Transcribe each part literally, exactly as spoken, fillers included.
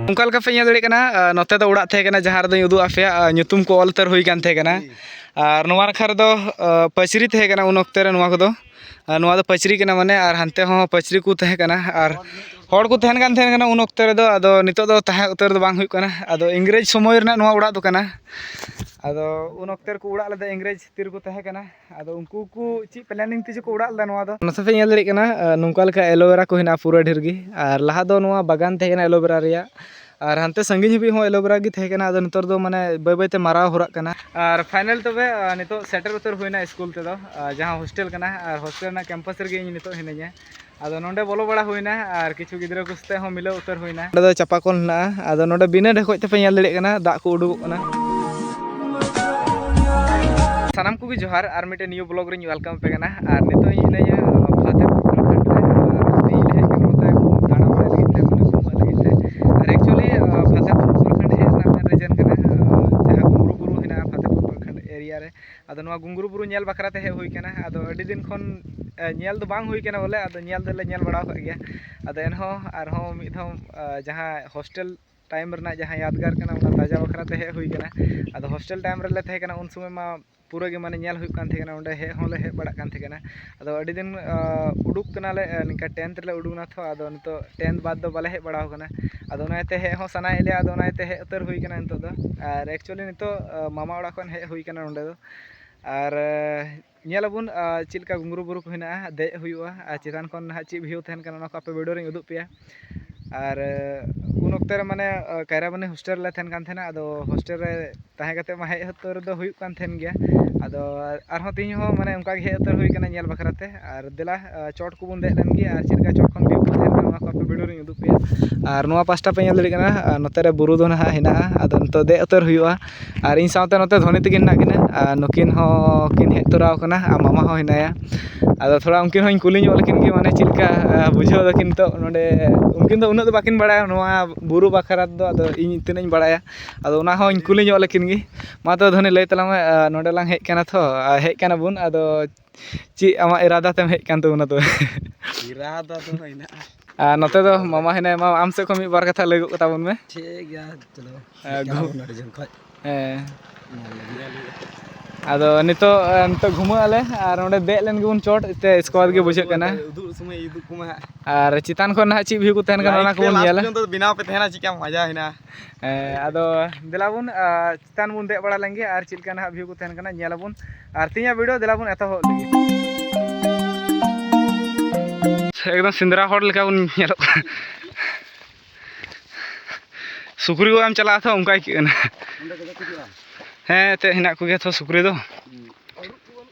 ᱚᱱᱠᱟ ᱞᱮᱠᱟ ᱯᱮ ᱧᱮᱞ ᱫᱟᱲᱮᱭᱟᱜ ᱠᱟᱱᱟ, ᱟᱨ ᱱᱚᱛᱮ ᱫᱚ ᱚᱲᱟᱜ ᱛᱟᱦᱮᱸ ᱠᱟᱱᱟ, ᱡᱟᱦᱟᱸ ᱨᱮᱫᱚᱧ ᱩᱫᱩᱜ ᱟᱯᱮᱭᱟ, ᱟᱨ ᱧᱩᱛᱩᱢ ᱠᱚ ᱚᱞ ᱩᱛᱟᱹᱨ ᱦᱩᱭ ᱠᱟᱱ ᱛᱟᱦᱮᱸ ᱠᱟᱱᱟ᱾ ᱟᱨ ᱱᱚᱣᱟ ᱱᱟᱠᱷᱟ ᱨᱮᱫᱚ, ᱟᱨ ᱯᱟᱹᱪᱨᱤ ᱛᱟᱦᱮᱸ ᱠᱟᱱᱟ ᱩᱱ ᱚᱠᱛᱮ ᱨᱮ ᱱᱚᱣᱟ ᱠᱚᱫᱚ᱾ ᱟᱨ ᱱᱚᱣᱟ ᱫᱚ ᱯᱟᱹᱪᱨᱤ ᱠᱟᱱᱟ ᱢᱟᱱᱮ, ᱟᱨ ᱦᱟᱱᱛᱮ ᱦᱚᱸ ᱯᱟᱹᱪᱨᱤ ᱠᱚ ᱛᱟᱦᱮᱸ ᱠᱟᱱᱟ, ᱟᱨ ᱦᱚᱲ ᱠᱚ ᱛᱟᱦᱮᱱ ᱠᱟᱱ ᱛᱟᱦᱮᱸ ᱠᱟᱱᱟ ᱩᱱ ᱚᱠᱛᱮ ᱨᱮᱫᱚ᱾ ᱟᱫᱚ ᱱᱤᱛᱚᱜ ᱫᱚ ᱛᱟᱦᱮᱸ ᱩᱛᱟᱹᱨ ᱫᱚ ᱵᱟᱝ ᱦᱩᱭᱩᱜ ᱠᱟᱱᱟ᱾ ᱟᱫᱚ ᱤᱝᱨᱮᱡᱽ ᱥᱚᱢᱚᱭ ᱨᱮᱱᱟᱜ ᱱᱚᱣᱟ ᱚᱲᱟᱜ ᱫᱚ ᱠᱟᱱᱟ᱾ ᱟᱫᱚ ᱩᱱ ᱚᱠᱛᱮ ᱨᱮᱠᱚ ᱚᱲᱟᱜ ᱞᱮᱫᱟ, ᱤᱝᱨᱮᱡᱽ ᱛᱤ ᱨᱮᱠᱚ ᱛᱟᱦᱮᱸ ᱠᱟᱱᱟ᱾ ᱟᱫᱚ ᱩᱱᱠᱩ ᱠᱚ ᱪᱮᱫ planning ᱛᱮ ᱪᱚ ᱠᱚ ᱚᱲᱟᱜ ᱞᱮᱫᱟ ᱱᱚᱣᱟ ᱫᱚ᱾ ᱱᱚᱛᱮ ᱯᱮ ᱧᱮᱞ ᱫᱟᱲᱮᱭᱟᱜ ᱠᱟᱱᱟ, ᱟᱨ ᱱᱚᱝᱠᱟ ᱞᱮᱠᱟ aloe vera ᱠᱚ ᱦᱮᱱᱟᱜᱼᱟ ᱯᱩᱨᱟᱹ ᱰᱷᱮᱨ ᱜᱮ᱾ ᱟᱨ ᱞᱟᱦᱟ ᱫᱚ ᱱᱚᱣᱟ ᱵᱟᱜᱟᱱ ᱛᱟᱦᱮᱸ ᱠᱟᱱᱟ aloe vera ᱨᱮᱭᱟᱜ, ᱟᱨ ᱦᱟᱱᱛᱮ ᱥᱟᱺᱜᱤᱧ ᱦᱟᱹᱵᱤᱡ ᱦᱚᱸ aloe vera ᱜᱮ ᱛᱟᱦᱮᱸ ᱠᱟᱱᱟ᱾ ᱟᱫᱚ ᱱᱮᱛᱟᱨ ᱫᱚ ᱢᱟᱱᱮ ᱵᱟᱹᱭ ᱵᱟᱹᱭ ᱛᱮ ᱢᱟᱨᱟᱣ ᱦᱚᱨᱟᱜ ᱠᱟᱱᱟ᱾ ᱟᱨ final ᱛᱚᱵᱮ, ᱟᱨ ᱱᱤᱛᱚᱜ ᱥᱮᱴᱮᱨ ᱩᱛᱟᱹᱨ ᱦᱩᱭᱱᱟ ᱥᱠᱩᱞ ᱛᱮᱫᱚ, ᱟᱨ ᱡᱟᱦᱟᱸ ᱦᱳᱥᱴᱮᱞ ᱠᱟᱱᱟ, ᱟᱨ ᱦᱳᱥᱴᱮᱞ ᱨᱮᱱᱟᱜ campus ᱨᱮᱜᱮ ᱤᱧ ᱱᱤᱛᱚᱜ ᱦᱤᱱᱟᱹᱧᱟ᱾ ᱟᱫᱚ ᱱᱚᱰᱮ ᱵᱚᱞᱚ ᱵᱟᱲᱟ ᱦᱩᱭᱱᱟ ᱟᱨ ᱠᱤᱪᱷᱩ ᱜᱤᱫᱽᱨᱟᱹ ᱠᱚ ᱥᱟᱛᱮ ᱦᱚᱸ ᱢᱤᱞᱟᱹᱣ ᱩᱛᱟᱹᱨ ᱦᱩᱭᱱᱟ᱾ ᱱᱚᱰᱮ ᱫᱚ ᱪᱟᱯᱟ ᱠᱚᱞ ᱦᱮᱱᱟᱜᱼᱟ᱾ ᱟᱫᱚ ᱱᱚᱰᱮ ᱵᱤᱱᱟᱹ ᱰᱷᱮᱠᱚᱡ ᱛᱮᱯᱮ ᱧᱮᱞ ᱫᱟᱲᱮᱭᱟᱜ ᱠᱟᱱᱟ, ᱫᱟᱜ ᱠᱚ ᱩᱰᱩᱠᱚᱜ ᱠᱟᱱᱟ᱾ ᱥᱟᱱᱟᱢ ᱠᱚᱜᱮ ᱡᱚᱦᱟᱨ, ᱟᱨ ᱢᱤᱫᱴᱮᱱ new vlog ᱨᱤᱧ welcome ᱟᱯᱮ ᱠᱟᱱᱟ᱾ ᱟᱨ ᱱᱤᱛᱚᱜ ᱤᱧ ᱦᱤᱱᱟᱹᱧᱟ ᱯᱷᱟᱛᱮᱯᱩᱨ ᱯᱨᱚᱠᱷᱚᱸᱰ ᱨᱮ, ᱟᱨ ᱤᱧ ᱦᱮᱡ ᱠᱟᱱᱟ ᱱᱚᱛᱮ ᱫᱟᱬᱟ ᱵᱟᱲᱟᱭ ᱞᱟᱹᱜᱤᱫ ᱛᱮ, ᱢᱟᱱᱮ ᱜᱷᱩᱢᱟᱹᱜ ᱞᱟᱹᱜᱤᱫ ᱛᱮ᱾ ᱟᱨ actually, ᱯᱷᱟᱛᱮᱯᱩᱨ ᱯᱨᱚᱠᱷᱚᱸᱰ ᱦᱮᱡ ᱨᱮᱱᱟᱜ main reason ᱠᱟᱱᱟ, ᱡᱟᱦᱟᱸ ᱜᱩᱝᱜᱽᱨᱩ ᱵᱩᱨᱩ ᱦᱮᱱᱟᱜᱼᱟ ᱯᱷᱟᱛᱮᱯᱩᱨ ᱯᱨᱚᱠᱷᱚᱸᱰ area ᱨᱮ᱾ ᱟᱫᱚ ᱱᱚᱣᱟ ᱜᱩᱝᱜᱽᱨᱩ ᱵᱩᱨᱩ ᱧᱮᱞ ᱵᱟᱠᱷᱨᱟ ᱛᱮ ᱦᱮᱡ ᱦᱩᱭ ᱠᱟᱱᱟ᱾ ᱟᱫᱚ ᱟᱹᱰᱤ ᱫᱤᱱ ᱠᱷᱚᱱ, ᱮ, ᱧᱮᱞ ᱫᱚ ᱵᱟᱝ ᱦᱩᱭ ᱠᱟᱱᱟ ᱵᱚᱞᱮ, ᱟᱫᱚ ᱧᱮᱞ ᱫᱚᱞᱮ ᱧᱮᱞ ᱵᱟᱲᱟ ᱟᱠᱟᱫ ᱜᱮᱭᱟ᱾ ᱟᱫᱚ ᱮᱱᱦᱚᱸ ᱟᱨᱦᱚᱸ ᱢᱤᱫ ᱫᱷᱟᱣ, ᱮ, ᱡᱟᱦᱟᱸ ᱦᱳᱥᱴᱮᱞ time ᱨᱮᱱᱟᱜ ᱡᱟᱦᱟᱸ ᱭᱟᱫᱽᱜᱟᱨ ᱠᱟᱱᱟ, ᱚᱱᱟ ᱛᱟᱡᱟ ᱵᱟᱠᱷᱨᱟ ᱛᱮ ᱦᱮᱡ ᱦᱩᱭ ᱠᱟᱱᱟ᱾ ᱟᱫᱚ ᱦᱳᱥᱴᱮᱞ time ᱨᱮᱞᱮ ᱛᱟᱦᱮᱸ ᱠᱟᱱᱟ, ᱩᱱ ᱥᱚᱢᱚᱭ ᱢᱟ ᱯᱩᱨᱟᱹ ᱜᱮ ᱢᱟᱱᱮ ᱧᱮᱞ ᱦᱩᱭᱩᱜ ᱠᱟᱱ ᱛᱟᱦᱮᱸ ᱠᱟᱱᱟ, ᱚᱸᱰᱮ ᱦᱮᱡ ᱦᱚᱸᱞᱮ ᱦᱮᱡ ᱵᱟᱲᱟᱜ ᱠᱟᱱ ᱛᱟᱦᱮᱸ ᱠᱟᱱᱟ᱾ ᱟᱫᱚ ᱟᱹᱰᱤ ᱫᱤᱱ, ᱟ, ᱩᱰᱩᱠ ᱠᱟᱱᱟᱞᱮ, ᱟ, ᱱᱤᱝᱠᱟ tenth ᱨᱮᱞᱮ ᱩᱰᱩᱠ ᱮᱱᱟ ᱛᱚ, ᱟᱫᱚ ᱱᱤᱛᱚᱜ tenth ᱵᱟᱫᱽ ᱫᱚ ᱵᱟᱞᱮ ᱦᱮᱡ ᱵᱟᱲᱟ ᱟᱠᱟᱱᱟ᱾ ᱟᱫᱚ ᱚᱱᱟ ᱤᱭᱟᱹᱛᱮ ᱦᱮᱡ ᱦᱚᱸ ᱥᱟᱱᱟᱭᱮᱫ ᱞᱮᱭᱟ, ᱟᱫᱚ ᱚᱱᱟ ᱤᱭᱟᱹᱛᱮ ᱦᱮᱡ ᱩᱛᱟᱹᱨ ᱦᱩᱭ ᱠᱟᱱᱟ ᱱᱤᱛᱚᱜ ᱫᱚ᱾ ᱟᱨ actually ᱱᱤᱛᱚᱜ, ᱟ, ᱢᱟᱢᱟ ᱚᱲᱟᱜ ᱠᱷᱚᱱ ᱦᱮᱡ ᱦᱩᱭ ᱠᱟᱱᱟ ᱱᱚᱸᱰᱮ ᱫᱚ᱾ ᱟᱨ, ᱟ, ᱧᱮᱞ ᱟᱵᱚᱱ, ᱟ, ᱪᱮᱫ ᱞᱮᱠᱟ ᱜᱩᱝᱜᱽᱨᱩ ᱵᱩᱨᱩ ᱠᱚ ᱦᱮᱱᱟᱜᱼᱟ, ᱫᱮᱡ ᱦᱩᱭᱩᱜᱼᱟ, ᱟᱨ ᱪᱮᱛᱟᱱ ᱠᱷᱚᱱ ᱱᱟᱦᱟᱜ ᱪᱮᱫ view ᱛᱟᱦᱮᱱ ᱠᱟᱱᱟ, ᱚᱱᱟ ᱠᱚ ᱟᱯᱮ video ᱨᱤᱧ ᱩᱫᱩᱜ ᱯᱮᱭᱟ᱾ ᱟᱨ, ᱟ, ᱩᱱ ᱚᱠᱛᱮ ᱨᱮ ᱢᱟᱱᱮ, ᱟ, ᱠᱟᱭᱨᱟᱵᱟᱹᱱᱤ ᱦᱳᱥᱴᱮᱞ ᱨᱮᱞᱮ ᱛᱟᱦᱮᱱ ᱠᱟᱱ ᱛᱟᱦᱮᱱᱟ, ᱟᱫᱚ ᱦᱳᱥᱴᱮᱞ ᱨᱮ ᱛᱟᱦᱮᱸ ᱠᱟᱛᱮ ᱢᱟ ᱦᱮᱡ ᱩᱛᱟᱹᱨ ᱫᱚ ᱦᱩᱭᱩᱜ ᱠᱟᱱ ᱛᱟᱦᱮᱱ ᱜᱮᱭᱟ᱾ ᱟᱫᱚ ᱟᱨᱦᱚᱸ ᱛᱮᱦᱮᱧ ᱦᱚᱸ ᱢᱟᱱᱮ ᱚᱱᱠᱟ ᱜᱮ ᱦᱮᱡ ᱩᱛᱟᱹᱨ ᱦᱩᱭ ᱠᱟᱱᱟ ᱧᱮᱞ ᱵᱟᱠᱷᱨᱟ ᱛᱮ᱾ ᱟᱨ ᱫᱮᱞᱟ, ᱟ, ᱪᱚᱴ ᱠᱚᱵᱚᱱ ᱫᱮᱡ ᱞᱮᱱ ᱜᱮ, ᱟᱨ ᱪᱮᱫ ᱞᱮᱠᱟ ᱪᱚᱴ ᱠᱷᱚᱱ view ᱠᱚ ᱛᱟᱦᱮᱱ ᱠᱟᱱᱟ, ᱚᱱᱟ ᱠᱚ ᱟᱯᱮ video ᱨᱤᱧ ᱩᱫᱩᱜ ᱯᱮᱭᱟ᱾ ᱟᱨ ᱱᱚᱣᱟ ᱯᱟᱥᱴᱟ ᱯᱮ ᱧᱮᱞ ᱫᱟᱲᱮᱭᱟᱜ ᱠᱟᱱᱟ, ᱟᱨ ᱱᱚᱛᱮ ᱨᱮ ᱵᱩᱨᱩ ᱫᱚ ᱱᱟᱦᱟᱜ ᱦᱮᱱᱟᱜᱼᱟ᱾ ᱟᱫᱚ ᱱᱤᱛᱚᱜ ᱫᱮᱡ ᱩᱛᱟᱹᱨ ᱦᱩᱭᱩᱜᱼᱟ᱾ ᱟᱨ ᱤᱧ ᱥᱟᱶᱛᱮ ᱱᱚᱛᱮ ᱫᱷᱚᱱᱤ ᱛᱟᱹᱠᱤᱱ ᱦᱮᱱᱟᱜ ᱠᱤᱱᱟ, ᱟᱨ ᱱᱩᱠᱤᱱ ᱦᱚᱸ ᱠᱤᱱ ᱦᱮᱡ ᱛᱚᱨᱟᱣ ᱠᱟᱱᱟ, ᱟᱨ ᱢᱟᱢᱟ ᱦᱚᱸ ᱦᱮᱱᱟᱭᱟ᱾ ᱟᱫᱚ ᱛᱷᱚᱲᱟ ᱩᱱᱠᱤᱱ ᱦᱚᱸᱧ ᱠᱩᱞᱤ ᱧᱚᱜ ᱞᱮᱠᱤᱱ ᱜᱮ, ᱢᱟᱱᱮ ᱪᱮᱫ ᱞᱮᱠᱟ, ᱟ, ᱵᱩᱡᱷᱟᱹᱣ ᱫᱟᱠᱤᱱ ᱱᱤᱛᱚᱜ ᱱᱚᱰᱮ᱾ ᱩᱱᱠᱤᱱ ᱫᱚ ᱩᱱᱟᱹᱜ ᱫᱚ ᱵᱟᱹᱠᱤᱱ ᱵᱟᱲᱟᱭᱟ ᱱᱚᱣᱟ ᱵᱩᱨᱩ ᱵᱟᱠᱷᱨᱟ ᱛᱮᱫᱚ, ᱟᱫᱚ ᱤᱧ ᱛᱤᱱᱟᱹᱜ ᱤᱧ ᱵᱟᱲᱟᱭᱟ᱾ ᱟᱫᱚ ᱚᱱᱟ ᱦᱚᱸᱧ ᱠᱩᱞᱤ ᱧᱚᱜ ᱞᱮᱠᱤᱱ ᱜᱮ᱾ ᱢᱟ ᱛᱚ ᱫᱷᱚᱱᱤ, ᱞᱟᱹᱭ ᱛᱟᱞᱟᱝ ᱢᱮ, ᱟ, ᱱᱚᱰᱮ ᱞᱟᱝ ᱦᱮᱡ ᱠᱟᱱᱟ ᱛᱚ, ᱟ, ᱦᱮᱡ ᱠᱟᱱᱟ ᱵᱚᱱ, ᱟᱫᱚ ᱪᱮᱫ ᱟᱢᱟᱜ ᱤᱨᱟᱫᱟ ᱛᱮᱢ ᱦᱮᱡ ᱠᱟᱱ ᱛᱟᱵᱚᱱᱟ ᱛᱚᱵᱮ? ᱤᱨᱟᱫᱟ ᱫᱚ ᱦᱮᱱᱟᱜᱼᱟ, ᱟᱨ ᱱᱚᱛᱮ ᱫᱚ ᱢᱟᱢᱟ ᱦᱮᱱᱟᱭᱟ, ᱢᱟ ᱟᱢ ᱥᱮᱫ ᱠᱷᱚᱱ ᱢᱤᱫ ᱵᱟᱨ ᱠᱟᱛᱷᱟ ᱞᱟᱹᱭ ᱜᱚᱫ ᱠᱟᱛᱟ ᱵᱚᱱ ᱢᱮ᱾ ᱴᱷᱤᱠ ᱜᱮᱭᱟ, ᱪᱚᱞᱚ᱾ ᱦᱮᱸ, ᱦᱮᱡ ᱜᱷᱩ- ᱠᱟᱱᱟ ᱵᱚᱱ ᱟᱹᱰᱤ ᱡᱷᱟᱹᱞ ᱠᱷᱚᱡ᱾ ᱦᱮᱸ᱾ ᱧᱮᱞ ᱞᱮᱜᱮ᱾ ᱟᱫᱚ ᱱᱤᱛᱚᱜ, ᱮ, ᱱᱤᱛᱚᱜ ᱜᱷᱩᱢᱟᱹᱜ ᱟᱞᱮ ᱟᱨ ᱚᱸᱰᱮ ᱫᱮᱡ ᱞᱮᱱ ᱜᱮᱵᱚᱱ ᱪᱚᱴ ᱛᱮ, ᱤᱥᱠᱮ ᱵᱟᱫᱽ ᱜᱮ ᱵᱩᱡᱷᱟᱹᱜ ᱠᱟᱱᱟ᱾ ᱩᱫᱩᱜ ᱥᱚᱢᱚᱭ ᱩᱫᱩᱜ ᱠᱚᱢᱟ ᱦᱟᱸᱜ᱾ ᱟᱨ ᱪᱮᱛᱟᱱ ᱠᱷᱚᱱ ᱱᱟᱦᱟᱜ ᱪᱮᱫ view ᱠᱚ ᱛᱟᱦᱮᱱ ᱠᱟᱱᱟ, ᱚᱱᱟ ᱞᱟᱭᱤᱴ ᱠᱚᱵᱚᱱ ᱞᱟᱥᱴ ᱧᱮᱞᱟ᱾ ᱯᱚᱨᱡᱚᱱᱛᱚ ᱵᱮᱱᱟᱣ ᱯᱮ ᱛᱟᱦᱮᱱᱟ, ᱪᱮᱫᱠᱟ ᱢᱟᱡᱟ ᱦᱮᱱᱟᱜᱼᱟ᱾ ᱦᱮᱸ, ᱟᱫᱚ ᱫᱮᱞᱟ ᱵᱚᱱ, ᱟ, ᱪᱮᱛᱟᱱ ᱵᱚᱱ ᱫᱮᱡ ᱵᱟᱲᱟ ᱞᱮᱱ ᱜᱮ ᱟᱨ ᱪᱮᱫ ᱞᱮᱠᱟ ᱱᱟᱦᱟᱜ view ᱠᱚ ᱛᱟᱦᱮᱱ ᱠᱟᱱᱟ ᱧᱮᱞ ᱟᱵᱚᱱ᱾ ᱟᱨ ᱛᱮᱦᱮᱧᱟᱜ video ᱫᱮᱞᱟ ᱵᱚᱱ ᱮᱛᱚᱦᱚᱵ ᱞᱮᱜᱮ᱾ ᱮᱠᱫᱚᱢ ᱥᱮᱸᱫᱽᱨᱟ ᱦᱚᱲ ᱞᱮᱠᱟ ᱵᱚᱱ ᱧᱮᱞᱚᱜ ᱠᱟᱱᱟ᱾ ᱥᱩᱠᱨᱤ ᱜᱚᱡ ᱮᱢ ᱪᱟᱞᱟᱜᱼᱟ ᱛᱚ, ᱚᱱᱠᱟ ᱟᱹᱭᱠᱟᱹᱜ ᱠᱟᱱᱟ᱾ ᱦᱮᱸ, ᱮᱱᱛᱮᱫ ᱦᱮᱱᱟᱜ ᱠᱚᱜᱮᱭᱟ ᱛᱚ ᱥᱩᱠᱨᱤ ᱫᱚ᱾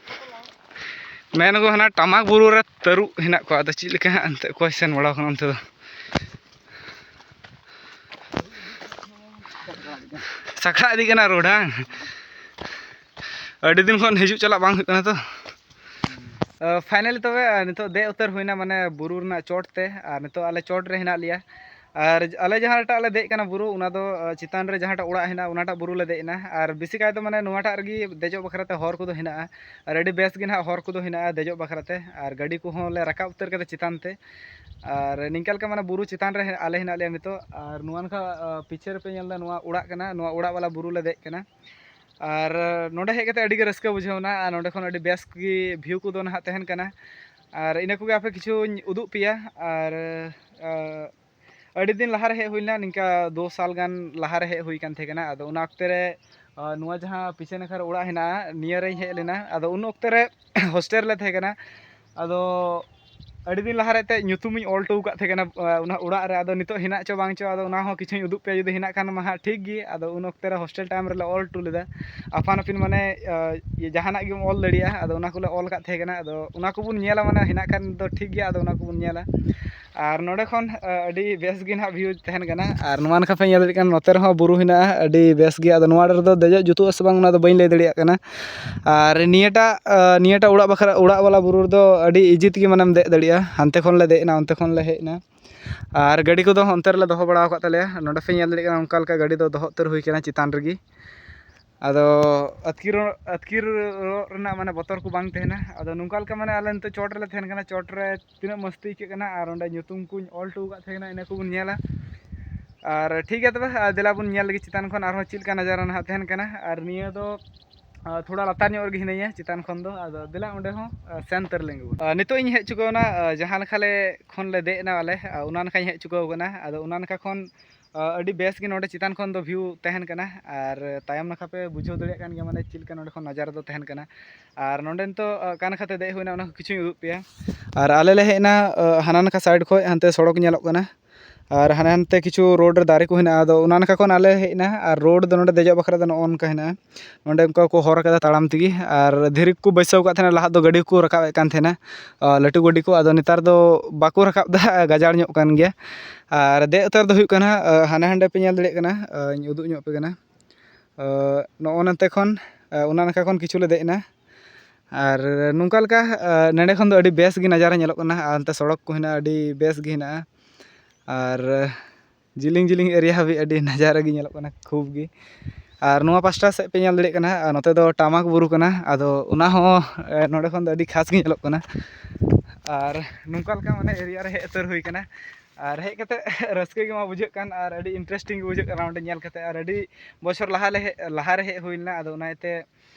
ᱢᱮᱱ ᱟᱠᱚ ᱦᱟᱱᱟ ᱴᱟᱢᱟᱠ ᱵᱩᱨᱩ ᱨᱮ ᱛᱟᱹᱨᱩᱵ ᱦᱮᱱᱟᱜ ᱠᱚᱣᱟ, ᱟᱫᱚ ᱪᱮᱫ ᱞᱮᱠᱟ ᱦᱟᱸᱜ ᱮᱱᱛᱮᱫ ᱚᱠᱚᱭ ᱥᱮᱱ ᱵᱟᱲᱟ ᱟᱠᱟᱱᱟ ᱚᱱᱛᱮ ᱫᱚ᱾ ᱥᱟᱠᱷᱟ ᱤᱫᱤᱜ ᱠᱟᱱᱟ road, ᱦᱟᱝ? ᱟᱹᱰᱤ ᱫᱤᱱ ᱠᱷᱚᱱ ᱦᱤᱡᱩᱜ ᱪᱟᱞᱟᱜ ᱵᱟᱝ ᱦᱩᱭᱩᱜ ᱠᱟᱱᱟ ᱛᱚ᱾ ᱟᱸ, finally ᱛᱚᱵᱮ, ᱟᱸ, ᱱᱤᱛᱚᱜ ᱫᱮᱡ ᱩᱛᱟᱹᱨ ᱦᱩᱭᱱᱟ, ᱢᱟᱱᱮ, ᱵᱩᱨᱩ ᱨᱮᱱᱟᱜ ᱪᱚᱴ ᱛᱮ᱾ ᱟᱨ ᱱᱤᱛᱚᱜ ᱟᱞᱮ ᱪᱚᱴ ᱨᱮ ᱦᱮᱱᱟᱜ ᱞᱮᱭᱟ᱾ ᱟᱨ ᱟᱞᱮ ᱡᱟᱦᱟᱸᱴᱟᱜ ᱞᱮ ᱫᱮᱡ ᱠᱟᱱᱟ ᱵᱩᱨᱩ, ᱚᱱᱟ ᱫᱚ, ᱟᱸ, ᱪᱮᱛᱟᱱ ᱨᱮ ᱡᱟᱦᱟᱸᱴᱟᱜ ᱚᱲᱟᱜ ᱦᱮᱱᱟᱜᱼᱟ, ᱚᱱᱟᱴᱟᱜ ᱵᱩᱨᱩ ᱞᱮ ᱫᱮᱡ ᱮᱱᱟ᱾ ᱟᱨ ᱵᱮᱥᱤ ᱠᱟᱭ ᱫᱚ, ᱢᱟᱱᱮ, ᱱᱚᱣᱟᱴᱟᱜ ᱨᱮᱜᱮ ᱫᱮᱡᱚᱜ ᱵᱟᱠᱷᱨᱟ ᱛᱮ ᱦᱚᱨ ᱠᱚᱫᱚ ᱦᱮᱱᱟᱜᱼᱟ᱾ ᱟᱨ ᱟᱹᱰᱤ ᱵᱮᱥ ᱜᱮ ᱱᱟᱦᱟᱜ ᱦᱚᱨ ᱠᱚᱫᱚ ᱦᱮᱱᱟᱜᱼᱟ ᱫᱮᱡᱚᱜ ᱵᱟᱠᱷᱨᱟ ᱛᱮ᱾ ᱟᱨ ᱜᱟᱹᱰᱤ ᱠᱚᱦᱚᱸ ᱞᱮ ᱨᱟᱠᱟᱵ ᱩᱛᱟᱹᱨ ᱠᱟᱫᱟ ᱪᱮᱛᱟᱱ ᱛᱮ᱾ ᱟᱨ ᱱᱤᱝᱠᱟ ᱞᱮᱠᱟ, ᱢᱟᱱᱮ, ᱵᱩᱨᱩ ᱪᱮᱛᱟᱱ ᱨᱮ ᱟᱞᱮ ᱦᱮᱱᱟᱜ ᱞᱮᱭᱟ ᱱᱤᱛᱚᱜ᱾ ᱟᱨ ᱱᱚᱣᱟ ᱱᱟᱠᱷᱟ, ᱟᱸ, ᱯᱤᱪᱷᱮ ᱨᱮᱯᱮ ᱧᱮᱞ ᱮᱫᱟ, ᱱᱚᱣᱟ ᱚᱲᱟᱜ ᱠᱟᱱᱟ, ᱱᱚᱣᱟ ᱚᱲᱟᱜ ᱵᱟᱞᱟ ᱵᱩᱨᱩ ᱞᱮ ᱫᱮᱡ ᱠᱟᱱᱟ᱾ ᱟᱨ ᱱᱚᱰᱮ ᱦᱮᱡ ᱠᱟᱛᱮ ᱟᱹᱰᱤ ᱜᱮ ᱨᱟᱹᱥᱠᱟᱹ ᱵᱩᱡᱷᱟᱹᱣ ᱮᱱᱟ᱾ ᱟᱨ ᱱᱚᱰᱮ ᱠᱷᱚᱱ ᱟᱹᱰᱤ ᱵᱮᱥ ᱜᱮ view ᱠᱚᱫᱚ ᱱᱟᱦᱟᱜ ᱛᱟᱦᱮᱱ ᱠᱟᱱᱟ᱾ ᱟᱨ ᱤᱱᱟᱹ ᱠᱚᱜᱮ ᱟᱯᱮ ᱠᱤᱪᱷᱩᱧ ᱩᱫᱩᱜ ᱯᱮᱭᱟ᱾ ᱟᱨ, ᱟᱨ ᱟᱹᱰᱤ ᱫᱤᱱ ᱞᱟᱦᱟᱨᱮ ᱦᱮᱡ ᱦᱩᱭ ᱞᱮᱱᱟ, ᱱᱤᱝᱠᱟ ᱫᱩ ᱥᱟᱞ ᱜᱟᱱ ᱞᱟᱦᱟᱨᱮ ᱦᱮᱡ ᱦᱩᱭ ᱠᱟᱱ ᱛᱟᱦᱮᱸ ᱠᱟᱱᱟ᱾ ᱟᱫᱚ ᱚᱱᱟ ᱚᱠᱛᱮ ᱨᱮ, ᱟᱨ ᱱᱚᱣᱟ ᱡᱟᱦᱟᱸ ᱯᱤᱪᱷᱮ ᱱᱟᱠᱷᱟ ᱨᱮ ᱚᱲᱟᱜ ᱦᱮᱱᱟᱜᱼᱟ, ᱱᱤᱭᱟᱹ ᱨᱮᱧ ᱦᱮᱡ ᱞᱮᱱᱟ᱾ ᱟᱫᱚ ᱩᱱ ᱚᱠᱛᱮ ᱨᱮ hostel ᱨᱮᱞᱮ ᱛᱟᱦᱮᱸ ᱠᱟᱱᱟ᱾ ᱟᱫᱚ ᱟᱹᱰᱤ ᱫᱤᱱ ᱞᱟᱦᱟᱨᱮ ᱮᱱᱛᱮᱫ ᱧᱩᱛᱩᱢᱤᱧ ᱚᱞ ᱦᱚᱴᱚ ᱟᱠᱟᱫ ᱛᱟᱦᱮᱸ ᱠᱟᱱᱟ, ᱟᱸ, ᱚᱱᱟ ᱚᱲᱟᱜ ᱨᱮ᱾ ᱟᱫᱚ ᱱᱤᱛᱚᱜ ᱦᱮᱱᱟᱜ ᱪᱚ ᱵᱟᱝ ᱪᱚ, ᱟᱫᱚ ᱚᱱᱟ ᱦᱚᱸ ᱠᱤᱪᱷᱩᱧ ᱩᱫᱩᱜ ᱯᱮᱭᱟ, ᱡᱩᱫᱤ ᱦᱮᱱᱟᱜ ᱠᱷᱟᱱ ᱢᱟ ᱦᱟᱸᱜ ᱴᱷᱤᱠ ᱜᱮ᱾ ᱟᱫᱚ ᱩᱱ ᱚᱠᱛᱮ ᱨᱮ hostel time ᱨᱮᱞᱮ ᱚᱞ ᱦᱚᱴᱚ ᱞᱮᱫᱟ, ᱟᱯᱟᱱ ᱟᱹᱯᱤᱱ, ᱢᱟᱱᱮ, ᱟᱸ, ᱤᱭᱟᱹ, ᱡᱟᱦᱟᱱᱟᱜ ᱜᱮᱢ ᱚᱞ ᱫᱟᱲᱮᱭᱟᱜᱼᱟ᱾ ᱟᱫᱚ ᱚᱱᱟ ᱠᱚᱞᱮ ᱚᱞ ᱟᱠᱟᱫ ᱛᱟᱦᱮᱸ ᱠᱟᱱᱟ᱾ ᱟᱫᱚ ᱚᱱᱟ ᱠᱚᱵᱚᱱ ᱧᱮᱞᱟ, ᱢᱟᱱᱮ, ᱦᱮᱱᱟᱜ ᱠᱷᱟᱱ ᱫᱚ ᱴᱷᱤᱠ ᱜᱮᱭᱟ, ᱟᱫᱚ ᱚᱱᱟ ᱠᱚᱵᱚᱱ ᱧᱮᱞᱟ᱾ ᱟᱨ ᱱᱚᱰᱮ ᱠᱷᱚᱱ, ᱟᱸ, ᱟᱹᱰᱤ ᱵᱮᱥ ᱜᱮ ᱱᱟᱦᱟᱜ view ᱛᱟᱦᱮᱱ ᱠᱟᱱᱟ᱾ ᱟᱨ ᱱᱚᱣᱟ ᱱᱟᱠᱷᱟ ᱯᱮ ᱧᱮᱞ ᱫᱟᱲᱮᱭᱟᱜ ᱠᱟᱱᱟ, ᱱᱚᱛᱮ ᱨᱮᱦᱚᱸ ᱵᱩᱨᱩ ᱦᱮᱱᱟᱜᱼᱟ, ᱟᱹᱰᱤ ᱵᱮᱥ ᱜᱮ᱾ ᱟᱫᱚ ᱱᱚᱣᱟ ᱨᱮᱫᱚ ᱫᱮᱡᱚᱜ ᱡᱩᱛᱩᱜ ᱟᱥᱮ ᱵᱟᱝ, ᱚᱱᱟ ᱫᱚ ᱵᱟᱹᱧ ᱞᱟᱹᱭ ᱫᱟᱲᱮᱭᱟᱜ ᱠᱟᱱᱟ᱾ ᱟᱨ ᱱᱤᱭᱟᱹᱴᱟᱜ, ᱟᱸ, ᱱᱤᱭᱟᱹᱴᱟᱜ ᱚᱲᱟᱜ ᱵᱟᱠᱷᱨᱟ, ᱚᱲᱟᱜ ᱵᱟᱞᱟ ᱵᱩᱨᱩ ᱨᱮᱫᱚ ᱟᱹᱰᱤ easy ᱛᱮᱜᱮ, ᱢᱟᱱᱮᱢ ᱫᱮᱡ ᱫᱟᱲᱮᱭᱟᱜᱼᱟ᱾ ᱦᱟᱱᱛᱮ ᱠᱷᱚᱱ ᱞᱮ ᱫᱮᱡ ᱮᱱᱟ, ᱚᱱᱛᱮ ᱠᱷᱚᱱ ᱞᱮ ᱦᱮᱡ ᱮᱱᱟ᱾ ᱟᱨ ᱜᱟᱹᱰᱤ ᱠᱚᱫᱚ ᱚᱱᱛᱮ ᱨᱮᱞᱮ ᱫᱚᱦᱚ ᱵᱟᱲᱟ ᱟᱠᱟᱫ ᱛᱟᱞᱮᱭᱟ᱾ ᱱᱚᱰᱮ ᱯᱮ ᱧᱮᱞ ᱫᱟᱲᱮᱭᱟᱜ ᱠᱟᱱᱟ, ᱚᱱᱠᱟ ᱞᱮᱠᱟ ᱜᱟᱹᱰᱤ ᱫᱚ ᱫᱚᱦᱚ ᱩᱛᱟᱹᱨ ᱦᱩᱭ ᱠᱟᱱᱟ ᱪᱮᱛᱟᱱ ᱨᱮᱜᱮ᱾ ᱟᱫᱚ ᱟᱹᱛᱠᱤᱨᱚᱜ ᱟᱹᱛᱠᱤᱨᱚᱜ ᱨᱮᱱᱟᱜ ᱢᱟᱱᱮ ᱵᱚᱛᱚᱨ ᱠᱚ ᱵᱟᱝ ᱛᱟᱦᱮᱱᱟ᱾ ᱟᱫᱚ ᱱᱚᱝᱠᱟ ᱞᱮᱠᱟ ᱢᱟᱱᱮ ᱟᱞᱮ ᱱᱤᱛᱚᱜ ᱪᱚᱴ ᱨᱮᱞᱮ ᱛᱟᱦᱮᱱ ᱠᱟᱱᱟ, ᱪᱚᱴ ᱨᱮ ᱛᱤᱱᱟᱹᱜ ᱢᱚᱥᱛᱤ ᱟᱹᱭᱠᱟᱹᱜ ᱠᱟᱱᱟ᱾ ᱟᱨ ᱚᱸᱰᱮ ᱧᱩᱛᱩᱢ ᱠᱚᱧ ᱚᱞ ᱦᱚᱴᱚ ᱟᱠᱟᱫ ᱛᱟᱦᱮᱸ ᱠᱟᱱᱟ, ᱤᱱᱟᱹ ᱠᱚᱵᱚᱱ ᱧᱮᱞᱟ᱾ ᱟᱨ ᱴᱷᱤᱠ ᱜᱮᱭᱟ ᱛᱚᱵᱮ, ᱟᱨ ᱫᱮᱞᱟ ᱵᱚᱱ ᱧᱮᱞ ᱞᱮᱜᱮ ᱪᱮᱛᱟᱱ ᱠᱷᱚᱱ ᱟᱨᱦᱚᱸ ᱪᱮᱫ ᱞᱮᱠᱟ ᱱᱟᱡᱟᱨᱟ ᱱᱟᱦᱟᱜ ᱛᱟᱦᱮᱱ ᱠᱟᱱᱟ᱾ ᱟᱨ ᱱᱤᱭᱟᱹ ᱫᱚ ᱟᱨ ᱛᱷᱚᱲᱟ ᱞᱟᱛᱟᱨ ᱧᱚᱜ ᱨᱮᱜᱮ ᱦᱤᱱᱟᱹᱧᱟ ᱪᱮᱛᱟᱱ ᱠᱷᱚᱱ ᱫᱚ᱾ ᱟᱫᱚ ᱫᱮᱞᱟ ᱚᱸᱰᱮ ᱦᱚᱸ ᱟᱨ ᱥᱮᱱ ᱩᱛᱟᱹᱨ ᱞᱮᱱ ᱜᱮᱵᱚᱱ᱾ ᱟᱨ ᱱᱤᱛᱚᱜ ᱤᱧ ᱦᱮᱡ ᱪᱩᱠᱟᱹᱣ ᱮᱱᱟ, ᱟᱨ ᱡᱟᱦᱟᱸ ᱞᱮᱠᱟ ᱞᱮ ᱠᱷᱚᱱ ᱞᱮ ᱫᱮᱡ ᱮᱱᱟ ᱟᱞᱮ, ᱟᱨ ᱚᱱᱟ ᱱᱟᱠᱷᱟᱧ ᱦᱮᱡ ᱪᱩᱠᱟᱹᱣ ᱠᱟᱱᱟ᱾ ᱟᱫᱚ ᱚᱱᱟ ᱱᱟᱠᱷᱟ ᱠᱷᱚᱱ ᱟᱨ ᱟᱹᱰᱤ ᱵᱮᱥ ᱜᱮ ᱱᱚᱰᱮ ᱪᱮᱛᱟᱱ ᱠᱷᱚᱱ ᱫᱚ ᱵᱷᱤᱭᱩ ᱛᱟᱦᱮᱱ ᱠᱟᱱᱟ᱾ ᱟᱨ ᱛᱟᱭᱚᱢ ᱱᱟᱠᱷᱟ ᱯᱮ ᱵᱩᱡᱷᱟᱹᱣ ᱫᱟᱲᱮᱭᱟᱜ ᱠᱟᱱ ᱜᱮᱭᱟ ᱢᱟᱱᱮ ᱪᱮᱫ ᱞᱮᱠᱟ ᱱᱚᱰᱮ ᱠᱷᱚᱱ ᱱᱟᱡᱟᱨᱟ ᱫᱚ ᱛᱟᱦᱮᱱ ᱠᱟᱱᱟ᱾ ᱟᱨ ᱱᱚᱰᱮ ᱱᱤᱛᱚᱜ ᱟᱨ ᱚᱠᱟ ᱱᱟᱠᱷᱟ ᱛᱮ ᱫᱮᱡ ᱦᱩᱭᱱᱟ ᱚᱱᱟ ᱠᱚ ᱠᱤᱪᱷᱩᱧ ᱩᱫᱩᱜ ᱯᱮᱭᱟ᱾ ᱟᱨ ᱟᱞᱮ ᱞᱮ ᱦᱮᱡ ᱮᱱᱟ ᱟᱨ ᱦᱟᱱᱟ ᱱᱟᱠᱷᱟ ᱥᱟᱭᱤᱰ ᱠᱷᱚᱱ, ᱦᱟᱱᱛᱮ ᱥᱚᱲᱚᱠ ᱧᱮᱞᱚᱜ ᱠᱟᱱᱟ᱾ ᱟᱨ ᱦᱟᱱᱮ ᱦᱟᱱᱛᱮ ᱠᱤᱪᱷᱩ ᱨᱳᱰ ᱨᱮ ᱫᱟᱨᱮ ᱠᱚ ᱦᱮᱱᱟᱜᱼᱟ, ᱟᱫᱚ ᱚᱱᱟ ᱱᱟᱠᱷᱟ ᱠᱷᱚᱱ ᱟᱞᱮ ᱦᱮᱡ ᱮᱱᱟ᱾ ᱟᱨ ᱨᱳᱰ ᱫᱚ ᱱᱚᱰᱮ ᱫᱮᱡᱚᱜ ᱵᱟᱠᱷᱨᱟ ᱫᱚ ᱱᱚᱜᱼᱚ ᱱᱚᱝᱠᱟ ᱦᱮᱱᱟᱜᱼᱟ᱾ ᱱᱚᱰᱮ ᱚᱱᱠᱟ ᱠᱚ ᱦᱚᱨ ᱠᱟᱫᱟ ᱛᱟᱲᱟᱢ ᱛᱮᱜᱮ, ᱟᱨ ᱫᱷᱤᱨᱤ ᱠᱚ ᱵᱟᱹᱭᱥᱟᱹᱣ ᱠᱟᱜ ᱛᱟᱦᱮᱱᱟ, ᱞᱟᱦᱟ ᱫᱚ ᱜᱟᱹᱰᱤ ᱠᱚ ᱨᱟᱠᱟᱵᱮᱫ ᱠᱟᱱ ᱛᱟᱦᱮᱱᱟ, ᱟᱨ ᱞᱟᱹᱴᱩ ᱜᱟᱹᱰᱤ ᱠᱚ᱾ ᱟᱫᱚ ᱱᱮᱛᱟᱨ ᱫᱚ ᱵᱟᱠᱚ ᱨᱟᱠᱟᱵ ᱮᱫᱟ, ᱜᱟᱡᱟᱲ ᱧᱚᱜ ᱠᱟᱱ ᱜᱮᱭᱟ᱾ ᱟᱨ ᱫᱮᱡ ᱩᱛᱟᱹᱨ ᱫᱚ ᱦᱩᱭᱩᱜ ᱠᱟᱱᱟ, ᱟᱨ ᱦᱟᱱᱮ ᱦᱟᱸᱰᱮ ᱯᱮ ᱧᱮᱞ ᱫᱟᱲᱮᱭᱟᱜ ᱠᱟᱱᱟ, ᱟᱨ ᱤᱧ ᱩᱫᱩᱜ ᱧᱚᱜ ᱟᱯᱮ ᱠᱟᱱᱟ᱾ ᱟᱨ ᱱᱚᱜᱼᱚ ᱱᱚᱛᱮ ᱠᱷᱚᱱ, ᱟᱨ ᱚᱱᱟ ᱱᱟᱠᱷᱟ ᱠᱷᱚᱱ ᱠᱤᱪᱷᱩ ᱞᱮ ᱫᱮᱡ ᱮᱱᱟ᱾ ᱟᱨ ᱱᱚᱝᱠᱟ ᱞᱮᱠᱟ, ᱟᱨ ᱱᱚᱰᱮ ᱠᱷᱚᱱ ᱫᱚ ᱟᱹᱰᱤ ᱵᱮᱥ ᱜᱮ ᱱᱟᱡᱟᱨᱟ ᱧᱮᱞᱚᱜ ᱠᱟᱱᱟ᱾ ᱟᱨ ᱚᱱᱛᱮ ᱥᱚᱲᱚᱠ ᱠᱚ ᱦᱮᱱᱟᱜᱼᱟ, ᱟᱹᱰᱤ ᱵᱮᱥ ᱜᱮ ᱦᱮᱱᱟᱜᱼᱟ᱾ ᱟᱨ ᱡᱤᱞᱤᱧ ᱡᱤᱞᱤᱧ ᱮᱨᱤᱭᱟ ᱦᱟᱹᱵᱤᱡ ᱟᱹᱰᱤ ᱱᱟᱡᱟᱨᱟ ᱜᱮ ᱧᱮᱞᱚᱜ ᱠᱟᱱᱟ ᱠᱷᱩᱵᱽ ᱜᱮ᱾ ᱟᱨ ᱱᱚᱣᱟ ᱯᱟᱥᱴᱟ ᱥᱮᱫ ᱯᱮ ᱧᱮᱞ ᱫᱟᱲᱮᱭᱟᱜ ᱠᱟᱱᱟ, ᱟᱨ ᱱᱚᱛᱮ ᱫᱚ ᱴᱟᱢᱟᱠ ᱵᱩᱨᱩ ᱠᱟᱱᱟ᱾ ᱟᱫᱚ ᱚᱱᱟ ᱦᱚᱸ, ᱮ, ᱱᱚᱰᱮ ᱠᱷᱚᱱ ᱫᱚ ᱟᱹᱰᱤ ᱠᱷᱟᱥ ᱜᱮ ᱧᱮᱞᱚᱜ ᱠᱟᱱᱟ᱾ ᱟᱨ ᱱᱚᱝᱠᱟ ᱞᱮᱠᱟ ᱢᱟᱱᱮ ᱮᱨᱤᱭᱟ ᱨᱮ ᱦᱮᱡ ᱩᱛᱟᱹᱨ ᱦᱩᱭ ᱠᱟᱱᱟ᱾ ᱟᱨ ᱦᱮᱡ ᱠᱟᱛᱮ ᱨᱟᱹᱥᱠᱟᱹ ᱜᱮ ᱢᱟ ᱵᱩᱡᱷᱟᱹᱜ ᱠᱟᱱ, ᱟᱨ ᱟᱹᱰᱤ ᱤᱱᱴᱟᱨᱮᱥᱴᱤᱝ ᱜᱮ ᱵᱩᱡᱷᱟᱹᱜ ᱠᱟᱱᱟ ᱚᱸᱰᱮ ᱧᱮᱞ ᱠᱟᱛᱮ᱾ ᱟᱨ ᱟᱹᱰᱤ ᱵᱚᱪᱷᱚᱨ ᱞᱟᱦᱟ ᱞᱮ ᱦᱮᱡ, ᱞᱟᱦᱟ ᱨᱮ ᱦᱮᱡ ᱦᱩᱭ ᱞᱮᱱᱟ, ᱟᱫᱚ ᱚᱱᱟ ᱤᱭᱟᱹᱛᱮ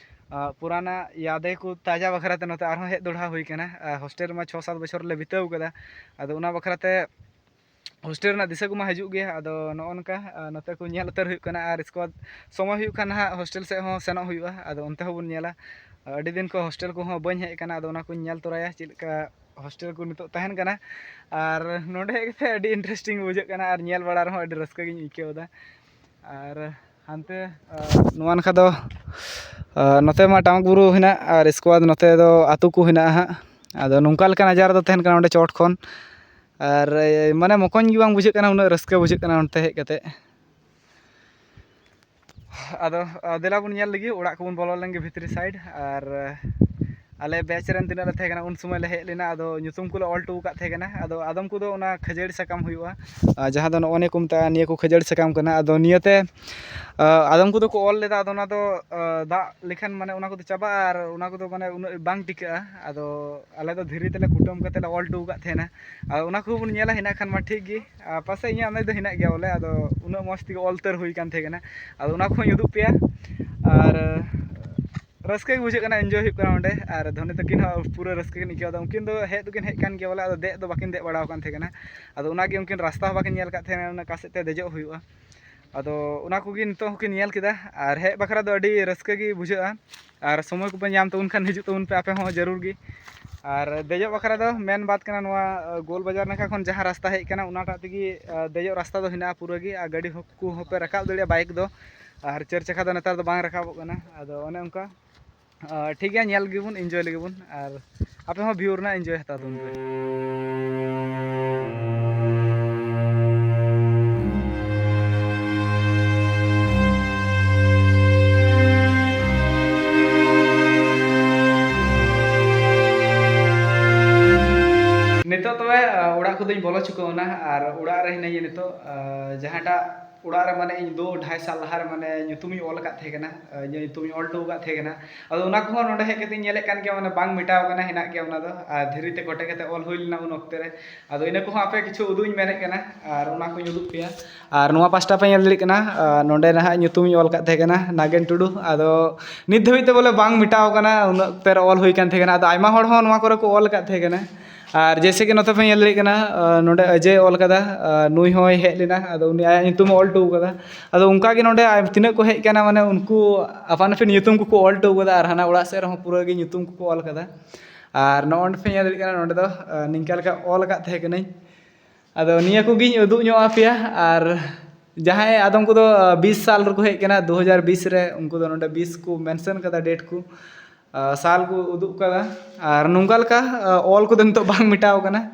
ᱟᱨ ᱯᱩᱨᱟᱱᱟ ᱭᱟᱫᱮ ᱠᱚ ᱛᱟᱡᱟ ᱵᱟᱠᱷᱨᱟ ᱛᱮ ᱱᱚᱛᱮ ᱟᱨᱦᱚᱸ ᱦᱮᱡ ᱫᱚᱲᱦᱟ ᱦᱩᱭ ᱠᱟᱱᱟ᱾ ᱟᱨ ᱦᱳᱥᱴᱮᱞ ᱨᱮᱢᱟ ᱪᱷᱚ ᱥᱟᱛ ᱵᱚᱪᱷᱚᱨ ᱞᱮ ᱵᱤᱛᱟᱹᱣ ᱠᱟᱫᱟ, ᱟᱫᱚ ᱚᱱᱟ ᱵᱟᱠᱷᱨᱟ ᱛᱮ ᱦᱳᱥᱴᱮᱞ ᱨᱮᱱᱟᱜ ᱫᱤᱥᱟᱹ ᱠᱚᱢᱟ ᱦᱤᱡᱩᱜ ᱜᱮᱭᱟ᱾ ᱟᱫᱚ ᱱᱚᱜᱼᱚ ᱱᱚᱝᱠᱟ, ᱟᱨ ᱱᱚᱛᱮ ᱠᱚ ᱧᱮᱞ ᱩᱛᱟᱹᱨ ᱦᱩᱭᱩᱜ ᱠᱟᱱᱟ, ᱟᱨ ᱤᱥᱠᱮ ᱵᱟᱫᱽ ᱥᱚᱢᱚᱭ ᱦᱩᱭᱩᱜ ᱠᱷᱟᱱ ᱱᱟᱦᱟᱜ ᱦᱳᱥᱴᱮᱞ ᱥᱮᱫ ᱦᱚᱸ ᱥᱮᱱᱚᱜ ᱦᱩᱭᱩᱜᱼᱟ᱾ ᱟᱫᱚ ᱚᱱᱛᱮ ᱦᱚᱸᱵᱚᱱ ᱧᱮᱞᱟ᱾ ᱟᱹᱰᱤ ᱫᱤᱱ ᱠᱷᱚᱱ ᱦᱳᱥᱴᱮᱞ ᱠᱚᱦᱚᱸ ᱵᱟᱹᱧ ᱦᱮᱡ ᱟᱠᱟᱱᱟ, ᱟᱫᱚ ᱚᱱᱟ ᱠᱚᱧ ᱧᱮᱞ ᱛᱚᱨᱟᱭᱟ ᱪᱮᱫ ᱞᱮᱠᱟ ᱦᱳᱥᱴᱮᱞ ᱠᱚ ᱱᱤᱛᱚᱜ ᱛᱟᱦᱮᱱ ᱠᱟᱱᱟ᱾ ᱟᱨ ᱱᱚᱰᱮ ᱦᱮᱡ ᱠᱟᱛᱮ ᱟᱹᱰᱤ ᱤᱱᱴᱟᱨᱮᱥᱴᱤᱝ ᱵᱩᱡᱷᱟᱹᱜ ᱠᱟᱱᱟ, ᱟᱨ ᱧᱮᱞ ᱵᱟᱲᱟ ᱨᱮᱦᱚᱸ ᱟᱹᱰᱤ ᱨᱟᱹᱥᱠᱟᱹ ᱜᱤᱧ ᱟᱹᱭᱠᱟᱹᱣ ᱮᱫᱟ᱾ ᱟᱨ ᱦᱟᱱᱛᱮ, ᱟᱨ ᱱᱚᱣᱟ ᱱᱟᱠᱷᱟ ᱫᱚ, ᱟᱨ ᱱᱚᱛᱮ ᱢᱟ ᱴᱟᱢᱟᱠ ᱵᱩᱨᱩ ᱦᱮᱱᱟᱜ, ᱟᱨ ᱤᱥᱠᱮ ᱵᱟᱫᱽ ᱱᱚᱛᱮ ᱫᱚ ᱟᱹᱛᱩ ᱠᱚ ᱦᱮᱱᱟᱜᱼᱟ ᱦᱟᱸᱜ᱾ ᱟᱫᱚ ᱱᱚᱝᱠᱟ ᱞᱮᱠᱟ ᱱᱟᱡᱟᱨ ᱫᱚ ᱛᱟᱦᱮᱱ ᱠᱟᱱᱟ ᱚᱸᱰᱮ ᱪᱚᱴ ᱠᱷᱚᱱ᱾ ᱟᱨ, ᱮ, ᱢᱟᱱᱮ ᱢᱚᱠᱚᱧ ᱜᱮ ᱵᱟᱝ ᱵᱩᱡᱷᱟᱹᱜ ᱠᱟᱱᱟ, ᱩᱱᱟᱹᱜ ᱨᱟᱹᱥᱠᱟᱹ ᱵᱩᱡᱷᱟᱹᱜ ᱠᱟᱱᱟ ᱚᱱᱛᱮ ᱦᱮᱡ ᱠᱟᱛᱮ᱾ ᱟᱫᱚ, ᱟ, ᱫᱮᱞᱟ ᱵᱚᱱ ᱧᱮᱞ ᱞᱮᱜᱮ, ᱚᱲᱟᱜ ᱠᱚᱵᱚᱱ ᱵᱚᱞᱚ ᱞᱮᱱ ᱜᱮ ᱵᱷᱤᱛᱨᱤ ᱥᱟᱭᱤᱰ᱾ ᱟᱨ, ᱮ, ᱟᱞᱮ ᱵᱮᱪ ᱨᱮᱱ ᱛᱤᱱᱟᱹᱜ ᱞᱮ ᱛᱟᱦᱮᱸ ᱠᱟᱱᱟ, ᱩᱱ ᱥᱚᱢᱚᱭ ᱞᱮ ᱦᱮᱡ ᱞᱮᱱᱟ᱾ ᱟᱫᱚ ᱧᱩᱛᱩᱢ ᱠᱚᱞᱮ ᱚᱞ ᱦᱚᱴᱚ ᱟᱠᱟᱫ ᱛᱟᱦᱮᱸ ᱠᱟᱱᱟ᱾ ᱟᱫᱚ ᱟᱫᱚᱢ ᱠᱚᱫᱚ ᱚᱱᱟ ᱠᱷᱟᱹᱡᱟᱹᱲᱤ ᱥᱟᱠᱟᱢ ᱦᱩᱭᱩᱜᱼᱟ, ᱟᱨ ᱡᱟᱦᱟᱸ ᱫᱚ ᱱᱚᱜᱼᱚ ᱱᱤᱭᱟᱹ ᱠᱚ ᱢᱮᱛᱟᱜᱼᱟ, ᱱᱤᱭᱟᱹ ᱠᱚ ᱠᱷᱟᱹᱡᱟᱹᱲᱤ ᱥᱟᱠᱟᱢ ᱠᱟᱱᱟ᱾ ᱟᱫᱚ ᱱᱤᱭᱟᱹᱛᱮ, ᱟᱫᱚᱢ ᱠᱚᱫᱚ ᱠᱚ ᱚᱞ ᱞᱮᱫᱟ᱾ ᱟᱫᱚ ᱚᱱᱟ ᱫᱚ ᱫᱟᱜ ᱞᱮᱠᱷᱟᱱ ᱢᱟᱱᱮ ᱚᱱᱟ ᱠᱚᱫᱚ ᱪᱟᱵᱟᱜᱼᱟ, ᱟᱨ ᱚᱱᱟ ᱠᱚᱫᱚ ᱢᱟᱱᱮ ᱩᱱᱟᱹᱜ ᱵᱟᱝ ᱴᱤᱠᱟᱹᱜᱼᱟ᱾ ᱟᱫᱚ ᱟᱞᱮ ᱫᱚ ᱫᱷᱤᱨᱤ ᱛᱮᱞᱮ ᱠᱩᱴᱟᱹᱢ ᱠᱟᱛᱮ ᱞᱮ ᱚᱞ ᱦᱚᱴᱚ ᱟᱠᱟᱫ ᱛᱟᱦᱮᱱᱟ᱾ ᱟᱫᱚ ᱚᱱᱟ ᱠᱚᱦᱚᱸ ᱵᱚᱱ ᱧᱮᱞᱟ, ᱦᱮᱱᱟᱜ ᱠᱷᱟᱱ ᱢᱟ ᱴᱷᱤᱠ ᱜᱮ᱾ ᱟᱨ ᱯᱟᱥᱮᱡ ᱤᱧᱟᱹᱜ ᱚᱱᱟ ᱫᱚ ᱦᱮᱱᱟᱜ ᱜᱮᱭᱟ ᱵᱚᱞᱮ, ᱟᱫᱚ ᱩᱱᱟᱹᱜ ᱢᱚᱡᱽ ᱛᱮᱜᱮ ᱚᱞ ᱩᱛᱟᱹᱨ ᱦᱩᱭ ᱠᱟᱱ ᱛᱟᱦᱮᱸ ᱠᱟᱱᱟ᱾ ᱟᱫᱚ ᱚᱱᱟ ᱠᱚᱦᱚᱸᱧ ᱩᱫᱩᱜ ᱯᱮᱭᱟ᱾ ᱟᱨ ᱨᱟᱹᱥᱠᱟᱹ ᱜᱮ ᱵᱩᱡᱷᱟᱹᱜ ᱠᱟᱱᱟ, ᱮᱱᱡᱚᱭ ᱦᱩᱭᱩᱜ ᱠᱟᱱᱟ ᱚᱸᱰᱮ᱾ ᱟᱨ ᱫᱷᱚᱱᱤ ᱛᱟᱹᱠᱤᱱ ᱦᱚᱸ ᱯᱩᱨᱟᱹ ᱨᱟᱹᱥᱠᱟᱹ ᱠᱤᱱ ᱟᱹᱭᱠᱟᱹᱣ ᱮᱫᱟ᱾ ᱩᱱᱠᱤᱱ ᱫᱚ ᱦᱮᱡ ᱫᱚᱠᱤᱱ ᱦᱮᱡ ᱠᱟᱱ ᱜᱮᱭᱟ ᱵᱚᱞᱮ, ᱟᱫᱚ ᱫᱮᱡ ᱫᱚ ᱵᱟᱹᱠᱤᱱ ᱫᱮᱡ ᱵᱟᱲᱟ ᱟᱠᱟᱱ ᱛᱟᱦᱮᱸ ᱠᱟᱱᱟ᱾ ᱟᱫᱚ ᱚᱱᱟᱜᱮ ᱩᱱᱠᱤᱱ ᱨᱟᱥᱛᱟ ᱦᱚᱸ ᱵᱟᱹᱠᱤᱱ ᱧᱮᱞ ᱟᱠᱟᱫ ᱛᱟᱦᱮᱸ ᱠᱟᱱᱟ, ᱚᱱᱟ ᱚᱠᱟ ᱥᱮᱫ ᱛᱮ ᱫᱮᱡᱚᱜ ᱦᱩᱭᱩᱜᱼᱟ᱾ ᱟᱫᱚ ᱚᱱᱟ ᱠᱚᱜᱮ ᱱᱤᱛᱚᱜ ᱦᱚᱸᱠᱤᱱ ᱧᱮᱞ ᱠᱮᱫᱟ᱾ ᱟᱨ ᱦᱮᱡ ᱵᱟᱠᱷᱨᱟ ᱫᱚ ᱟᱹᱰᱤ ᱨᱟᱹᱥᱠᱟᱹ ᱜᱮ ᱵᱩᱡᱷᱟᱹᱜᱼᱟ᱾ ᱟᱨ ᱥᱚᱢᱚᱭ ᱠᱚᱯᱮ ᱧᱟᱢ ᱛᱟᱵᱚᱱ ᱠᱷᱟᱱ, ᱦᱤᱡᱩᱜ ᱛᱟᱵᱚᱱ ᱯᱮ ᱟᱯᱮ ᱦᱚᱸ ᱡᱟᱹᱨᱩᱲ ᱜᱮ᱾ ᱟᱨ ᱫᱮᱡᱚᱜ ᱵᱟᱠᱷᱨᱟ ᱫᱚ ᱢᱮᱱ ᱵᱟᱫ ᱠᱟᱱᱟ, ᱱᱚᱣᱟ ᱜᱳᱞ ᱵᱟᱡᱟᱨ ᱱᱟᱠᱷᱟ ᱠᱷᱚᱱ ᱡᱟᱦᱟᱸ ᱨᱟᱥᱛᱟ ᱦᱮᱡ ᱠᱟᱱᱟ, ᱚᱱᱟᱴᱟᱜ ᱛᱮᱜᱮ ᱫᱮᱡᱚᱜ ᱨᱟᱥᱛᱟ ᱫᱚ ᱦᱮᱱᱟᱜᱼᱟ ᱯᱩᱨᱟᱹ ᱜᱮ᱾ ᱟᱨ ᱜᱟᱹᱰᱤ ᱦᱚᱸ ᱠᱚ ᱦᱚᱸᱯᱮ ᱨᱟᱠᱟᱵ ᱫᱟᱲᱮᱭᱟᱜᱼᱟ, ᱵᱟᱭᱤᱠ ᱫᱚ᱾ ᱟᱨ ᱪᱟᱹᱨ ᱪᱟᱠᱷᱟ ᱫᱚ ᱱᱮᱛᱟᱨ ᱫᱚ ᱵᱟᱝ ᱨᱟᱠᱟᱵᱚᱜ ᱠᱟᱱᱟ᱾ ᱟᱫᱚ ᱚᱱᱮ ᱚᱱᱠᱟ, ᱟᱨ ᱴᱷᱤᱠ ᱜᱮᱭᱟ, ᱧᱮᱞ ᱜᱮᱵᱚᱱ, ᱮᱱᱡᱚᱭ ᱞᱮᱜᱮ ᱵᱚᱱ᱾ ᱟᱨ ᱟᱯᱮ ᱦᱚᱸ ᱵᱷᱤᱭᱩ ᱨᱮᱱᱟᱜ ᱮᱱᱡᱚᱭ ᱦᱟᱛᱟᱣ ᱛᱟᱵᱚᱱ ᱯᱮ᱾ ᱱᱤᱛᱚᱜ ᱛᱚᱵᱮ, ᱟ, ᱚᱲᱟᱜ ᱠᱚᱫᱚᱧ ᱵᱚᱞᱚ ᱪᱩᱠᱟᱹᱣ ᱮᱱᱟ᱾ ᱟᱨ ᱚᱲᱟᱜ ᱨᱮ ᱦᱤᱱᱟᱹᱧᱟ ᱱᱤᱛᱚᱜ, ᱟ, ᱡᱟᱦᱟᱸᱴᱟᱜ ᱚᱲᱟᱜ ᱨᱮ ᱢᱟᱱᱮ ᱤᱧ ᱫᱩ ᱰᱷᱟᱭ ᱥᱟᱞ ᱞᱟᱦᱟ ᱨᱮ ᱢᱟᱱᱮ ᱧᱩᱛᱩᱢᱤᱧ ᱚᱞ ᱟᱠᱟᱫ ᱛᱟᱦᱮᱸ ᱠᱟᱱᱟ, ᱟ, ᱤᱧᱟᱹᱜ ᱧᱩᱛᱩᱢᱤᱧ ᱚᱞ ᱦᱚᱴᱚ ᱟᱠᱟᱫ ᱛᱟᱦᱮᱸ ᱠᱟᱱᱟ᱾ ᱟᱫᱚ ᱚᱱᱟ ᱠᱚᱦᱚᱸ ᱱᱚᱰᱮ ᱦᱮᱡ ᱠᱟᱛᱮᱧ ᱧᱮᱞᱮᱫ ᱠᱟᱱ ᱜᱮᱭᱟ, ᱢᱟᱱᱮ ᱵᱟᱝ ᱢᱮᱴᱟᱣ ᱠᱟᱱᱟ, ᱦᱮᱱᱟᱜ ᱜᱮᱭᱟ ᱚᱱᱟ ᱫᱚ᱾ ᱟᱨ ᱫᱷᱤᱨᱤ ᱛᱮ ᱠᱚᱴᱮᱡ ᱠᱟᱛᱮ ᱚᱞ ᱦᱩᱭ ᱞᱮᱱᱟ ᱩᱱ ᱚᱠᱛᱮ ᱨᱮ᱾ ᱟᱫᱚ ᱤᱱᱟᱹ ᱠᱚᱦᱚᱸ ᱟᱯᱮ ᱠᱤᱪᱷᱩ ᱩᱫᱩᱜ ᱤᱧ ᱢᱮᱱᱮᱫ ᱠᱟᱱᱟ, ᱟᱨ ᱚᱱᱟ ᱠᱚᱧ ᱩᱫᱩᱜ ᱯᱮᱭᱟ᱾ ᱟᱨ ᱱᱚᱣᱟ ᱯᱟᱥᱴᱟ ᱯᱮ ᱧᱮᱞ ᱫᱟᱲᱮᱭᱟᱜ ᱠᱟᱱᱟ, ᱟᱨ ᱱᱚᱰᱮ ᱱᱟᱦᱟᱜ ᱧᱩᱛᱩᱢᱤᱧ ᱚᱞ ᱟᱠᱟᱫ ᱛᱟᱦᱮᱸ ᱠᱟᱱᱟ, ᱱᱟᱜᱮᱱ ᱴᱩᱰᱩ᱾ ᱟᱫᱚ ᱱᱤᱛ ᱫᱷᱟᱹᱵᱤᱡ ᱛᱮ ᱵᱚᱞᱮ ᱵᱟᱝ ᱢᱮᱴᱟᱣ ᱠᱟᱱᱟ, ᱩᱱ ᱚᱠᱛᱮ ᱨᱮ ᱚᱞ ᱦᱩᱭ ᱠᱟᱱ ᱛᱟᱦᱮᱸ ᱠᱟᱱᱟ᱾ ᱟᱫᱚ ᱟᱭᱢᱟ ᱦᱚᱲ ᱦᱚᱸ ᱱᱚᱣᱟ ᱠᱚᱨᱮ ᱠᱚ ᱚᱞ ᱟᱠᱟᱫ ᱛᱟᱦᱮᱸ ᱠᱟᱱᱟ᱾ ᱟᱨ ᱡᱮᱭᱥᱮ ᱠᱤ ᱱᱚᱛᱮ ᱯᱮ ᱧᱮᱞ ᱫᱟᱲᱮᱭᱟᱜ ᱠᱟᱱᱟ, ᱟᱨ ᱱᱚᱰᱮ ᱚᱡᱚᱭ ᱚᱞ ᱠᱟᱫᱟ, ᱟᱨ ᱱᱩᱭ ᱦᱚᱸᱭ ᱦᱮᱡ ᱞᱮᱱᱟ, ᱟᱫᱚ ᱩᱱᱤ ᱟᱭᱟᱜ ᱧᱩᱛᱩᱢ ᱮ ᱚᱞ ᱦᱚᱴᱚ ᱠᱟᱫᱟ᱾ ᱟᱫᱚ ᱚᱱᱠᱟ ᱜᱮ ᱱᱚᱰᱮ ᱟᱭ-, ᱛᱤᱱᱟᱹᱜ ᱠᱚ ᱦᱮᱡ ᱠᱟᱱᱟ, ᱢᱟᱱᱮ ᱩᱱᱠᱩ ᱟᱯᱟᱱ ᱟᱹᱯᱤᱱ ᱧᱩᱛᱩᱢ ᱠᱚᱠᱚ ᱚᱞ ᱦᱚᱴᱚ ᱠᱟᱫᱟ, ᱟᱨ ᱦᱟᱱᱟ ᱚᱲᱟᱜ ᱥᱮᱫ ᱨᱮᱦᱚᱸ ᱯᱩᱨᱟᱹ ᱜᱮ ᱧᱩᱛᱩᱢ ᱠᱚᱠᱚ ᱚᱞ ᱠᱟᱫᱟ᱾ ᱟᱨ ᱱᱚᱜᱼᱚ ᱱᱚᱰᱮ ᱯᱮ ᱧᱮᱞ ᱫᱟᱲᱮᱭᱟᱜ ᱠᱟᱱᱟ, ᱱᱚᱰᱮ ᱫᱚ, ᱟᱨ ᱱᱤᱝᱠᱟ ᱞᱮᱠᱟ ᱚᱞ ᱟᱠᱟᱫ ᱛᱟᱦᱮᱸ ᱠᱟᱹᱱᱟᱹᱧ᱾ ᱟᱫᱚ ᱱᱤᱭᱟᱹ ᱠᱚᱜᱮᱧ ᱩᱫᱩᱜ ᱧᱚᱜ ᱟᱯᱮᱭᱟ᱾ ᱟᱨ ᱡᱟᱦᱟᱸᱭ ᱟᱫᱚᱢ ᱠᱚᱫᱚ, ᱟᱨ ᱵᱤᱥ ᱥᱟᱞ ᱨᱮᱠᱚ ᱦᱮᱡ ᱠᱟᱱᱟ, ᱫᱩ ᱦᱟᱡᱟᱨ ᱵᱤᱥ ᱨᱮ, ᱩᱱᱠᱩ ᱫᱚ ᱱᱚᱰᱮ ᱵᱤᱥ ᱠᱚ ᱢᱮᱱᱥᱚᱱ ᱠᱟᱫᱟ, ᱰᱮᱴ ᱠᱚ, ᱟᱨ ᱥᱟᱞ ᱠᱚ ᱩᱫᱩᱜ ᱠᱟᱫᱟ᱾ ᱟᱨ ᱱᱚᱝᱠᱟ ᱞᱮᱠᱟ, ᱟᱨ ᱚᱞ ᱠᱚᱫᱚ ᱱᱤᱛᱚᱜ ᱵᱟᱝ ᱢᱮᱴᱟᱣ ᱠᱟᱱᱟ᱾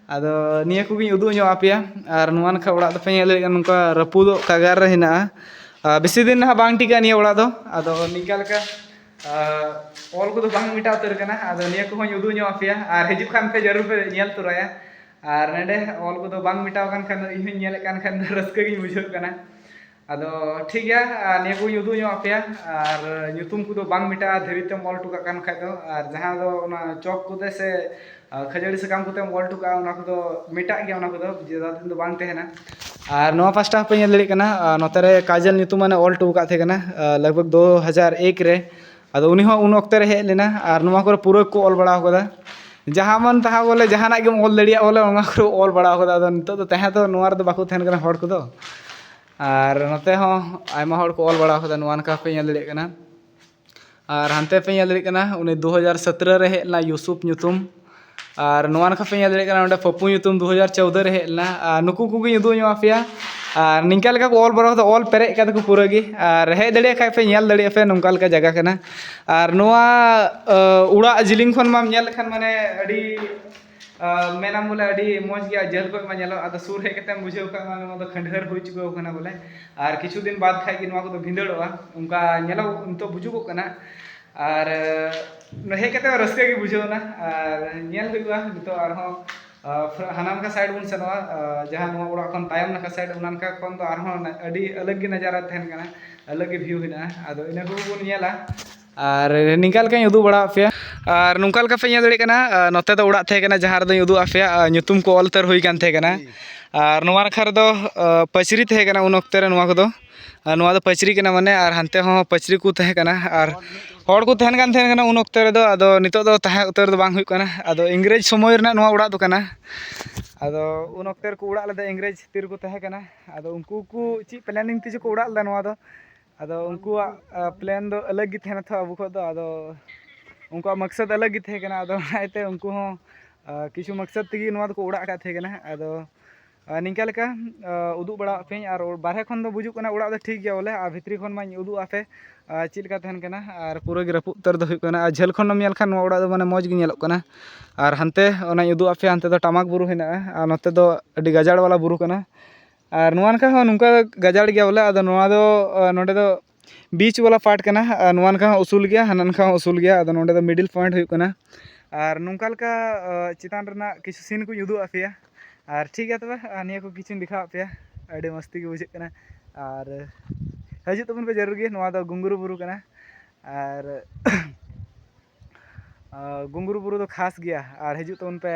ᱟᱫᱚ ᱱᱤᱭᱟᱹ ᱠᱚᱜᱮᱧ ᱩᱫᱩᱜ ᱧᱚᱜ ᱟᱯᱮᱭᱟ᱾ ᱟᱨ ᱱᱚᱣᱟ ᱱᱟᱠᱷᱟ ᱚᱲᱟᱜ ᱫᱚᱯᱮ ᱧᱮᱞ ᱫᱟᱲᱮᱭᱟᱜ ᱠᱟᱱᱟ, ᱱᱚᱝᱠᱟ ᱨᱟᱹᱯᱩᱫᱚᱜ ᱠᱟᱜᱟᱨ ᱨᱮ ᱦᱮᱱᱟᱜᱼᱟ᱾ ᱟᱨ ᱵᱮᱥᱤ ᱫᱤᱱ ᱱᱟᱦᱟᱜ ᱵᱟᱝ ᱴᱤᱠᱟᱹᱜᱼᱟ ᱱᱤᱭᱟᱹ ᱚᱲᱟᱜ ᱫᱚ᱾ ᱟᱫᱚ ᱱᱤᱝᱠᱟ ᱞᱮᱠᱟ, ᱟᱨ ᱚᱞ ᱠᱚᱫᱚ ᱵᱟᱝ ᱢᱮᱴᱟᱣ ᱩᱛᱟᱹᱨ ᱠᱟᱱᱟ᱾ ᱟᱫᱚ ᱱᱤᱭᱟᱹ ᱠᱚᱦᱚᱸᱧ ᱩᱫᱩᱜ ᱧᱚᱜ ᱟᱯᱮᱭᱟ, ᱟᱨ ᱦᱤᱡᱩᱜ ᱠᱷᱟᱱ ᱯᱮ ᱡᱟᱹᱨᱩᱲ ᱯᱮ ᱧᱮᱞ ᱛᱚᱨᱟᱭᱟ᱾ ᱟᱨ ᱱᱚᱰᱮ ᱚᱞ ᱠᱚᱫᱚ ᱵᱟᱝ ᱢᱮᱴᱟᱣ ᱟᱠᱟᱱ ᱠᱷᱟᱱ ᱫᱚ, ᱤᱧ ᱦᱚᱸᱧ ᱧᱮᱞᱮᱫ ᱠᱟᱱ ᱠᱷᱟᱱ ᱫᱚ ᱨᱟᱹᱥᱠᱟᱹ ᱜᱤᱧ ᱵᱩᱡᱷᱟᱹᱣ ᱠᱟᱱᱟ᱾ ᱟᱫᱚ ᱴᱷᱤᱠ ᱜᱮᱭᱟ, ᱟᱨ ᱱᱤᱭᱟᱹ ᱠᱚᱧ ᱩᱫᱩᱜ ᱧᱚᱜ ᱟᱯᱮᱭᱟ᱾ ᱟᱨ ᱧᱩᱛᱩᱢ ᱠᱚᱫᱚ ᱵᱟᱝ ᱢᱮᱴᱟᱜᱼᱟ ᱫᱷᱤᱨᱤ ᱛᱮᱢ ᱚᱞ ᱦᱚᱴᱚ ᱠᱟᱜ ᱠᱟᱱ ᱠᱷᱟᱡ ᱫᱚ᱾ ᱟᱨ ᱡᱟᱦᱟᱸ ᱫᱚ ᱚᱱᱟ ᱪᱚᱠ ᱠᱚᱛᱮ ᱥᱮ, ᱟᱨ ᱠᱷᱟᱹᱡᱟᱹᱲᱤ ᱥᱟᱠᱟᱢ ᱠᱚᱛᱮᱢ ᱚᱞ ᱦᱚᱴᱚ ᱠᱟᱜᱼᱟ, ᱚᱱᱟ ᱠᱚᱫᱚ ᱢᱮᱴᱟᱜ ᱜᱮᱭᱟ, ᱚᱱᱟ ᱠᱚᱫᱚ ᱡᱟᱫᱟ ᱫᱤᱱ ᱫᱚ ᱵᱟᱝ ᱛᱟᱦᱮᱱᱟ᱾ ᱟᱨ ᱱᱚᱣᱟ ᱯᱟᱥᱴᱟ ᱦᱚᱸᱯᱮ ᱧᱮᱞ ᱫᱟᱲᱮᱭᱟᱜ ᱠᱟᱱᱟ, ᱟᱨ ᱱᱚᱛᱮ ᱨᱮ ᱠᱟᱡᱚᱞ ᱧᱩᱛᱩᱢ ᱢᱟᱱᱮ ᱚᱞ ᱦᱚᱴᱚ ᱟᱠᱟᱫ ᱛᱟᱦᱮᱸ ᱠᱟᱱᱟ, ᱟᱨ ᱞᱟᱜᱽ ᱵᱷᱟᱜᱽ ᱫᱩ ᱦᱟᱡᱟᱨ ᱮᱠ ᱨᱮ᱾ ᱟᱫᱚ ᱩᱱᱤ ᱦᱚᱸ ᱩᱱ ᱚᱠᱛᱮ ᱨᱮ ᱦᱮᱡ ᱞᱮᱱᱟ, ᱟᱨ ᱱᱚᱣᱟ ᱠᱚᱨᱮ ᱯᱩᱨᱟᱹ ᱠᱚ ᱚᱞ ᱵᱟᱲᱟ ᱟᱠᱟᱫᱟ᱾ ᱡᱟᱦᱟᱸ ᱢᱟᱱ ᱛᱟᱦᱟᱸ ᱵᱚᱞᱮ, ᱡᱟᱦᱟᱱᱟᱜ ᱜᱮᱢ ᱚᱞ ᱫᱟᱲᱮᱭᱟᱜ ᱵᱚᱞᱮ, ᱚᱱᱟ ᱠᱚᱨᱮ ᱚᱞ ᱵᱟᱲᱟ ᱟᱠᱟᱫᱟ᱾ ᱟᱫᱚ ᱱᱤᱛᱚᱜ ᱫᱚ ᱛᱟᱦᱮᱸ ᱫᱚ ᱱᱚᱣᱟ ᱨᱮᱫᱚ ᱵᱟᱠᱚ ᱛᱟᱦᱮᱱ ᱠᱟᱱᱟ ᱦᱚᱲ ᱠᱚᱫᱚ᱾ ᱟᱨ ᱱᱚᱛᱮ ᱦᱚᱸ ᱟᱭᱢᱟ ᱦᱚᱲ ᱠᱚ ᱚᱞ ᱵᱟᱲᱟ ᱟᱠᱟᱫᱟ, ᱱᱚᱣᱟ ᱱᱟᱠᱷᱟ ᱯᱮ ᱧᱮᱞ ᱫᱟᱲᱮᱭᱟᱜ ᱠᱟᱱᱟ᱾ ᱟᱨ ᱦᱟᱱᱛᱮ ᱯᱮ ᱧᱮᱞ ᱫᱟᱲᱮᱭᱟᱜ ᱠᱟᱱᱟ, ᱩᱱᱤ ᱫᱩ ᱦᱟᱡᱟᱨ ᱥᱚᱛᱨᱚ ᱨᱮ ᱦᱮᱡ ᱞᱮᱱᱟ, ᱭᱩᱥᱩᱯ ᱧᱩᱛᱩᱢ᱾ ᱟᱨ ᱱᱚᱣᱟ ᱱᱟᱠᱷᱟ ᱯᱮ ᱧᱮᱞ ᱫᱟᱲᱮᱭᱟᱜ ᱠᱟᱱᱟ, ᱚᱸᱰᱮ ᱯᱟᱹᱯᱩ ᱧᱩᱛᱩᱢ ᱫᱩ ᱦᱟᱡᱟᱨ ᱪᱳᱣᱫᱟᱹ ᱨᱮ ᱦᱮᱡ ᱞᱮᱱᱟ᱾ ᱟᱨ ᱱᱩᱠᱩ ᱠᱚᱜᱮᱧ ᱩᱫᱩᱜ ᱧᱚᱜ ᱟᱯᱮᱭᱟ᱾ ᱟᱨ ᱱᱤᱝᱠᱟ ᱞᱮᱠᱟ ᱠᱚ ᱚᱞ ᱵᱟᱲᱟ ᱠᱟᱫᱟ, ᱚᱞ ᱯᱮᱨᱮᱡ ᱠᱟᱫᱟ ᱠᱚ ᱯᱩᱨᱟᱹ ᱜᱮ᱾ ᱟᱨ ᱦᱮᱡ ᱫᱟᱲᱮᱭᱟᱜ ᱠᱷᱟᱡ ᱯᱮ, ᱧᱮᱞ ᱫᱟᱲᱮᱭᱟᱜᱼᱟ ᱯᱮ, ᱱᱚᱝᱠᱟ ᱞᱮᱠᱟ ᱡᱟᱭᱜᱟ ᱠᱟᱱᱟ᱾ ᱟᱨ ᱱᱚᱣᱟ, ᱟᱹ, ᱚᱲᱟᱜ ᱡᱤᱞᱤᱧ ᱠᱷᱚᱱ ᱢᱟᱢ ᱧᱮᱞ ᱞᱮᱠᱷᱟᱱ ᱢᱟᱱᱮ ᱟᱹᱰᱤ, ᱟᱹ, ᱢᱮᱱᱟᱢ ᱵᱚᱞᱮ ᱟᱹᱰᱤ ᱢᱚᱡᱽ ᱜᱮᱭᱟ, ᱡᱷᱟᱹᱞ ᱠᱷᱚᱱ ᱢᱟ ᱧᱮᱞᱚᱜ, ᱟᱫᱚ ᱥᱩᱨ ᱦᱮᱡ ᱠᱟᱛᱮᱢ ᱵᱩᱡᱷᱟᱹᱣ ᱠᱷᱟᱡ ᱢᱟ ᱱᱚᱣᱟ ᱫᱚ ᱠᱷᱟᱹᱱᱰᱦᱟᱹᱨ ᱦᱩᱭ ᱪᱩᱠᱟᱹᱣ ᱠᱟᱱᱟ ᱵᱚᱞᱮ᱾ ᱟᱨ ᱠᱤᱪᱷᱩ ᱫᱤᱱ ᱵᱟᱫᱽ ᱠᱷᱟᱡ ᱜᱮ ᱱᱚᱣᱟ ᱠᱚᱫᱚ ᱵᱷᱤᱸᱫᱟᱹᱲᱚᱜᱼᱟ, ᱚᱱᱠᱟ ᱧᱮᱞᱚᱜ, ᱱᱤᱛᱚᱜ ᱵᱩᱡᱩᱜᱚᱜ ᱠᱟᱱᱟ᱾ ᱟᱨ, ᱟᱹ, ᱦᱮᱡ ᱠᱟᱛᱮ ᱨᱟᱹᱥᱠᱟᱹ ᱜᱮ ᱵᱩᱡᱷᱟᱹᱣ ᱮᱱᱟ᱾ ᱟᱨ ᱧᱮᱞ ᱦᱩᱭᱩᱜᱼᱟ ᱱᱤᱛᱚᱜ ᱟᱨᱦᱚᱸ, ᱟᱨ, ᱦᱟᱱᱟ ᱱᱟᱠᱷᱟ side ᱵᱚᱱ ᱥᱮᱱᱚᱜᱼᱟ, ᱟᱨ ᱡᱟᱦᱟᱸ ᱱᱚᱣᱟ ᱚᱲᱟᱜ ᱠᱷᱚᱱ ᱛᱟᱭᱚᱢ ᱱᱟᱠᱷᱟ side, ᱚᱱᱟ ᱱᱟᱠᱷᱟ ᱠᱷᱚᱱ ᱫᱚ ᱟᱨᱦᱚᱸ ᱟᱹᱰᱤ ᱟᱞᱟᱜᱽ ᱜᱮ ᱱᱟᱡᱟᱨᱟ ᱛᱟᱦᱮᱱ ᱠᱟᱱᱟ, ᱟᱞᱟᱜᱽ ᱜᱮ view ᱦᱮᱱᱟᱜᱼᱟ᱾ ᱟᱫᱚ ᱤᱱᱟᱹ ᱠᱚᱜᱮ ᱵᱚᱱ ᱧᱮᱞᱟ᱾ ᱟᱨ ᱱᱤᱝᱠᱟ ᱞᱮᱠᱟᱧ ᱩᱫᱩᱜ ᱵᱟᱲᱟ ᱟᱫ ᱯᱮᱭᱟ᱾ ᱟᱨ ᱱᱚᱝᱠᱟ ᱞᱮᱠᱟ ᱯᱮ ᱧᱮᱞ ᱫᱟᱲᱮᱭᱟᱜ ᱠᱟᱱᱟ, ᱟᱨ ᱱᱚᱛᱮ ᱫᱚ ᱚᱲᱟᱜ ᱛᱟᱦᱮᱸ ᱠᱟᱱᱟ, ᱡᱟᱦᱟᱸ ᱨᱮᱫᱚᱧ ᱩᱫᱩᱜ ᱟᱫ ᱯᱮᱭᱟ, ᱟᱨ ᱧᱩᱛᱩᱢ ᱠᱚ ᱚᱞ ᱩᱛᱟᱹᱨ ᱦᱩᱭ ᱠᱟᱱ ᱛᱟᱦᱮᱸ ᱠᱟᱱᱟ᱾ ᱟᱨ ᱱᱚᱣᱟ ᱱᱟᱠᱷᱟ ᱨᱮᱫᱚ, ᱟᱨ, ᱯᱟᱹᱪᱨᱤ ᱛᱟᱦᱮᱸ ᱠᱟᱱᱟ ᱩᱱ ᱚᱠᱛᱮ ᱨᱮ ᱱᱚᱣᱟ ᱠᱚᱫᱚ᱾ ᱟᱨ ᱱᱚᱣᱟ ᱫᱚ ᱯᱟᱹᱪᱨᱤ ᱠᱟᱱᱟ ᱢᱟᱱᱮ, ᱟᱨ ᱦᱟᱱᱛᱮ ᱦᱚᱸ ᱯᱟᱹᱪᱨᱤ ᱠᱚ ᱛᱟᱦᱮᱸ ᱠᱟᱱᱟ, ᱟᱨ ᱦᱚᱲ ᱠᱚ ᱛᱟᱦᱮᱱ ᱠᱟᱱ ᱛᱟᱦᱮᱸ ᱠᱟᱱᱟ ᱩᱱ ᱚᱠᱛᱮ ᱨᱮᱫᱚ᱾ ᱟᱫᱚ ᱱᱤᱛᱚᱜ ᱫᱚ ᱛᱟᱦᱮᱸ ᱩᱛᱟᱹᱨ ᱫᱚ ᱵᱟᱝ ᱦᱩᱭᱩᱜ ᱠᱟᱱᱟ᱾ ᱟᱫᱚ ᱤᱝᱨᱮᱡᱽ ᱥᱚᱢᱚᱭ ᱨᱮᱱᱟᱜ ᱱᱚᱣᱟ ᱚᱲᱟᱜ ᱫᱚ ᱠᱟᱱᱟ᱾ ᱟᱫᱚ ᱩᱱ ᱚᱠᱛᱮ ᱨᱮᱠᱚ ᱚᱲᱟᱜ ᱞᱮᱫᱟ, ᱤᱝᱨᱮᱡᱽ ᱛᱤ ᱨᱮᱠᱚ ᱛᱟᱦᱮᱸ ᱠᱟᱱᱟ᱾ ᱟᱫᱚ ᱩᱱᱠᱩ ᱠᱚ ᱪᱮᱫ planning ᱛᱮ ᱪᱚ ᱠᱚ ᱚᱲᱟᱜ ᱞᱮᱫᱟ ᱱᱚᱣᱟ ᱫᱚ᱾ ᱟᱫᱚ ᱩᱱᱠᱩᱣᱟᱜ, ᱟ, plan ᱫᱚ ᱟᱞᱟᱜᱽ ᱜᱮ ᱛᱟᱦᱮᱱᱟ ᱛᱚ ᱟᱵᱚ ᱠᱷᱚᱱ ᱫᱚ᱾ ᱟᱫᱚ ᱩᱱᱠᱩᱣᱟᱜ ᱢᱚᱠᱥᱚᱫ ᱟᱞᱟᱜᱽ ᱜᱮ ᱛᱟᱦᱮᱸ ᱠᱟᱱᱟ᱾ ᱟᱫᱚ ᱚᱱᱟ ᱤᱭᱟᱹᱛᱮ ᱩᱱᱠᱩ ᱦᱚᱸ, ᱟ, ᱠᱤᱪᱷᱩ ᱢᱚᱠᱥᱚᱫ ᱛᱮᱜᱮ ᱱᱚᱣᱟ ᱫᱚᱠᱚ ᱚᱲᱟᱜ ᱟᱠᱟᱫ ᱛᱟᱦᱮᱸ ᱠᱟᱱᱟ᱾ ᱟᱫᱚ, ᱟ, ᱱᱤᱝᱠᱟ ᱞᱮᱠᱟ, ᱟ, ᱩᱫᱩᱜ ᱵᱟᱲᱟᱣᱟᱫ ᱯᱮᱭᱟᱹᱧ᱾ ᱟᱨ ᱵᱟᱨᱦᱮ ᱠᱷᱚᱱ ᱫᱚ ᱵᱩᱡᱩᱜ ᱠᱟᱱᱟ ᱚᱲᱟᱜ ᱫᱚ ᱴᱷᱤᱠ ᱜᱮᱭᱟ ᱵᱚᱞᱮ, ᱟᱨ ᱵᱷᱤᱛᱨᱤ ᱠᱷᱚᱱ ᱢᱟᱧ ᱩᱫᱩᱜ ᱟᱯᱮ, ᱟ, ᱪᱮᱫ ᱞᱮᱠᱟ ᱛᱟᱦᱮᱱ ᱠᱟᱱᱟ᱾ ᱟᱨ ᱯᱩᱨᱟᱹ ᱜᱮ ᱨᱟᱹᱯᱩᱫ ᱩᱛᱟᱹᱨ ᱫᱚ ᱦᱩᱭᱩᱜ ᱠᱟᱱᱟ᱾ ᱟᱨ ᱡᱷᱟᱹᱞ ᱠᱷᱚᱱ ᱮᱢ ᱧᱮᱞ ᱠᱷᱟᱱ ᱱᱚᱣᱟ ᱚᱲᱟᱜ ᱫᱚ ᱢᱟᱱᱮ ᱢᱚᱡᱽ ᱜᱮ ᱧᱮᱞᱚᱜ ᱠᱟᱱᱟ᱾ ᱟᱨ ᱦᱟᱱᱛᱮ ᱚᱱᱟᱧ ᱩᱫᱩᱜ ᱟᱯᱮᱭᱟ, ᱦᱟᱱᱛᱮ ᱫᱚ ᱴᱟᱢᱟᱠ ᱵᱩᱨᱩ ᱦᱮᱱᱟᱜᱼᱟ, ᱟᱨ ᱱᱚᱛᱮ ᱫᱚ ᱟᱹᱰᱤ ᱜᱟᱡᱟᱲ ᱵᱟᱞᱟ ᱵᱩᱨᱩ ᱠᱟᱱᱟ᱾ ᱟᱨ ᱱᱚᱣᱟ ᱱᱟᱠᱷᱟ ᱦᱚᱸ ᱱᱚᱝᱠᱟ ᱜᱟᱡᱟᱲ ᱜᱮᱭᱟ ᱵᱚᱞᱮ᱾ ᱟᱫᱚ ᱱᱚᱣᱟ ᱫᱚ, ᱟ, ᱱᱚᱰᱮ ᱫᱚ ᱵᱤᱪ ᱵᱟᱞᱟ ᱯᱟᱨᱴ ᱠᱟᱱᱟ᱾ ᱟᱨ ᱱᱚᱣᱟ ᱱᱟᱠᱷᱟ ᱦᱚᱸ ᱩᱥᱩᱞ ᱜᱮᱭᱟ, ᱦᱟᱱᱟ ᱱᱟᱠᱷᱟ ᱦᱚᱸ ᱩᱥᱩᱞ ᱜᱮᱭᱟ᱾ ᱟᱫᱚ ᱱᱚᱸᱰᱮ ᱫᱚ ᱢᱤᱰᱤᱞ ᱯᱚᱭᱮᱱᱴ ᱦᱩᱭᱩᱜ ᱠᱟᱱᱟ᱾ ᱟᱨ ᱱᱚᱝᱠᱟ ᱞᱮᱠᱟ ᱪᱮᱛᱟᱱ ᱨᱮᱱᱟᱜ ᱠᱤᱪᱷᱩ ᱥᱤᱱ ᱠᱚᱧ ᱩᱫᱩᱜ ᱟᱯᱮᱭᱟ᱾ ᱟᱨ ᱴᱷᱤᱠ ᱜᱮᱭᱟ ᱛᱚᱵᱮ, ᱱᱤᱭᱟᱹ ᱠᱚ ᱠᱤᱪᱷᱩᱧ ᱫᱮᱠᱷᱟᱣᱟᱫ ᱯᱮᱭᱟ᱾ ᱟᱹᱰᱤ ᱢᱚᱥᱛᱤ ᱜᱮ ᱵᱩᱡᱷᱟᱹᱜ ᱠᱟᱱᱟ᱾ ᱟᱨ ᱦᱤᱡᱩᱜ ᱛᱟᱵᱚᱱ ᱯᱮ ᱡᱟᱹᱨᱩᱲ ᱜᱮ᱾ ᱱᱚᱣᱟ ᱫᱚ ᱜᱩᱝᱜᱩᱨᱩ ᱵᱩᱨᱩ ᱠᱟᱱᱟ᱾ ᱟᱨ ᱜᱩᱝᱜᱩᱨᱩ ᱵᱩᱨᱩ ᱫᱚ ᱠᱷᱟᱥ ᱜᱮᱭᱟ᱾ ᱟᱨ ᱦᱤᱡᱩᱜ ᱛᱟᱵᱚᱱ ᱯᱮ,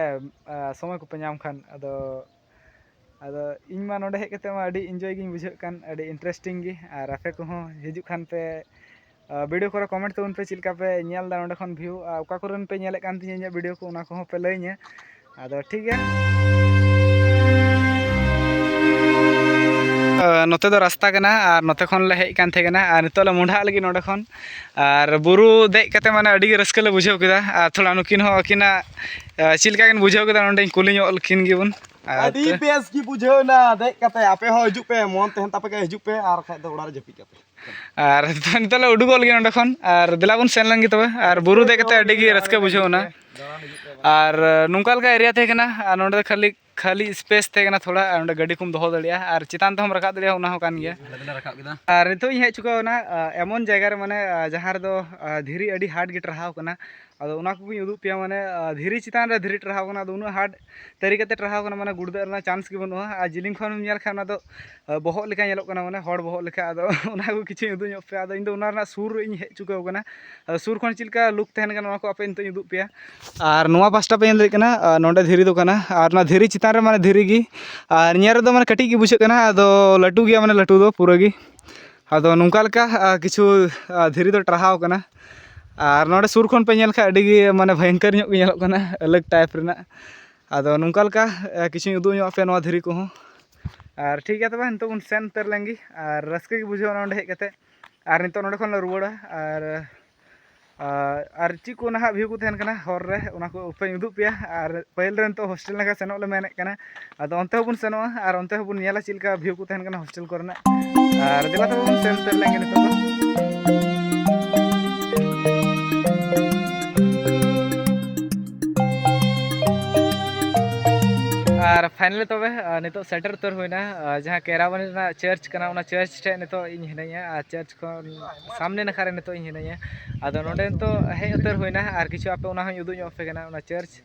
ᱥᱚᱢᱚᱭ ᱠᱚᱯᱮ ᱧᱟᱢ ᱠᱷᱟᱱ᱾ ᱟᱫᱚ ᱟᱫᱚ ᱤᱧ ᱢᱟ ᱱᱚᱰᱮ ᱦᱮᱡ ᱠᱟᱛᱮ ᱢᱟ ᱟᱹᱰᱤ ᱤᱱᱡᱚᱭ ᱜᱤᱧ ᱵᱩᱡᱷᱟᱹᱣᱮᱫ ᱠᱟᱱ, ᱟᱹᱰᱤ ᱤᱱᱴᱟᱨᱮᱥᱴᱤᱝ ᱜᱮ᱾ ᱟᱨ ᱟᱯᱮ ᱠᱚᱦᱚᱸ ᱦᱤᱡᱩᱜ ᱠᱷᱟᱱ ᱯᱮ, ᱵᱷᱤᱰᱤᱭᱳ ᱠᱚᱨᱮ ᱠᱚᱢᱮᱱᱴ ᱛᱟᱵᱚᱱ ᱯᱮ, ᱪᱮᱫ ᱞᱮᱠᱟ ᱯᱮ ᱧᱮᱞ ᱮᱫᱟ ᱱᱚᱰᱮ ᱠᱷᱚᱱ ᱵᱷᱤᱭᱩ, ᱟᱨ ᱚᱠᱟ ᱠᱚᱨᱮᱱ ᱯᱮ ᱧᱮᱞᱮᱫ ᱠᱟᱱ ᱛᱤᱧᱟᱹ ᱤᱧᱟᱹᱜ ᱵᱷᱤᱰᱤᱭᱳ ᱠᱚ, ᱚᱱᱟ ᱠᱚᱦᱚᱸ ᱯᱮ ᱞᱟᱹᱭᱟᱹᱧᱟᱹ᱾ ᱟᱫᱚ ᱴᱷᱤᱠ ᱜᱮᱭᱟ᱾ ᱱᱚᱛᱮ ᱫᱚ ᱨᱟᱥᱛᱟ ᱠᱟᱱᱟ, ᱟᱨ ᱱᱚᱛᱮ ᱠᱷᱚᱱ ᱞᱮ ᱦᱮᱡ ᱠᱟᱱ ᱛᱟᱦᱮᱸ ᱠᱟᱱᱟ, ᱟᱨ ᱱᱤᱛᱚᱜ ᱞᱮ ᱢᱚᱸᱰᱷᱟᱜ ᱞᱟᱹᱜᱤᱫ ᱱᱚᱰᱮ ᱠᱷᱚᱱ᱾ ᱟᱨ ᱵᱩᱨᱩ ᱫᱮᱡ ᱠᱟᱛᱮ ᱢᱟᱱᱮ ᱟᱹᱰᱤ ᱜᱮ ᱨᱟᱹᱥᱠᱟᱹ ᱞᱮ ᱵᱩᱡᱷᱟᱹᱣ ᱠᱮᱫᱟ᱾ ᱟᱨ ᱛᱷᱚᱲᱟ ᱱᱩᱠᱤᱱ ᱦᱚᱸ ᱟᱹᱠᱤᱱᱟᱜ ᱪᱮᱫ ᱞᱮᱠᱟ ᱠᱤᱱ ᱵᱩᱡᱷᱟᱹᱣ ᱠᱮᱫᱟ, ᱱᱚᱰᱮᱧ ᱠᱩᱞᱤ ᱧᱚᱜ ᱠᱤᱱ ᱜᱮᱵᱚᱱ᱾ ᱟᱨ ᱟᱹᱰᱤ ᱛᱮ- ᱵᱮᱥ ᱜᱮ ᱵᱩᱡᱷᱟᱹᱣ ᱮᱱᱟ ᱫᱮᱡ ᱠᱟᱛᱮ᱾ ᱟᱯᱮ ᱦᱚᱸ ᱦᱤᱡᱩᱜ ᱯᱮ, ᱢᱚᱱ ᱛᱟᱦᱮᱱ ᱛᱟᱯᱮ ᱠᱷᱟᱡ ᱦᱤᱡᱩᱜ ᱯᱮ, ᱟᱨ ᱵᱟᱠᱷᱟᱡ ᱫᱚ ᱚᱲᱟᱜ ᱨᱮ ᱡᱟᱹᱯᱤᱫ ᱠᱟᱜ ᱯᱮ᱾ ᱟᱨ ᱱᱤᱛᱚᱜ ᱞᱮ ᱩᱰᱩᱠᱚᱜ ᱞᱟᱹᱜᱤᱫ ᱱᱚᱸᱰᱮ ᱠᱷᱚᱱ, ᱟᱨ ᱫᱮᱞᱟ ᱵᱚᱱ ᱥᱮᱱ ᱞᱮᱱ ᱜᱮ ᱛᱚᱵᱮ᱾ ᱟᱨ ᱵᱩᱨᱩ ᱫᱮᱡ ᱠᱟᱛᱮ ᱟᱹᱰᱤ ᱜᱮ ᱨᱟᱹᱥᱠᱟᱹ ᱵᱩᱡᱷᱟᱹᱣ ᱮᱱᱟ᱾ ᱟᱨ ᱱᱚᱝᱠᱟ ᱞᱮᱠᱟ ᱮᱨᱤᱭᱟ ᱛᱟᱦᱮᱸ ᱠᱟᱱᱟ, ᱟᱨ ᱱᱚᱸᱰᱮ ᱫᱚ ᱠᱷᱟᱹᱞᱤ ᱠᱷᱟᱹᱞᱤ ᱥᱯᱮᱥ ᱛᱟᱦᱮᱸ ᱠᱟᱱᱟ ᱛᱷᱚᱲᱟ, ᱟᱨ ᱚᱸᱰᱮ ᱜᱟᱹᱰᱤ ᱠᱚᱢ ᱫᱚᱦᱚ ᱫᱟᱲᱮᱭᱟᱜᱼᱟ, ᱟᱨ ᱪᱮᱛᱟᱱ ᱛᱮᱦᱚᱸᱢ ᱨᱟᱠᱟᱵ ᱫᱟᱲᱮᱭᱟᱜᱼᱟ, ᱚᱱᱟ ᱦᱚᱸ ᱠᱟᱱ ᱜᱮᱭᱟ᱾ ᱟᱞᱮ ᱫᱚᱞᱮ ᱨᱟᱠᱟᱵ ᱠᱮᱫᱟ᱾ ᱟᱨ ᱱᱤᱛᱚᱜ ᱤᱧ ᱦᱮᱡ ᱪᱩᱠᱟᱹᱣ ᱮᱱᱟ, ᱟ, ᱮᱢᱚᱱ ᱡᱟᱭᱜᱟ ᱨᱮ, ᱢᱟᱱᱮ, ᱟ, ᱡᱟᱦᱟᱸ ᱨᱮᱫᱚ, ᱟ, ᱫᱷᱤᱨᱤ ᱟᱹᱰᱤ ᱦᱟᱨᱰ ᱜᱮ ᱴᱟᱨᱦᱟᱣ ᱠᱟᱱᱟ᱾ ᱟᱫᱚ ᱚᱱᱟ ᱠᱚᱜᱮᱧ ᱩᱫᱩᱜ ᱯᱮᱭᱟ, ᱢᱟᱱᱮ, ᱟ, ᱫᱷᱤᱨᱤ ᱪᱮᱛᱟᱱ ᱨᱮ ᱫᱷᱤᱨᱤ ᱴᱟᱨᱦᱟᱣ ᱠᱟᱱᱟ, ᱟᱫᱚ ᱩᱱᱟᱹᱜ ᱦᱟᱨᱰ ᱛᱟᱹᱨᱤ ᱠᱟᱛᱮ ᱴᱟᱨᱦᱟᱣ ᱠᱟᱱᱟ, ᱢᱟᱱᱮ, ᱜᱩᱲᱫᱟᱹᱜ ᱨᱮᱱᱟᱜ ᱪᱟᱱᱥ ᱜᱮ ᱵᱟᱹᱱᱩᱜᱼᱟ᱾ ᱟᱨ ᱡᱤᱞᱤᱧ ᱠᱷᱚᱱᱮᱢ ᱧᱮᱞ ᱠᱷᱟᱱ ᱚᱱᱟ ᱫᱚ, ᱟ, ᱵᱚᱦᱚᱜ ᱞᱮᱠᱟ ᱧᱮᱞᱚᱜ ᱠᱟᱱᱟ, ᱢᱟᱱᱮ, ᱦᱚᱲ ᱵᱚᱦᱚᱜ ᱞᱮᱠᱟ᱾ ᱟᱫᱚ ᱚᱱᱟ ᱠᱚ ᱠᱤᱪᱷᱩᱧ ᱩᱫᱩᱜ ᱧᱚᱜ ᱯᱮᱭᱟ᱾ ᱟᱫᱚ ᱤᱧ ᱫᱚ ᱚᱱᱟ ᱨᱮᱱᱟᱜ ᱥᱩᱨ ᱨᱮ ᱤᱧ ᱦᱮᱡ ᱪᱩᱠᱟᱹᱣ ᱠᱟᱱᱟ᱾ ᱟᱫᱚ ᱥᱩᱨ ᱠᱷᱚᱱ ᱪᱮᱫ ᱞᱮᱠᱟ ᱞᱩᱠ ᱛᱟᱦᱮᱱ ᱠᱟᱱᱟ, ᱚᱱᱟ ᱠᱚ ᱟᱯᱮ ᱱᱤᱛᱚᱜ ᱤᱧ ᱩᱫᱩᱜ ᱯᱮᱭᱟ᱾ ᱟᱨ ᱱᱚᱣᱟ ᱯᱟᱥᱴᱟ ᱯᱮ ᱧᱮᱞ ᱫᱟᱲᱮᱭᱟᱜ ᱠᱟᱱᱟ, ᱟᱨ ᱱᱚᱣᱟ ᱫᱷᱤᱨᱤ ᱪᱮᱛᱟᱱ ᱨᱮ, ᱢᱟᱱᱮ, ᱫᱷᱤᱨᱤ ᱜᱮ᱾ ᱟᱨ ᱧᱮᱞ ᱨᱮᱫᱚ, ᱢᱟᱱᱮ, ᱠᱟᱹᱴᱤᱡ ᱜᱮ ᱵᱩᱡᱷᱟᱹᱜ ᱠᱟᱱᱟ, ᱟᱫᱚ ᱞᱟᱹᱴᱩ ᱜᱮᱭᱟ, ᱢᱟᱱᱮ, ᱞᱟᱹᱴᱩ ᱫᱚ ᱯᱩᱨᱟᱹ ᱜᱮ᱾ ᱟᱫᱚ ᱱᱚᱝᱠᱟ ᱞᱮᱠᱟ, ᱟ, ᱠᱤᱪᱷᱩ, ᱟ, ᱫᱷᱤᱨᱤ ᱫᱚ ᱴᱟᱨᱦᱟᱣ ᱠᱟᱱᱟ᱾ ᱟᱨ ᱱᱚᱰᱮ ᱥᱩᱨ ᱠᱷᱚᱱ ᱯᱮ ᱧᱮᱞ ᱠᱷᱟᱱ ᱟᱹᱰᱤ ᱜᱮ, ᱢᱟᱱᱮ, ᱵᱷᱚᱭᱚᱝᱠᱚᱨ ᱧᱚᱜ ᱜᱮ ᱧᱮᱞᱚᱜ ᱠᱟᱱᱟ, ᱟᱞᱟᱜᱽ ᱴᱟᱭᱤᱯ ᱨᱮᱱᱟᱜ᱾ ᱟᱫᱚ ᱱᱚᱝᱠᱟ ᱞᱮᱠᱟ, ᱟ, ᱠᱤᱪᱷᱩᱧ ᱩᱫᱩᱜ ᱧᱚᱜ ᱟᱯᱮ ᱱᱚᱣᱟ ᱫᱷᱤᱨᱤ ᱠᱚᱦᱚᱸ᱾ ᱟᱨ ᱴᱷᱤᱠ ᱜᱮᱭᱟ ᱛᱚᱵᱮ, ᱱᱤᱛᱚᱜ ᱵᱚᱱ ᱥᱮᱱ ᱩᱛᱟᱹᱨ ᱞᱮᱱ ᱜᱮ᱾ ᱟᱨ ᱨᱟᱹᱥᱠᱟᱹ ᱜᱮ ᱵᱩᱡᱷᱟᱹᱣ ᱮᱱᱟ ᱱᱚᱰᱮ ᱦᱮᱡ ᱠᱟᱛᱮ᱾ ᱟᱨ ᱱᱤᱛᱚᱜ ᱱᱚᱰᱮ ᱠᱷᱚᱱ ᱞᱮ ᱨᱩᱣᱟᱹᱲᱟ᱾ ᱟᱨ, ᱟᱨ, ᱟᱨ ᱪᱮᱫ ᱠᱚ ᱱᱟᱦᱟᱜ ᱵᱷᱤᱭᱩ ᱠᱚ ᱛᱟᱦᱮᱱ ᱠᱟᱱᱟ ᱦᱚᱨ ᱨᱮ, ᱚᱱᱟ ᱠᱚ ᱯᱮ ᱩᱫᱩᱜ ᱯᱮᱭᱟ᱾ ᱟᱨ ᱯᱟᱹᱦᱤᱞ ᱨᱮ ᱱᱤᱛᱚᱜ ᱦᱳᱥᱴᱮᱞ ᱱᱟᱠᱷᱟ ᱥᱮᱱᱚᱜ ᱞᱮ ᱢᱮᱱᱮᱫ ᱠᱟᱱᱟ, ᱟᱫᱚ ᱚᱱᱛᱮ ᱦᱚᱸᱵᱚᱱ ᱥᱮᱱᱚᱜᱼᱟ᱾ ᱟᱨ ᱚᱱᱛᱮ ᱦᱚᱸᱵᱚᱱ ᱧᱮᱞᱟ ᱪᱮᱫ ᱞᱮᱠᱟ ᱵᱷᱤᱭᱩ ᱠᱚ ᱛᱟᱦᱮᱱ ᱠᱟᱱᱟ ᱦᱳᱥᱴᱮᱞ ᱠᱚᱨᱮᱱᱟᱜ᱾ ᱟᱨ ᱫᱮᱞᱟ ᱛᱚᱵᱮ ᱵᱚᱱ ᱥᱮᱱ ᱩᱛᱟᱹᱨ ᱞᱮᱱ ᱜᱮ ᱱᱤᱛᱚᱜ ᱫᱚ᱾ ᱟᱨ Finally ᱛᱚᱵᱮ, ᱟᱨ ᱱᱤᱛᱚᱜ ᱥᱮᱴᱮᱨ ᱩᱛᱟᱹᱨ ᱦᱩᱭᱱᱟ, ᱟᱨ ᱡᱟᱦᱟᱸ ᱠᱮᱨᱟᱵᱟᱱᱤ ᱨᱮᱱᱟᱜ ᱪᱟᱨᱪ ᱠᱟᱱᱟ, ᱚᱱᱟ ᱪᱟᱨᱪ ᱴᱷᱮᱱ ᱱᱤᱛᱚᱜ ᱤᱧ ᱦᱤᱱᱟᱹᱧᱟ, ᱟᱨ ᱪᱟᱨᱪ ᱠᱷᱚᱱ ᱥᱟᱢᱱᱮ ᱱᱟᱠᱷᱟ ᱨᱮ ᱱᱤᱛᱚᱜ ᱤᱧ ᱦᱤᱱᱟᱹᱧᱟ᱾ ᱟᱫᱚ ᱱᱚᱸᱰᱮ ᱱᱤᱛᱚᱜ ᱦᱮᱡ ᱩᱛᱟᱹᱨ ᱦᱩᱭᱱᱟ, ᱟᱨ ᱠᱤᱪᱷᱩ ᱟᱯᱮ ᱚᱱᱟ ᱦᱚᱸᱧ ᱩᱫᱩᱜ ᱧᱚᱜ ᱟᱯᱮ ᱠᱟᱱᱟ, ᱚᱱᱟ ᱪᱟᱨᱪ᱾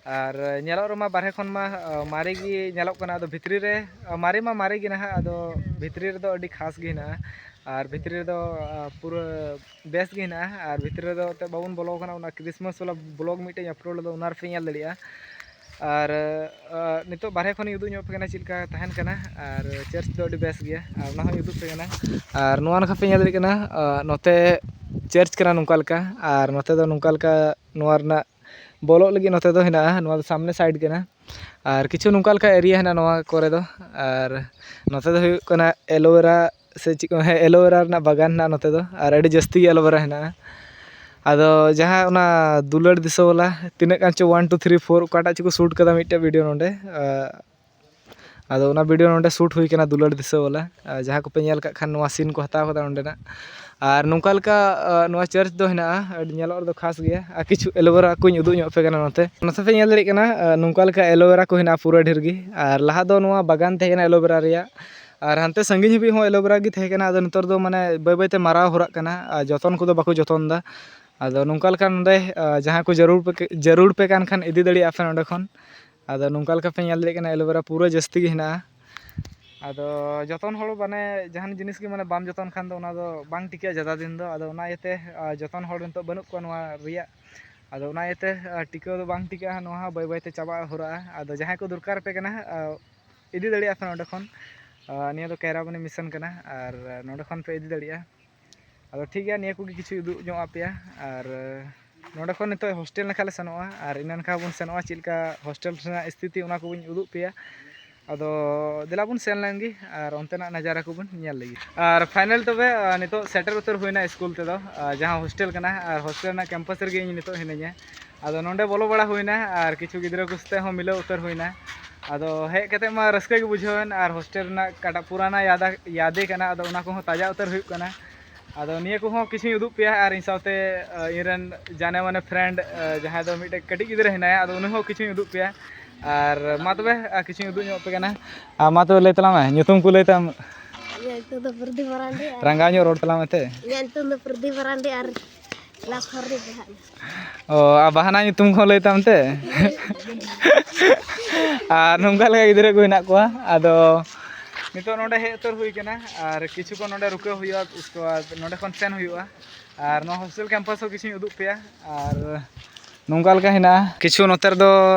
ᱟᱨ ᱧᱮᱞᱚᱜ ᱨᱮᱢᱟ ᱵᱟᱨᱦᱮ ᱠᱷᱚᱱ ᱢᱟ, ᱟᱨ ᱢᱟᱨᱮ ᱜᱮ ᱧᱮᱞᱚᱜ ᱠᱟᱱᱟ, ᱟᱫᱚ ᱵᱷᱤᱛᱨᱤ ᱨᱮ, ᱟᱨ ᱢᱟᱨᱮ ᱢᱟ ᱢᱟᱨᱮ ᱜᱮ ᱱᱟᱦᱟᱜ, ᱟᱫᱚ ᱵᱷᱤᱛᱨᱤ ᱨᱮᱫᱚ ᱟᱹᱰᱤ ᱠᱷᱟᱥ ᱜᱮ ᱦᱮᱱᱟᱜᱼᱟ᱾ ᱟᱨ ᱵᱷᱤᱛᱨᱤ ᱨᱮᱫᱚ, ᱟᱨ ᱯᱩᱨᱟᱹ ᱵᱮᱥ ᱜᱮ ᱦᱮᱱᱟᱜᱼᱟ᱾ ᱟᱨ ᱵᱷᱤᱛᱨᱤ ᱨᱮᱫᱚ ᱮᱱᱛᱮᱫ ᱵᱟᱵᱚᱱ ᱵᱚᱞᱚ ᱟᱠᱟᱱᱟ, ᱚᱱᱟ ᱠᱨᱤᱥᱢᱟᱥ ᱵᱟᱞᱟ ᱵᱞᱚᱜ ᱢᱤᱫᱴᱮᱡ ᱟᱯᱞᱳᱰ ᱞᱮᱫᱟ, ᱚᱱᱟ ᱨᱮᱯᱮ ᱧᱮᱞ ᱫᱟᱲᱮᱭᱟᱜᱼᱟ᱾ ᱟᱨ, ᱟᱨ ᱱᱤᱛᱚᱜ ᱵᱟᱨᱦᱮ ᱠᱷᱚᱱᱤᱧ ᱩᱫᱩᱜ ᱧᱚᱜ ᱟᱯᱮ ᱠᱟᱱᱟ ᱪᱮᱫ ᱞᱮᱠᱟ ᱛᱟᱦᱮᱱ ᱠᱟᱱᱟ, ᱟᱨ ᱪᱟᱨᱪ ᱫᱚ ᱟᱹᱰᱤ ᱵᱮᱥ ᱜᱮᱭᱟ, ᱟᱨ ᱚᱱᱟ ᱦᱚᱸᱧ ᱩᱫᱩᱜ ᱟᱯᱮ ᱠᱟᱱᱟ᱾ ᱟᱨ ᱱᱚᱣᱟ ᱱᱟᱠᱷᱟ ᱯᱮ ᱧᱮᱞ ᱫᱟᱲᱮᱭᱟᱜ ᱠᱟᱱᱟ, ᱟᱨ ᱱᱚᱛᱮ ᱪᱟᱨᱪ ᱠᱟᱱᱟ ᱱᱚᱝᱠᱟ ᱞᱮᱠᱟ, ᱟᱨ ᱱᱚᱛᱮ ᱫᱚ ᱱᱚᱝᱠᱟ ᱞᱮᱠᱟ ᱱᱚᱣᱟ ᱨᱮᱱᱟᱜ ᱵᱚᱞᱚᱜ ᱞᱟᱹᱜᱤᱫ ᱱᱚᱛᱮ ᱫᱚ ᱦᱮᱱᱟᱜᱼᱟ, ᱱᱚᱣᱟ ᱫᱚ ᱥᱟᱢᱱᱮ ᱥᱟᱭᱤᱰ ᱠᱟᱱᱟ᱾ ᱟᱨ ᱠᱤᱪᱷᱩ ᱱᱚᱝᱠᱟ ᱞᱮᱠᱟ ᱮᱨᱤᱭᱟ ᱦᱮᱱᱟᱜᱼᱟ ᱱᱚᱣᱟ ᱠᱚᱨᱮ ᱫᱚ᱾ ᱟᱨ ᱱᱚᱛᱮ ᱫᱚ ᱦᱩᱭᱩᱜ ᱠᱟᱱᱟ ᱮᱞᱳᱵᱮᱨᱟ ᱥᱮ ᱪᱮᱫ ᱠᱚ, ᱦᱮᱸ, ᱮᱞᱳᱵᱮᱨᱟ ᱨᱮᱱᱟᱜ ᱵᱟᱜᱟᱱ ᱦᱮᱱᱟᱜᱼᱟ ᱱᱚᱛᱮ ᱫᱚ, ᱟᱨ ᱟᱹᱰᱤ ᱡᱟᱹᱥᱛᱤ ᱜᱮ ᱮᱞᱳᱵᱮᱨᱟ ᱦᱮᱱᱟᱜᱼᱟ᱾ ᱟᱫᱚ ᱡᱟᱦᱟᱸ ᱚᱱᱟ ᱫᱩᱞᱟᱹᱲ ᱫᱤᱥᱟᱹ ᱵᱟᱞᱟ ᱛᱤᱱᱟᱹᱜ ᱜᱟᱱ ᱪᱚ ᱚᱣᱟᱱ ᱴᱩ ᱛᱷᱨᱤ ᱯᱷᱳᱨ ᱚᱠᱟᱴᱟᱜ ᱪᱚᱠᱚ ᱥᱩᱴ ᱠᱟᱫᱟ ᱢᱤᱫᱴᱮᱡ ᱵᱷᱤᱰᱤᱭᱳ ᱱᱚᱰᱮ, ᱟᱫᱚ ᱚᱱᱟ ᱵᱷᱤᱰᱤᱭᱳ ᱱᱚᱰᱮ ᱥᱩᱴ ᱦᱩᱭ ᱠᱟᱱᱟ ᱫᱩᱞᱟᱹᱲ ᱫᱤᱥᱟᱹ ᱵᱟᱞᱟ᱾ ᱟᱨ ᱡᱟᱦᱟᱸ ᱠᱚᱯᱮ ᱧᱮᱞ ᱠᱟᱜ ᱠᱷᱟᱱ, ᱱᱚᱣᱟ ᱥᱤᱱ ᱠᱚ ᱦᱟᱛᱟᱣ ᱠᱟᱫᱟ ᱱᱚᱸᱰᱮᱱᱟᱜ᱾ ᱟᱨ ᱱᱚᱝᱠᱟ ᱞᱮᱠᱟ, ᱟᱨ ᱱᱚᱣᱟ ᱪᱟᱨᱪ ᱫᱚ ᱦᱮᱱᱟᱜᱼᱟ, ᱟᱹᱰᱤ ᱧᱮᱞᱚᱜ ᱨᱮᱫᱚ ᱠᱷᱟᱥ ᱜᱮᱭᱟ᱾ ᱟᱨ ᱠᱤᱪᱷᱩ ᱮᱞᱳᱵᱮᱨᱟ ᱠᱚᱧ ᱩᱫᱩᱜ ᱧᱚᱜ ᱟᱯᱮ ᱠᱟᱱᱟ ᱱᱚᱛᱮ᱾ ᱱᱚᱛᱮ ᱯᱮ ᱧᱮᱞ ᱫᱟᱲᱮᱭᱟᱜ ᱠᱟᱱᱟ, ᱟᱨ ᱱᱚᱝᱠᱟ ᱞᱮᱠᱟ ᱮᱞᱳᱵᱮᱨᱟ ᱠᱚ ᱦᱮᱱᱟᱜᱼᱟ ᱯᱩᱨᱟᱹ ᱰᱷᱮᱨ ᱜᱮ᱾ ᱟᱨ ᱞᱟᱦᱟ ᱫᱚ ᱱᱚᱣᱟ ᱵᱟᱜᱟᱱ ᱛᱟᱦᱮᱸ ᱠᱟᱱᱟ ᱮᱞᱳᱵᱮᱨᱟ ᱨᱮᱭᱟᱜ, ᱟᱨ ᱦᱟᱱᱛᱮ ᱥᱟᱺᱜᱤᱧ ᱦᱟᱹᱵᱤᱡ ᱦᱚᱸ ᱮᱞᱳᱵᱮᱨᱟ ᱜᱮ ᱛᱟᱦᱮᱸ ᱠᱟᱱᱟ᱾ ᱟᱫᱚ ᱱᱮᱛᱟᱨ ᱫᱚ ᱢᱟᱱᱮ ᱵᱟᱹᱭ ᱵᱟᱹᱭᱛᱮ ᱢᱟᱨᱟᱣ ᱦᱚᱨᱟᱜ ᱠᱟᱱᱟ, ᱟᱨ ᱡᱚᱛᱚᱱ ᱠᱚᱫᱚ ᱵᱟᱠᱚ ᱡᱚᱛᱚᱱ ᱮᱫᱟ᱾ ᱟᱫᱚ ᱱᱚᱝᱠᱟ ᱞᱮᱠᱟ ᱱᱚᱰᱮ, ᱟᱨ ᱡᱟᱦᱟᱸ ᱠᱚ ᱡᱟᱹᱨᱩᱲ ᱯᱮ, ᱡᱟᱹᱨᱩᱲ ᱯᱮ ᱠᱟᱱ ᱠᱷᱟᱱ ᱤᱫᱤ ᱫᱟᱲᱮᱭᱟᱜᱼᱟ ᱯᱮ ᱱᱚᱸᱰᱮ ᱠᱷᱚᱱ᱾ ᱟᱫᱚ ᱱᱚᱝᱠᱟ ᱞᱮᱠᱟ ᱯᱮ ᱧᱮᱞ ᱫᱟᱲᱮᱭᱟᱜ ᱠᱟᱱᱟ, ᱮᱞᱳᱵᱮᱨᱟ ᱯᱩᱨᱟᱹ ᱡᱟᱹᱥᱛᱤ ᱜᱮ ᱦᱮᱱᱟᱜᱼᱟ᱾ ᱟᱫᱚ ᱡᱚᱛᱚᱱ ᱦᱚᱲ, ᱢᱟᱱᱮ, ᱡᱟᱦᱟᱱ ᱡᱤᱱᱤᱥ ᱜᱮ, ᱢᱟᱱᱮ, ᱵᱟᱢ ᱡᱚᱛᱚᱱ ᱠᱷᱟᱱ ᱫᱚ ᱚᱱᱟ ᱫᱚ ᱵᱟᱝ ᱴᱤᱠᱟᱹᱜᱼᱟ ᱡᱟᱫᱟ ᱫᱤᱱ ᱫᱚ᱾ ᱟᱫᱚ ᱚᱱᱟ ᱤᱭᱟᱹᱛᱮ, ᱟᱨ, ᱡᱚᱛᱚᱱ ᱦᱚᱲ ᱱᱤᱛᱚᱜ ᱵᱟᱹᱱᱩᱜ ᱠᱚᱣᱟ ᱱᱚᱣᱟ ᱨᱮᱭᱟᱜ᱾ ᱟᱫᱚ ᱚᱱᱟ ᱤᱭᱟᱹᱛᱮ, ᱟᱨ, ᱴᱤᱠᱟᱹᱣ ᱫᱚ ᱵᱟᱝ ᱴᱤᱠᱟᱹᱜᱼᱟ, ᱱᱚᱣᱟ ᱦᱚᱸ ᱵᱟᱹᱭ ᱵᱟᱹᱭᱛᱮ ᱪᱟᱵᱟᱜ ᱦᱚᱨᱟᱜᱼᱟ᱾ ᱟᱫᱚ ᱡᱟᱦᱟᱸᱭ ᱠᱚ ᱫᱚᱨᱠᱟᱨ ᱯᱮ ᱠᱟᱱᱟ, ᱟᱨ, ᱤᱫᱤ ᱫᱟᱲᱮᱭᱟᱜᱼᱟ ᱯᱮ ᱱᱚᱸᱰᱮ ᱠᱷᱚᱱ᱾ ᱟᱨ, ᱱᱤᱭᱟᱹ ᱫᱚ ᱠᱟᱭᱨᱟᱵᱚᱱᱤ ᱢᱤᱥᱚᱱ ᱠᱟᱱᱟ, ᱟᱨ ᱱᱚᱸᱰᱮ ᱠᱷᱚᱱ ᱯᱮ ᱤᱫᱤ ᱫᱟᱲᱮᱭᱟᱜᱼᱟ᱾ ᱟᱫᱚ ᱴᱷᱤᱠ ᱜᱮᱭᱟ, ᱱᱤᱭᱟᱹ ᱠᱚᱜᱮ ᱠᱤᱪᱷᱩ ᱩᱫᱩᱜ ᱧᱚᱜ ᱟᱯᱮᱭᱟ᱾ ᱟᱨ ᱱᱚᱸᱰᱮ ᱠᱷᱚᱱ ᱱᱤᱛᱚᱜ ᱦᱳᱥᱴᱮᱞ ᱱᱟᱠᱷᱟ ᱞᱮ ᱥᱮᱱᱚᱜᱼᱟ, ᱟᱨ ᱤᱱᱟᱹ ᱱᱟᱠᱷᱟ ᱵᱚᱱ ᱥᱮᱱᱚᱜᱼᱟ, ᱪᱮᱫ ᱞᱮᱠᱟ ᱦᱳᱥᱴᱮᱞ ᱨᱮᱱᱟᱜ ᱥᱛᱷᱤᱛᱤ, ᱚᱱᱟ ᱠᱚᱵᱚᱱ ᱩᱫᱩᱜ ᱯᱮᱭᱟ᱾ ᱟᱫᱚ ᱫᱮᱞᱟ ᱵᱚᱱ ᱥᱮᱱ ᱞᱮᱱ ᱜᱮ ᱟᱨ ᱚᱱᱛᱮᱱᱟᱜ ᱱᱟᱡᱟᱨᱟ ᱠᱚᱵᱚᱱ ᱧᱮᱞ ᱞᱮᱜᱮ᱾ ᱟᱨ ᱯᱷᱟᱭᱱᱟᱞ ᱛᱚᱵᱮ, ᱟᱨ ᱱᱤᱛᱚᱜ ᱥᱮᱴᱮᱨ ᱩᱛᱟᱹᱨ ᱦᱩᱭᱱᱟ ᱥᱠᱩᱞ ᱛᱮᱫᱚ, ᱟᱨ ᱡᱟᱦᱟᱸ ᱦᱳᱥᱴᱮᱞ ᱠᱟᱱᱟ, ᱟᱨ ᱦᱳᱥᱴᱮᱞ ᱨᱮᱱᱟᱜ ᱠᱮᱢᱯᱟᱥ ᱨᱮᱜᱮ ᱤᱧ ᱱᱤᱛᱚᱜ ᱦᱤᱱᱟᱹᱧᱟ᱾ ᱟᱫᱚ ᱱᱚᱸᱰᱮ ᱵᱚᱞᱚ ᱵᱟᱲᱟ ᱦᱩᱭᱱᱟ ᱟᱨ ᱠᱤᱪᱷᱩ ᱜᱤᱫᱽᱨᱟᱹ ᱠᱚ ᱥᱟᱛᱮ ᱦᱚᱸ ᱢᱤᱞᱟᱹᱣ ᱩᱛᱟᱹᱨ ᱦᱩᱭᱱᱟ᱾ ᱟᱫᱚ ᱦᱮᱡ ᱠᱟᱛᱮ ᱢᱟ ᱨᱟᱹᱥᱠᱟᱹ ᱜᱮ ᱵᱩᱡᱷᱟᱹᱣᱮᱱ, ᱟᱨ ᱦᱳᱥᱴᱮᱞ ᱨᱮᱱᱟᱜ ᱚᱠᱟᱴᱟᱜ ᱯᱩᱨᱟᱱᱟ ᱭᱟᱫᱟ, ᱭᱟᱫᱮ ᱠᱟᱱᱟ, ᱟᱫᱚ ᱚᱱᱟ ᱠᱚᱦᱚᱸ ᱛᱟᱡᱟ ᱩᱛᱟᱹᱨ ᱦᱩᱭᱩᱜ ᱠᱟᱱᱟ᱾ ᱟᱫᱚ ᱱᱤᱭᱟᱹ ᱠᱚᱦᱚᱸ ᱠᱤᱪᱷᱩᱧ ᱩᱫᱩᱜ ᱯᱮᱭᱟ, ᱟᱨ ᱤᱧ ᱥᱟᱶᱛᱮ, ᱟᱨ, ᱤᱧ ᱨᱮᱱ ᱡᱟᱱᱮ ᱢᱟᱱᱮ ᱯᱷᱨᱮᱱᱰ, ᱟᱨ, ᱡᱟᱦᱟᱸᱭ ᱫᱚ ᱢᱤᱫᱴᱮᱡ ᱠᱟᱹᱴᱤᱡ ᱜᱤᱫᱽᱨᱟᱹ ᱦᱮᱱᱟᱭᱟ, ᱟᱫᱚ ᱩᱱᱤ ᱦᱚᱸ ᱠᱤᱪᱷᱩᱧ ᱩᱫᱩᱜ ᱯᱮᱭᱟ᱾ ᱟᱨ ᱢᱟ ᱛᱚᱵᱮ, ᱟᱨ ᱠᱤᱪᱷᱩᱧ ᱩᱫᱩᱜ ᱧᱚᱜ ᱟᱯᱮ ᱠᱟᱱᱟ᱾ ᱟᱨ ᱢᱟ ᱛᱚᱵᱮ, ᱞᱟᱹᱭ ᱛᱟᱞᱟᱝ ᱢᱮ, ᱧᱩᱛᱩᱢ ᱠᱚ ᱞᱟᱹᱭ ᱛᱟᱢ᱾ ᱤᱧᱟᱹᱜ ᱧᱩᱛᱩᱢ ᱫᱚ ᱯᱨᱚᱫᱤᱯ ᱢᱟᱨᱟᱱᱰᱤ ᱟᱨ ᱨᱟᱸᱜᱟᱣ ᱧᱚᱜ ᱨᱚᱲ ᱛᱟᱞᱟᱝ ᱢᱮ ᱛᱮ᱾ ᱤᱧᱟᱹᱜ ᱧᱩᱛᱩᱢ ᱫᱚ ᱯᱨᱚᱫᱤᱯ ᱢᱟᱨᱟᱱᱰᱤ ᱟᱨ ᱠᱞᱟᱥ ᱯᱷᱳᱨ ᱨᱮ ᱯᱟᱲᱦᱟᱜ ᱠᱟᱱᱟ᱾ ᱚ, ᱟᱨ ᱵᱟᱦᱟᱱᱟ ᱧᱩᱛᱩᱢ ᱠᱚᱦᱚᱸ ᱞᱟᱹᱭ ᱛᱟᱢ ᱛᱮ᱾ ᱟᱨ ᱱᱚᱝᱠᱟ ᱞᱮᱠᱟ ᱜᱤᱫᱽᱨᱟᱹ ᱠᱚ ᱦᱮᱱᱟᱜ ᱠᱚᱣᱟ᱾ ᱟᱫᱚ ᱱᱤᱛᱚᱜ ᱱᱚᱰᱮ ᱦᱮᱡ ᱩᱛᱟᱹᱨ ᱦᱩᱭ ᱠᱟᱱᱟ, ᱟᱨ ᱠᱤᱪᱷᱩ ᱠᱷᱚᱱ ᱱᱚᱰᱮ ᱨᱩᱠᱟᱹ ᱦᱩᱭᱩᱜᱼᱟ, ᱩᱥᱠᱮ ᱵᱟᱫ ᱱᱚᱰᱮ ᱠᱷᱚᱱ ᱥᱮᱱ ᱦᱩᱭᱩᱜᱼᱟ᱾ ᱟᱨ ᱱᱚᱣᱟ ᱦᱳᱥᱴᱮᱞ ᱠᱮᱢᱯᱟᱥ ᱦᱚᱸ ᱠᱤᱪᱷᱩᱧ ᱩᱫᱩᱜ ᱯᱮᱭᱟ᱾ ᱟᱨ ᱱᱚᱝᱠᱟ ᱞᱮᱠᱟ ᱦᱮᱱᱟᱜᱼᱟ᱾ ᱠᱤᱪᱷᱩ ᱱᱚᱛᱮ ᱨᱮᱫᱚ,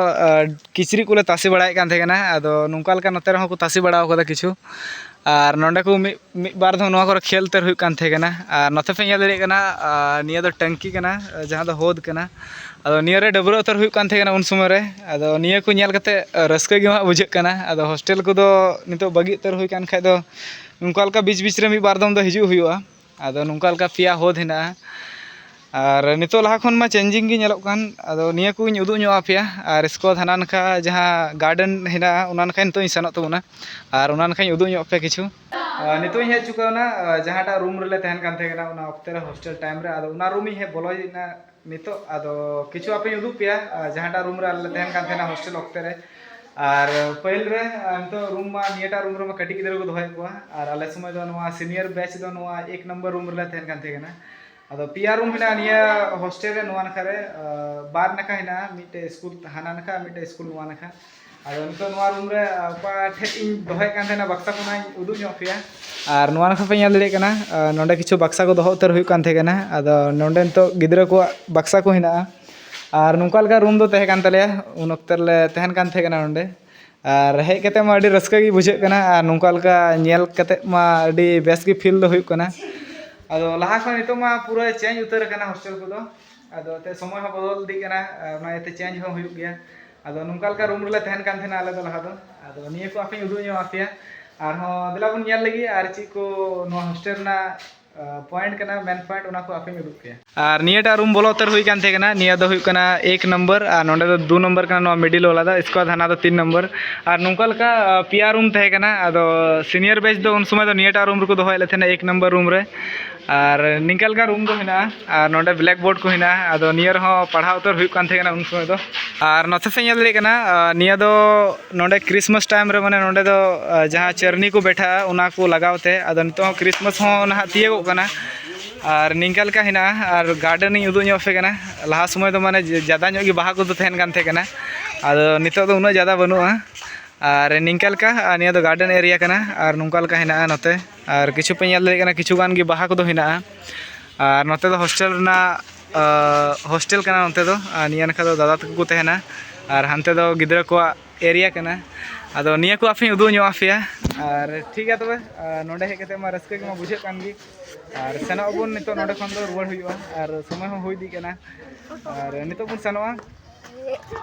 ᱟᱨ, ᱠᱤᱪᱨᱤᱡ ᱠᱚᱞᱮ ᱛᱟᱥᱮ ᱵᱟᱲᱟᱭᱮᱫ ᱠᱟᱱ ᱛᱟᱦᱮᱸ ᱠᱟᱱᱟ᱾ ᱟᱫᱚ ᱱᱚᱝᱠᱟ ᱞᱮᱠᱟ ᱱᱚᱛᱮ ᱨᱮᱦᱚᱸ ᱠᱚ ᱛᱟᱥᱮ ᱵᱟᱲᱟ ᱟᱠᱟᱫᱟ ᱠᱤᱪᱷᱩ᱾ ᱟᱨ ᱱᱚᱸᱰᱮ ᱠᱚ ᱢᱤᱫ, ᱢᱤᱫ ᱵᱟᱨ ᱫᱚ ᱱᱚᱣᱟ ᱠᱚᱨᱮ ᱠᱷᱮᱞ ᱩᱛᱟᱹᱨ ᱦᱩᱭᱩᱜ ᱠᱟᱱ ᱛᱟᱦᱮᱸ ᱠᱟᱱᱟ᱾ ᱟᱨ ᱱᱚᱛᱮ ᱯᱮ ᱧᱮᱞ ᱫᱟᱲᱮᱭᱟᱜ ᱠᱟᱱᱟ, ᱟᱨ, ᱱᱤᱭᱟᱹ ᱫᱚ ᱴᱟᱹᱝᱠᱤ ᱠᱟᱱᱟ, ᱡᱟᱦᱟᱸ ᱫᱚ ᱦᱚᱫᱽ ᱠᱟᱱᱟ᱾ ᱟᱫᱚ ᱱᱤᱭᱟᱹ ᱨᱮ ᱰᱟᱹᱵᱽᱨᱟᱹ ᱩᱛᱟᱹᱨ ᱦᱩᱭᱩᱜ ᱠᱟᱱ ᱛᱟᱦᱮᱸ ᱠᱟᱱᱟ ᱩᱱ ᱥᱚᱢᱚᱭ ᱨᱮ᱾ ᱟᱫᱚ ᱱᱤᱭᱟᱹ ᱠᱚ ᱧᱮᱞ ᱠᱟᱛᱮ ᱨᱟᱹᱥᱠᱟᱹ ᱜᱮ ᱦᱟᱸᱜ ᱵᱩᱡᱷᱟᱹᱜ ᱠᱟᱱᱟ᱾ ᱟᱫᱚ ᱦᱳᱥᱴᱮᱞ ᱠᱚᱫᱚ ᱱᱤᱛᱚᱜ ᱵᱟᱹᱜᱤ ᱩᱛᱟᱹᱨ ᱦᱩᱭ ᱠᱟᱱ ᱠᱷᱟᱡ ᱫᱚ ᱱᱚᱝᱠᱟ ᱞᱮᱠᱟ ᱵᱤᱪ ᱵᱤᱪ ᱨᱮ ᱢᱤᱫ ᱵᱟᱨ ᱫᱚᱢ ᱫᱚ ᱦᱤᱡᱩᱜ ᱦᱩᱭᱩᱜᱼᱟ᱾ ᱟᱫᱚ ᱱᱚᱝᱠᱟ ᱞᱮᱠᱟ ᱯᱮᱭᱟ ᱦᱚᱫᱽ ᱦᱮᱱᱟᱜᱼᱟ᱾ ᱟᱨ ᱱᱤᱛᱚᱜ ᱞᱟᱦᱟ ᱠᱷᱚᱱ ᱢᱟ ᱪᱮᱧᱡᱤᱝ ᱜᱮ ᱧᱮᱞᱚᱜ ᱠᱟᱱ᱾ ᱟᱫᱚ ᱱᱤᱭᱟᱹ ᱠᱚᱧ ᱩᱫᱩᱜ ᱧᱚᱜ ᱟᱯᱮᱭᱟ᱾ ᱟᱨ ᱤᱥᱠᱮ ᱵᱟᱫᱽ ᱦᱟᱱᱟ ᱱᱟᱠᱷᱟ ᱡᱟᱦᱟᱸ ᱜᱟᱨᱰᱮᱱ ᱦᱮᱱᱟᱜᱼᱟ, ᱚᱱᱟ ᱱᱟᱠᱷᱟ ᱱᱤᱛᱚᱜ ᱤᱧ ᱥᱮᱱᱚᱜ ᱛᱟᱵᱚᱱᱟ᱾ ᱟᱨ ᱚᱱᱟ ᱱᱟᱠᱷᱟᱧ ᱩᱫᱩᱜ ᱧᱚᱜ ᱟᱯᱮᱭᱟ ᱠᱤᱪᱷᱩ᱾ ᱟᱨ ᱱᱤᱛᱚᱜ ᱤᱧ ᱦᱮᱡ ᱪᱩᱠᱟᱹᱣᱱᱟ, ᱟᱨ ᱡᱟᱦᱟᱸᱴᱟᱜ ᱨᱩᱢ ᱨᱮᱞᱮ ᱛᱟᱦᱮᱱ ᱠᱟᱱ ᱛᱟᱦᱮᱸ ᱠᱟᱱᱟ ᱚᱱᱟ ᱚᱠᱛᱮ ᱨᱮ, ᱦᱳᱥᱴᱮᱞ ᱴᱟᱭᱤᱢ ᱨᱮ᱾ ᱟᱫᱚ ᱚᱱᱟ ᱨᱩᱢ ᱤᱧ ᱦᱮᱡ ᱵᱚᱞᱚᱭᱮᱱᱟ ᱱᱤᱛᱚᱜ᱾ ᱟᱫᱚ ᱠᱤᱪᱷᱩ ᱟᱯᱮᱧ ᱩᱫᱩᱜ ᱯᱮᱭᱟ, ᱟᱨ ᱡᱟᱦᱟᱸᱴᱟᱜ ᱨᱩᱢ ᱨᱮ ᱟᱞᱮ ᱞᱮ ᱛᱟᱦᱮᱱ ᱠᱟᱱ ᱛᱟᱦᱮᱱᱟ ᱦᱳᱥᱴᱮᱞ ᱚᱠᱛᱮ ᱨᱮ᱾ ᱟᱨ ᱯᱟᱹᱦᱤᱞ ᱨᱮ, ᱟᱨ ᱱᱤᱛᱚᱜ ᱨᱩᱢ ᱢᱟ ᱱᱤᱭᱟᱹᱴᱟᱜ ᱨᱩᱢ ᱨᱮᱢᱟ ᱠᱟᱹᱴᱤᱡ ᱜᱤᱫᱽᱨᱟᱹ ᱠᱚ ᱫᱚᱦᱚᱭᱮᱫ ᱠᱚᱣᱟ᱾ ᱟᱨ ᱟᱞᱮ ᱥᱚᱢᱚᱭ ᱫᱚ ᱱᱚᱣᱟ ᱥᱤᱱᱤᱭᱟᱨ ᱵᱮᱪ ᱫᱚ ᱱᱚᱣᱟ ᱮᱠ ᱱᱚᱢᱵᱚᱨ ᱨᱩᱢ ᱨᱮᱞᱮ ᱛᱟᱦᱮᱱ ᱠᱟᱱ ᱛᱟᱦᱮᱸ ᱠᱟᱱᱟ᱾ ᱟᱫᱚ ᱯᱮᱭᱟ ᱨᱩᱢ ᱦᱮᱱᱟᱜᱼᱟ ᱱᱤᱭᱟᱹ ᱦᱳᱥᱴᱮᱞ ᱨᱮ᱾ ᱱᱚᱣᱟ ᱱᱟᱠᱷᱟ ᱨᱮ, ᱟᱨ, ᱵᱟᱨ ᱱᱟᱠᱷᱟ ᱦᱮᱱᱟᱜᱼᱟ, ᱢᱤᱫᱴᱮᱡ ᱥᱠᱩᱞ ᱦᱟᱱᱟ ᱱᱟᱠᱷᱟ, ᱢᱤᱫᱴᱮᱡ ᱥᱠᱩᱞ ᱱᱚᱣᱟ ᱱᱟᱠᱷᱟ᱾ ᱟᱫᱚ ᱱᱤᱛᱚᱜ ᱱᱚᱣᱟ ᱨᱩᱢ ᱨᱮ, ᱟᱨ, ᱚᱠᱟ ᱴᱷᱮᱡ ᱤᱧ ᱫᱚᱦᱚᱭᱮᱫ ᱠᱟᱱ ᱛᱟᱦᱮᱱᱟ ᱵᱟᱠᱥᱟ ᱠᱚ, ᱚᱱᱟᱧ ᱩᱫᱩᱜ ᱧᱚᱜ ᱯᱮᱭᱟ᱾ ᱟᱨ ᱱᱚᱣᱟ ᱱᱟᱠᱷᱟ ᱯᱮ ᱧᱮᱞ ᱫᱟᱲᱮᱭᱟᱜ ᱠᱟᱱᱟ, ᱟᱨ, ᱱᱚᱸᱰᱮ ᱠᱤᱪᱷᱩ ᱵᱟᱠᱥᱟ ᱠᱚ ᱫᱚᱦᱚ ᱩᱛᱟᱹᱨ ᱦᱩᱭᱩᱜ ᱠᱟᱱ ᱛᱟᱦᱮᱸ ᱠᱟᱱᱟ᱾ ᱟᱫᱚ ᱱᱚᱸᱰᱮ ᱱᱤᱛᱚᱜ ᱜᱤᱫᱽᱨᱟᱹ ᱠᱚᱣᱟᱜ ᱵᱟᱠᱥᱟ ᱠᱚ ᱦᱮᱱᱟᱜᱼᱟ᱾ ᱟᱨ ᱱᱚᱝᱠᱟ ᱞᱮᱠᱟ ᱨᱩᱢ ᱫᱚ ᱛᱟᱦᱮᱸ ᱠᱟᱱ ᱛᱟᱞᱮᱭᱟ, ᱩᱱ ᱚᱠᱛᱮ ᱨᱮᱞᱮ ᱛᱟᱦᱮᱱ ᱠᱟᱱ ᱛᱟᱦᱮᱸ ᱠᱟᱱᱟ ᱱᱚᱸᱰᱮ᱾ ᱟᱨ ᱦᱮᱡ ᱠᱟᱛᱮ ᱢᱟ ᱟᱹᱰᱤ ᱨᱟᱹᱥᱠᱟᱹ ᱜᱮ ᱵᱩᱡᱷᱟᱹᱜ ᱠᱟᱱᱟ, ᱟᱨ ᱱᱚᱝᱠᱟ ᱞᱮᱠᱟ ᱧᱮᱞ ᱠᱟᱛᱮ ᱢᱟ ᱟᱹᱰᱤ ᱵᱮᱥ ᱜᱮ ᱯᱷᱤᱞ ᱫᱚ ᱦᱩᱭᱩᱜ ᱠᱟᱱᱟ᱾ ᱟᱫᱚ ᱞᱟᱦᱟ ᱠᱷᱚᱱ ᱱᱤᱛᱚᱜ ᱢᱟ ᱯᱩᱨᱟᱹ ᱪᱮᱧᱡᱽ ᱩᱛᱟᱹᱨ ᱟᱠᱟᱱᱟ ᱦᱳᱥᱴᱮᱞ ᱠᱚᱫᱚ᱾ ᱟᱫᱚ ᱮᱱᱛᱮᱫ ᱥᱚᱢᱚᱭ ᱦᱚᱸ ᱵᱚᱫᱚᱞ ᱤᱫᱤᱜ ᱠᱟᱱᱟ, ᱟᱨ ᱚᱱᱟ ᱤᱭᱟᱹᱛᱮ ᱪᱮᱧᱡᱽ ᱦᱚᱸ ᱦᱩᱭᱩᱜ ᱜᱮᱭᱟ᱾ ᱟᱫᱚ ᱱᱚᱝᱠᱟ ᱞᱮᱠᱟ ᱨᱩᱢ ᱨᱮᱞᱮ ᱛᱟᱦᱮᱱ ᱠᱟᱱ ᱛᱟᱦᱮᱱᱟ ᱟᱞᱮ ᱫᱚ ᱞᱟᱦᱟ ᱫᱚ᱾ ᱟᱫᱚ ᱱᱤᱭᱟᱹ ᱠᱚ ᱟᱯᱮᱧ ᱩᱫᱩᱜ ᱧᱚᱜ ᱟᱯᱮᱭᱟ᱾ ᱟᱨᱦᱚᱸ ᱫᱮᱞᱟ ᱵᱚᱱ ᱧᱮᱞ ᱞᱮᱜᱮ ᱟᱨ ᱪᱮᱫ ᱠᱚ ᱱᱚᱣᱟ ᱦᱳᱥᱴᱮᱞ ᱨᱮᱱᱟᱜ, ᱟᱸ, ᱯᱚᱭᱮᱱᱴ ᱠᱟᱱᱟ, ᱢᱮᱱ ᱯᱚᱭᱮᱱᱴ, ᱚᱱᱟ ᱠᱚ ᱟᱯᱮᱧ ᱩᱫᱩᱜ ᱯᱮᱭᱟ᱾ ᱟᱨ ᱱᱤᱭᱟᱹᱴᱟᱜ ᱨᱩᱢ ᱵᱚᱞᱚ ᱩᱛᱟᱹᱨ ᱦᱩᱭ ᱠᱟᱱ ᱛᱟᱦᱮᱸ ᱠᱟᱱᱟ᱾ ᱱᱤᱭᱟᱹ ᱫᱚ ᱦᱩᱭᱩᱜ ᱠᱟᱱᱟ ᱮᱠ ᱱᱚᱢᱵᱚᱨ, ᱟᱨ ᱱᱚᱸᱰᱮ ᱫᱚ ᱫᱩ ᱱᱚᱢᱵᱚᱨ ᱠᱟᱱᱟ, ᱱᱚᱣᱟ ᱢᱤᱰᱤᱞ ᱣᱟᱞᱟ ᱫᱚ᱾ ᱤᱥᱠᱮ ᱵᱟᱫᱽ ᱦᱟᱱᱟ ᱫᱚ ᱛᱤᱱ ᱱᱚᱢᱵᱚᱨ᱾ ᱟᱨ ᱱᱚᱝᱠᱟ ᱞᱮᱠᱟ, ᱟᱸ, ᱯᱮᱭᱟ ᱨᱩᱢ ᱛᱟᱦᱮᱸ ᱠᱟᱱᱟ᱾ ᱟᱫᱚ ᱥᱤᱱᱤᱭᱟᱨ ᱵᱮᱪ ᱫᱚ ᱩᱱ ᱥᱚᱢᱚᱭ ᱫᱚ ᱱᱤᱭᱟᱹᱴᱟᱜ ᱨᱩᱢ ᱨᱮᱠᱚ ᱫᱚᱦᱚᱭᱮᱫ ᱞᱮ ᱛᱟᱦᱮᱱᱟ, ᱮᱠ ᱱᱚᱢᱵᱚᱨ ᱨᱩᱢ ᱨᱮ᱾ ᱟᱨ ᱱᱤᱝᱠᱟ ᱞᱮᱠᱟ ᱨᱩᱢ ᱫᱚ ᱦᱮᱱᱟᱜᱼᱟ, ᱟᱨ ᱱᱚᱰᱮ ᱵᱞᱮᱠ ᱵᱳᱨᱰ ᱠᱚ ᱦᱮᱱᱟᱜᱼᱟ᱾ ᱟᱫᱚ ᱱᱤᱭᱟᱹ ᱨᱮᱦᱚᱸ ᱯᱟᱲᱦᱟᱣ ᱩᱛᱟᱹᱨ ᱦᱩᱭᱩᱜ ᱠᱟᱱ ᱛᱟᱦᱮᱸ ᱠᱟᱱᱟ ᱩᱱ ᱥᱚᱢᱚᱭ ᱫᱚ᱾ ᱟᱨ ᱱᱚᱛᱮ ᱥᱮᱫ ᱧᱮᱞ ᱫᱟᱲᱮᱭᱟᱜ ᱠᱟᱱᱟ, ᱟᱨ ᱱᱤᱭᱟᱹ ᱫᱚ ᱱᱚᱰᱮ ᱠᱨᱤᱥᱢᱟᱥ ᱴᱟᱭᱤᱢ ᱨᱮ, ᱢᱟᱱᱮ, ᱱᱚᱰᱮ ᱫᱚ, ᱟᱨ, ᱡᱟᱦᱟᱸ ᱪᱟᱹᱨᱱᱤ ᱠᱚ ᱵᱮᱴᱷᱟᱜᱼᱟ, ᱚᱱᱟ ᱠᱚ ᱞᱟᱜᱟᱣ ᱛᱮ᱾ ᱟᱫᱚ ᱱᱤᱛᱚᱜ ᱦᱚᱸ ᱠᱨᱤᱥᱢᱟᱥ ᱦᱚᱸ ᱱᱟᱦᱟᱜ ᱛᱤᱭᱳᱜᱚᱜ ᱠᱟᱱᱟ᱾ ᱟᱨ ᱱᱤᱝᱠᱟ ᱞᱮᱠᱟ ᱦᱮᱱᱟᱜᱼᱟ᱾ ᱟᱨ ᱜᱟᱨᱰᱮᱱ ᱤᱧ ᱩᱫᱩᱜ ᱧᱚᱜ ᱟᱯᱮ ᱠᱟᱱᱟ᱾ ᱞᱟᱦᱟ ᱥᱚᱢᱚᱭ ᱫᱚ, ᱢᱟᱱᱮ, ᱡᱟᱫᱟ ᱧᱚᱜ ᱜᱮ ᱵᱟᱦᱟ ᱠᱚᱫᱚ ᱛᱟᱦᱮᱱ ᱠᱟᱱ ᱛᱟᱦᱮᱸ ᱠᱟᱱᱟ᱾ ᱟᱫᱚ ᱱᱤᱛᱚᱜ ᱫᱚ ᱩᱱᱟᱹᱜ ᱡᱟᱫᱟ ᱵᱟᱹᱱᱩᱜᱼᱟ᱾ ᱟᱨ ᱱᱤᱝᱠᱟ ᱞᱮᱠᱟ, ᱟᱨ ᱱᱤᱭᱟᱹ ᱫᱚ ᱜᱟᱨᱰᱮᱱ ᱮᱨᱤᱭᱟ ᱠᱟᱱᱟ᱾ ᱟᱨ ᱱᱚᱝᱠᱟ ᱞᱮᱠᱟ ᱦᱮᱱᱟᱜᱼᱟ ᱱᱚᱛᱮ᱾ ᱟᱨ ᱠᱤᱪᱷᱩ ᱯᱮ ᱧᱮᱞ ᱫᱟᱲᱮᱭᱟᱜ ᱠᱟᱱᱟ, ᱠᱤᱪᱷᱩ ᱜᱟᱱ ᱜᱮ ᱵᱟᱦᱟ ᱠᱚᱫᱚ ᱦᱮᱱᱟᱜᱼᱟ᱾ ᱟᱨ ᱱᱚᱛᱮ ᱫᱚ ᱦᱳᱥᱴᱮᱞ ᱨᱮᱱᱟᱜ, ᱟᱨ, ᱦᱳᱥᱴᱮᱞ ᱠᱟᱱᱟ ᱱᱚᱛᱮ ᱫᱚ᱾ ᱟᱨ ᱱᱤᱭᱟᱹ ᱱᱟᱠᱷᱟ ᱫᱚ ᱫᱟᱫᱟ ᱛᱟᱠᱚ ᱠᱚ ᱛᱟᱦᱮᱱᱟ᱾ ᱟᱨ ᱦᱟᱱᱛᱮ ᱫᱚ ᱜᱤᱫᱽᱨᱟᱹ ᱠᱚᱣᱟᱜ ᱮᱨᱤᱭᱟ ᱠᱟᱱᱟ᱾ ᱟᱫᱚ ᱱᱤᱭᱟᱹ ᱠᱚ ᱟᱯᱮᱧ ᱩᱫᱩᱜ ᱧᱚᱜ ᱟᱯᱮᱭᱟ᱾ ᱟᱨ ᱴᱷᱤᱠ ᱜᱮᱭᱟ ᱛᱚᱵᱮ, ᱟᱨ ᱱᱚᱰᱮ ᱦᱮᱡ ᱠᱟᱛᱮ ᱢᱟ ᱨᱟᱹᱥᱠᱟᱹ ᱜᱮᱢᱟ ᱵᱩᱡᱷᱟᱹᱜ ᱠᱟᱱ ᱜᱮ᱾ ᱟᱨ ᱥᱮᱱᱚᱜ ᱟᱵᱚᱱ ᱱᱤᱛᱚᱜ, ᱱᱚᱰᱮ ᱠᱷᱚᱱ ᱫᱚ ᱨᱩᱣᱟᱹᱲ ᱦᱩᱭᱩᱜᱼᱟ᱾ ᱟᱨ ᱥᱚᱢᱚᱭ ᱦᱚᱸ ᱦᱩᱭ ᱤᱫᱤᱜ ᱠᱟᱱᱟ᱾ ᱟᱨ ᱱᱤᱛᱚᱜ ᱵᱚᱱ ᱥᱮᱱᱚᱜᱼᱟ᱾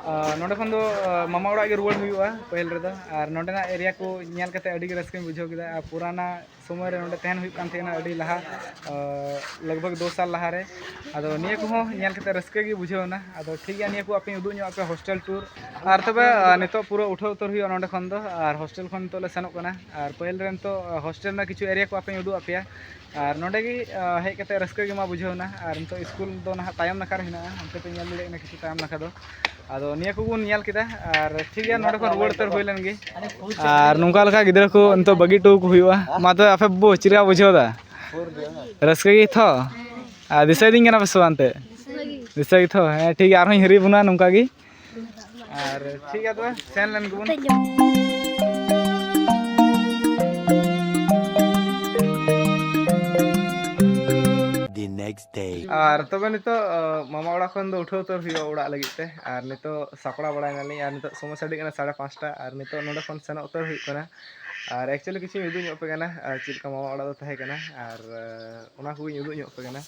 ᱟᱨ ᱱᱚᱰᱮ ᱠᱷᱚᱱ ᱫᱚ, ᱟᱨ, ᱢᱟᱢᱟ ᱚᱲᱟᱜ ᱜᱮ ᱨᱩᱣᱟᱹᱲ ᱦᱩᱭᱩᱜᱼᱟ ᱯᱟᱹᱦᱤᱞ ᱨᱮᱫᱚ᱾ ᱟᱨ ᱱᱚᱰᱮᱱᱟᱜ ᱮᱨᱤᱭᱟ ᱠᱚ ᱧᱮᱞ ᱠᱟᱛᱮ ᱟᱹᱰᱤ ᱜᱮ ᱨᱟᱹᱥᱠᱟᱹᱧ ᱵᱩᱡᱷᱟᱹᱣ ᱠᱮᱫᱟ᱾ ᱟᱨ ᱯᱩᱨᱟᱱᱟ ᱥᱚᱢᱚᱭ ᱨᱮ ᱱᱚᱰᱮ ᱛᱟᱦᱮᱱ ᱦᱩᱭᱩᱜ ᱠᱟᱱ ᱛᱟᱦᱮᱱᱟ, ᱟᱹᱰᱤ ᱞᱟᱦᱟ, ᱟᱨ, ᱞᱟᱜᱽ ᱵᱷᱟᱜᱽ ᱫᱩ ᱥᱟᱞ ᱞᱟᱦᱟ ᱨᱮ᱾ ᱟᱫᱚ ᱱᱤᱭᱟᱹ ᱠᱚᱦᱚᱸ ᱧᱮᱞ ᱠᱟᱛᱮ ᱨᱟᱹᱥᱠᱟᱹ ᱜᱮ ᱵᱩᱡᱷᱟᱹᱣ ᱮᱱᱟ᱾ ᱟᱫᱚ ᱴᱷᱤᱠ ᱜᱮᱭᱟ, ᱱᱤᱭᱟᱹ ᱠᱚ ᱟᱯᱮᱧ ᱩᱫᱩᱜ ᱧᱚᱜ ᱟᱯᱮᱭᱟ ᱦᱳᱥᱴᱮᱞ ᱴᱩᱨ᱾ ᱟᱨ ᱛᱚᱵᱮ, ᱟᱨ, ᱱᱤᱛᱚᱜ ᱯᱩᱨᱟᱹ ᱩᱴᱷᱟᱹᱣ ᱩᱛᱟᱹᱨ ᱦᱩᱭᱩᱜᱼᱟ ᱱᱚᱰᱮ ᱠᱷᱚᱱ ᱫᱚ᱾ ᱟᱨ ᱦᱳᱥᱴᱮᱞ ᱠᱷᱚᱱ ᱱᱤᱛᱚᱜ ᱞᱮ ᱥᱮᱱᱚᱜ ᱠᱟᱱᱟ᱾ ᱟᱨ ᱯᱟᱹᱦᱤᱞ ᱨᱮ ᱱᱤᱛᱚᱜ, ᱟᱨ, ᱦᱳᱥᱴᱮᱞ ᱨᱮᱱᱟᱜ ᱠᱤᱪᱷᱩ ᱮᱨᱤᱭᱟ ᱠᱚ ᱟᱯᱮᱧ ᱩᱫᱩᱜ ᱟᱯᱮᱭᱟ᱾ ᱟᱨ ᱱᱚᱰᱮ ᱜᱮ, ᱟᱨ, ᱦᱮᱡ ᱠᱟᱛᱮ ᱨᱟᱹᱥᱠᱟᱹ ᱜᱮ ᱢᱟ ᱵᱩᱡᱷᱟᱹᱣ ᱮᱱᱟ᱾ ᱟᱨ ᱱᱤᱛᱚᱜ ᱥᱠᱩᱞ ᱫᱚ ᱱᱟᱦᱟᱜ ᱛᱟᱭᱚᱢ ᱱᱟᱠᱷᱟ ᱨᱮ ᱦᱮᱱᱟᱜᱼᱟ, ᱚᱱᱛᱮ ᱯᱮ ᱧᱮᱞ ᱫᱟᱲᱮᱭᱟᱜ ᱠᱟᱱᱟ ᱠᱤᱪᱷᱩ ᱛᱟᱭᱚᱢ ᱱᱟᱠᱷᱟ ᱫᱚ᱾ ᱟᱫᱚ ᱱᱤᱭᱟᱹ ᱠᱚᱵᱚᱱ ᱧᱮᱞ ᱠᱮᱫᱟ᱾ ᱟᱨ ᱴᱷᱤᱠ ᱜᱮᱭᱟ, ᱱᱚᱰᱮ ᱠᱷᱚᱱ ᱨᱩᱣᱟᱹᱲ ᱩᱛᱟᱹᱨ ᱦᱩᱭ ᱞᱮᱱ ᱜᱮ᱾ ᱟᱨ ᱱᱚᱝᱠᱟ ᱞᱮᱠᱟ ᱜᱤᱫᱽᱨᱟᱹ ᱠᱚ ᱱᱤᱛᱚᱜ ᱵᱟᱹᱜᱤ ᱦᱚᱴᱚ ᱠᱚ ᱦᱩᱭᱩᱜᱼᱟ᱾ ᱢᱟ ᱛᱚᱵᱮ ᱟᱯᱮ ᱵᱟᱹᱵᱩ, ᱪᱮᱫ ᱞᱮᱠᱟ ᱵᱩᱡᱷᱟᱹᱣ ᱮᱫᱟ? ᱨᱟᱹᱥᱠᱟᱹ ᱜᱮ ᱛᱷᱚ? ᱟᱨ ᱫᱤᱥᱟᱹᱭ ᱫᱤᱧ ᱠᱟᱱᱟ ᱯᱮ ᱥᱮ ᱵᱟᱝ ᱮᱱᱛᱮᱫ? ᱫᱤᱥᱟᱹ ᱜᱮ ᱛᱷᱚ? ᱦᱮᱸ, ᱴᱷᱤᱠ ᱜᱮᱭᱟ, ᱟᱨᱦᱚᱸᱧ ᱦᱤᱨᱤ ᱵᱚᱱᱟ ᱱᱚᱝᱠᱟ ᱜᱮ᱾ ᱟᱨ ᱴᱷᱤᱠ ᱜᱮᱭᱟ ᱛᱚᱵᱮ, ᱥᱮᱱ ᱞᱮᱱ ᱜᱮᱵᱚᱱ᱾ The next day. ᱟᱨ ᱛᱚᱵᱮ ᱱᱤᱛᱚᱜ, ᱟᱸ, ᱢᱟᱢᱟ ᱚᱲᱟᱜ ᱠᱷᱚᱱ ᱫᱚ ᱩᱴᱷᱟᱹᱣ ᱩᱛᱟᱹᱨ ᱦᱩᱭᱩᱜᱼᱟ ᱚᱲᱟᱜ ᱞᱟᱹᱜᱤᱫ ᱛᱮ᱾ ᱟᱨ ᱱᱤᱛᱚᱜ ᱥᱟᱯᱲᱟᱣ ᱵᱟᱲᱟᱭ ᱱᱟᱞᱤᱧ᱾ ᱟᱨ ᱱᱤᱛᱚᱜ ᱥᱚᱢᱚᱭ ᱥᱟᱰᱮ ᱠᱟᱱᱟ ᱥᱟᱲᱮ ᱯᱟᱸᱪᱴᱟ᱾ ᱟᱨ ᱱᱤᱛᱚᱜ ᱱᱚᱰᱮ ᱠᱷᱚᱱ ᱥᱮᱱᱚᱜ ᱩᱛᱟᱹᱨ ᱦᱩᱭᱩᱜ ᱠᱟᱱᱟ᱾ ᱟᱨ actually ᱠᱤᱪᱷᱩᱧ ᱩᱫᱩᱜ ᱧᱚᱜ ᱟᱯᱮ ᱠᱟᱱᱟ, ᱟᱨ ᱪᱮᱫ ᱞᱮᱠᱟ ᱢᱟᱢᱟ ᱚᱲᱟᱜ ᱫᱚ ᱛᱟᱦᱮᱸ ᱠᱟᱱᱟ, ᱟᱨ, ᱟᱸ, ᱚᱱᱟ ᱠᱚᱜᱮᱧ ᱩᱫᱩᱜ ᱧᱚᱜ ᱟᱯᱮ ᱠᱟᱱᱟ᱾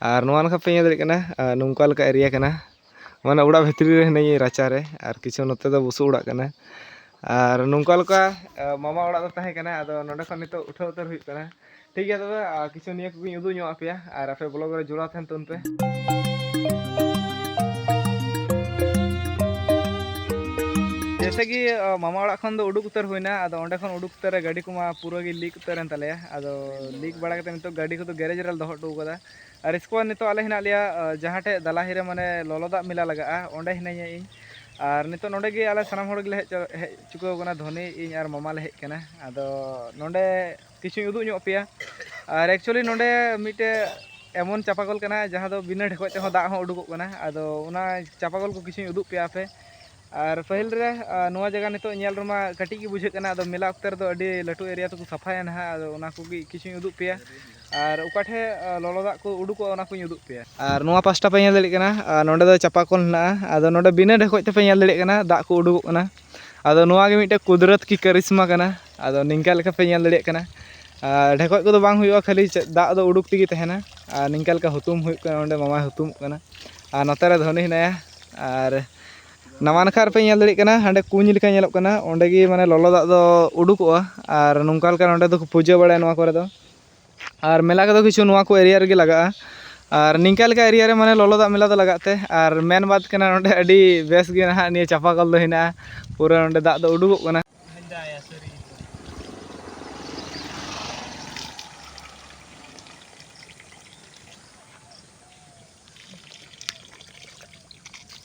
ᱟᱨ ᱱᱚᱣᱟ ᱱᱟᱠᱷᱟ ᱯᱮ ᱧᱮᱞ ᱫᱟᱲᱮᱭᱟᱜ ᱠᱟᱱᱟ, ᱟᱨ ᱱᱚᱝᱠᱟ ᱞᱮᱠᱟ ᱮᱨᱤᱭᱟ ᱠᱟᱱᱟ᱾ ᱢᱟᱱᱮ ᱚᱲᱟᱜ ᱵᱷᱤᱛᱨᱤ ᱨᱮ ᱦᱤᱱᱟᱹᱧᱟ ᱨᱟᱪᱟ ᱨᱮ, ᱟᱨ ᱠᱤᱪᱷᱩ ᱱᱚᱛᱮ ᱫᱚ ᱵᱩᱥᱩᱵ ᱚᱲᱟᱜ ᱠᱟᱱᱟ᱾ ᱟᱨ ᱱᱚᱝᱠᱟ ᱞᱮᱠᱟ, ᱟᱸ, ᱢᱟᱢᱟ ᱚᱲᱟᱜ ᱫᱚ ᱛᱟᱦᱮᱸ ᱠᱟᱱᱟ᱾ ᱟᱫᱚ ᱱᱚᱰᱮ ᱠᱷᱚᱱ ᱱᱤᱛᱚᱜ ᱩᱴᱷᱟᱹᱣ ᱩᱛᱟᱹᱨ ᱦᱩᱭᱩᱜ ᱠᱟᱱᱟ᱾ ᱴᱷᱤᱠ ᱜᱮᱭᱟ ᱛᱚᱵᱮ, ᱟᱨ ᱠᱤᱪᱷᱩ ᱱᱤᱭᱟᱹ ᱠᱚᱜᱮᱧ ᱩᱫᱩᱜ ᱧᱚᱜ ᱟᱯᱮᱭᱟ, ᱟᱨ ᱟᱯᱮ vlog ᱨᱮ ᱡᱚᱲᱟᱣ ᱛᱟᱦᱮᱱ ᱛᱟᱵᱚᱱ ᱯᱮ᱾ ᱡᱮᱭᱥᱮ ᱠᱤ ᱢᱟᱢᱟ ᱚᱲᱟᱜ ᱠᱷᱚᱱ ᱫᱚ ᱩᱰᱩᱠ ᱩᱛᱟᱹᱨ ᱦᱩᱭᱱᱟ᱾ ᱟᱫᱚ ᱚᱸᱰᱮ ᱠᱷᱚᱱ ᱩᱰᱩᱠ ᱩᱛᱟᱹᱨ ᱨᱮ ᱜᱟᱹᱰᱤ ᱠᱚᱢᱟ ᱯᱩᱨᱟᱹ ᱜᱮ ᱞᱤᱠ ᱩᱛᱟᱹᱨ ᱮᱱ ᱛᱟᱞᱮᱭᱟ᱾ ᱟᱫᱚ ᱞᱤᱠ ᱵᱟᱲᱟ ᱠᱟᱛᱮ ᱱᱤᱛᱚᱜ ᱜᱟᱹᱰᱤ ᱠᱚᱫᱚ ᱜᱮᱨᱮᱡᱽ ᱨᱮᱞᱮ ᱫᱚᱦᱚ ᱦᱚᱴᱚ ᱠᱟᱫᱟ᱾ ᱟᱨ ᱤᱥᱠᱮ ᱵᱟᱫ ᱱᱤᱛᱚᱜ ᱟᱞᱮ ᱦᱮᱱᱟᱜ ᱞᱮᱭᱟ ᱡᱟᱦᱟᱸ ᱴᱷᱮᱡ ᱫᱟᱞᱟᱦᱤ ᱨᱮ ᱢᱟᱱᱮ ᱞᱚᱞᱚ ᱫᱟᱜ ᱢᱮᱞᱟ ᱞᱟᱜᱟᱜᱼᱟ, ᱚᱸᱰᱮ ᱦᱤᱱᱟᱹᱧᱟ ᱤᱧ᱾ ᱟᱨ ᱱᱤᱛᱚᱜ ᱱᱚᱸᱰᱮ ᱜᱮ ᱟᱞᱮ ᱥᱟᱱᱟᱢ ᱦᱚᱲ ᱜᱮᱞᱮ ᱦᱮᱡ ᱪᱟ- ᱦᱮᱡ ᱪᱩᱠᱟᱹᱣ ᱠᱟᱱᱟ᱾ ᱫᱷᱚᱱᱤ, ᱤᱧ ᱟᱨ ᱢᱟᱢᱟ ᱞᱮ ᱦᱮᱡ ᱠᱟᱱᱟ᱾ ᱟᱫᱚ ᱱᱚᱸᱰᱮ ᱠᱤᱪᱷᱩᱧ ᱩᱫᱩᱜ ᱧᱚᱜ ᱯᱮᱭᱟ᱾ ᱟᱨ actually ᱱᱚᱸᱰᱮ ᱢᱤᱫᱴᱮᱡ ᱮᱢᱚᱱ ᱪᱟᱯᱟᱠᱚᱞ ᱠᱟᱱᱟ ᱡᱟᱦᱟᱸ ᱫᱚ ᱵᱤᱱᱟᱹ ᱰᱷᱮᱠᱚᱡ ᱛᱮᱦᱚᱸ ᱫᱟᱜ ᱦᱚᱸ ᱩᱰᱩᱠᱚᱜ ᱠᱟᱱᱟ᱾ ᱟᱫᱚ ᱚᱱᱟ ᱪᱟᱯᱟᱠᱚᱞ ᱠᱚ ᱠᱤᱪᱷᱩᱧ ᱩᱫᱩᱜ ᱯᱮᱭᱟ ᱟᱯᱮ᱾ ᱟᱨ ᱯᱟᱹᱦᱤᱞ ᱨᱮ ᱱᱚᱣᱟ ᱡᱟᱭᱜᱟ ᱱᱤᱛᱚᱜ ᱧᱮᱞ ᱨᱮᱢᱟ ᱠᱟᱹᱴᱤᱡ ᱜᱮ ᱵᱩᱡᱷᱟᱹᱜ ᱠᱟᱱᱟ᱾ ᱟᱫᱚ ᱢᱮᱞᱟ ᱚᱠᱛᱮ ᱨᱮᱫᱚ ᱟᱹᱰᱤ ᱞᱟᱹᱴᱩ ᱮᱨᱤᱭᱟ ᱛᱮᱠᱚ ᱥᱟᱯᱷᱟᱭᱟ ᱱᱟᱦᱟᱜ᱾ ᱟᱫᱚ ᱚᱱᱟ ᱠᱚᱜᱮ ᱠᱤᱪᱷᱩᱧ ᱩᱫᱩᱜ ᱯᱮᱭᱟ᱾ ᱟᱨ ᱚᱠᱟ ᱴᱷᱮᱡ ᱞᱚᱞᱚ ᱫᱟᱜ ᱠᱚ ᱩᱰᱩᱠᱚᱜᱼᱟ, ᱚᱱᱟ ᱠᱚᱧ ᱩᱫᱩᱜ ᱯᱮᱭᱟ᱾ ᱟᱨ ᱱᱚᱣᱟ ᱯᱟᱥᱴᱟ ᱯᱮ ᱧᱮᱞ ᱫᱟᱲᱮᱭᱟᱜ ᱠᱟᱱᱟ, ᱟᱨ ᱱᱚᱸᱰᱮ ᱫᱚ ᱪᱟᱯᱟᱠᱚᱞ ᱦᱮᱱᱟᱜᱼᱟ᱾ ᱟᱫᱚ ᱱᱚᱸᱰᱮ ᱵᱤᱱᱟᱹ ᱰᱷᱮᱠᱚᱡ ᱛᱮᱯᱮ ᱧᱮᱞ ᱫᱟᱲᱮᱭᱟᱜ ᱠᱟᱱᱟ, ᱫᱟᱜ ᱠᱚ ᱩᱰᱩᱠᱚᱜ ᱠᱟᱱᱟ᱾ ᱟᱫᱚ ᱱᱚᱣᱟ ᱜᱮ ᱢᱤᱫᱴᱮᱡ ᱠᱩᱫᱨᱟᱹᱛ ᱠᱤ ᱠᱟᱨᱤᱥᱢᱟ ᱠᱟᱱᱟ᱾ ᱟᱫᱚ ᱱᱤᱝᱠᱟ ᱞᱮᱠᱟ ᱯᱮ ᱧᱮᱞ ᱫᱟᱲᱮᱭᱟᱜ ᱠᱟᱱᱟ᱾ ᱟᱨ ᱰᱷᱮᱠᱚᱡ ᱠᱚᱫᱚ ᱵᱟᱝ ᱦᱩᱭᱩᱜᱼᱟ, ᱠᱷᱟᱹᱞᱤ ᱪᱮᱫ ᱫᱟᱜ ᱫᱚ ᱩᱰᱩᱠ ᱛᱮᱜᱮ ᱛᱟᱦᱮᱱᱟ᱾ ᱟᱨ ᱱᱤᱝᱠᱟ ᱞᱮᱠᱟ ᱦᱩᱛᱩᱢ ᱦᱩᱭᱩᱜ ᱠᱟᱱᱟ, ᱚᱸᱰᱮ ᱢᱟᱢᱟᱭ ᱦᱩᱛᱩᱢᱚᱜ ᱠᱟᱱᱟ᱾ ᱟᱨ ᱱᱚᱛᱮ ᱨᱮ ᱫᱷᱚᱱᱤ ᱦᱮᱱᱟᱭᱟ᱾ ᱟᱨ ᱱᱟᱣᱟ ᱱᱟᱠᱷᱟ ᱨᱮᱯᱮ ᱧᱮᱞ ᱫᱟᱲᱮᱭᱟᱜ ᱠᱟᱱᱟ, ᱦᱟᱸᱰᱮ ᱠᱩᱧ ᱞᱮᱠᱟ ᱧᱮᱞᱚᱜ ᱠᱟᱱᱟ, ᱚᱸᱰᱮ ᱜᱮ ᱢᱟᱱᱮ ᱞᱚᱞᱚ ᱫᱟᱜ ᱫᱚ ᱩᱰᱩᱠᱚᱜᱼᱟ᱾ ᱟᱨ ᱱᱚᱝᱠᱟ ᱞᱮᱠᱟ ᱱᱚᱸᱰᱮ ᱫᱚᱠᱚ ᱯᱩᱡᱟᱹ ᱵᱟᱲᱟᱭᱟ ᱱᱚᱣᱟ ᱠᱚᱨᱮ ᱫᱚ᱾ ᱟᱨ ᱢᱮᱞᱟ ᱠᱚᱫᱚ ᱠᱤᱪᱷᱩ ᱱᱚᱣᱟ ᱠᱚ ᱮᱨᱤᱭᱟ ᱨᱮᱜᱮ ᱞᱟᱜᱟᱜᱼᱟ᱾ ᱟᱨ ᱱᱤᱝᱠᱟ ᱞᱮᱠᱟ ᱮᱨᱤᱭᱟ ᱨᱮ ᱢᱟᱱᱮ ᱞᱚᱞᱚ ᱫᱟᱜ ᱢᱮᱞᱟ ᱫᱚ ᱞᱟᱜᱟᱜ ᱛᱮ᱾ ᱟᱨ ᱢᱮᱱ ᱵᱟᱫ ᱠᱟᱱᱟ ᱱᱚᱸᱰᱮ ᱟᱹᱰᱤ ᱵᱮᱥ ᱜᱮ ᱱᱟᱦᱟᱜ ᱱᱤᱭᱟᱹ ᱪᱟᱯᱟᱠᱚᱞ ᱫᱚ ᱦᱮᱱᱟᱜᱼᱟ, ᱯᱩᱨᱟᱹ ᱱᱚᱸᱰᱮ ᱫᱟᱜ ᱫᱚ ᱩᱰᱩᱠᱚᱜ ᱠᱟᱱᱟ᱾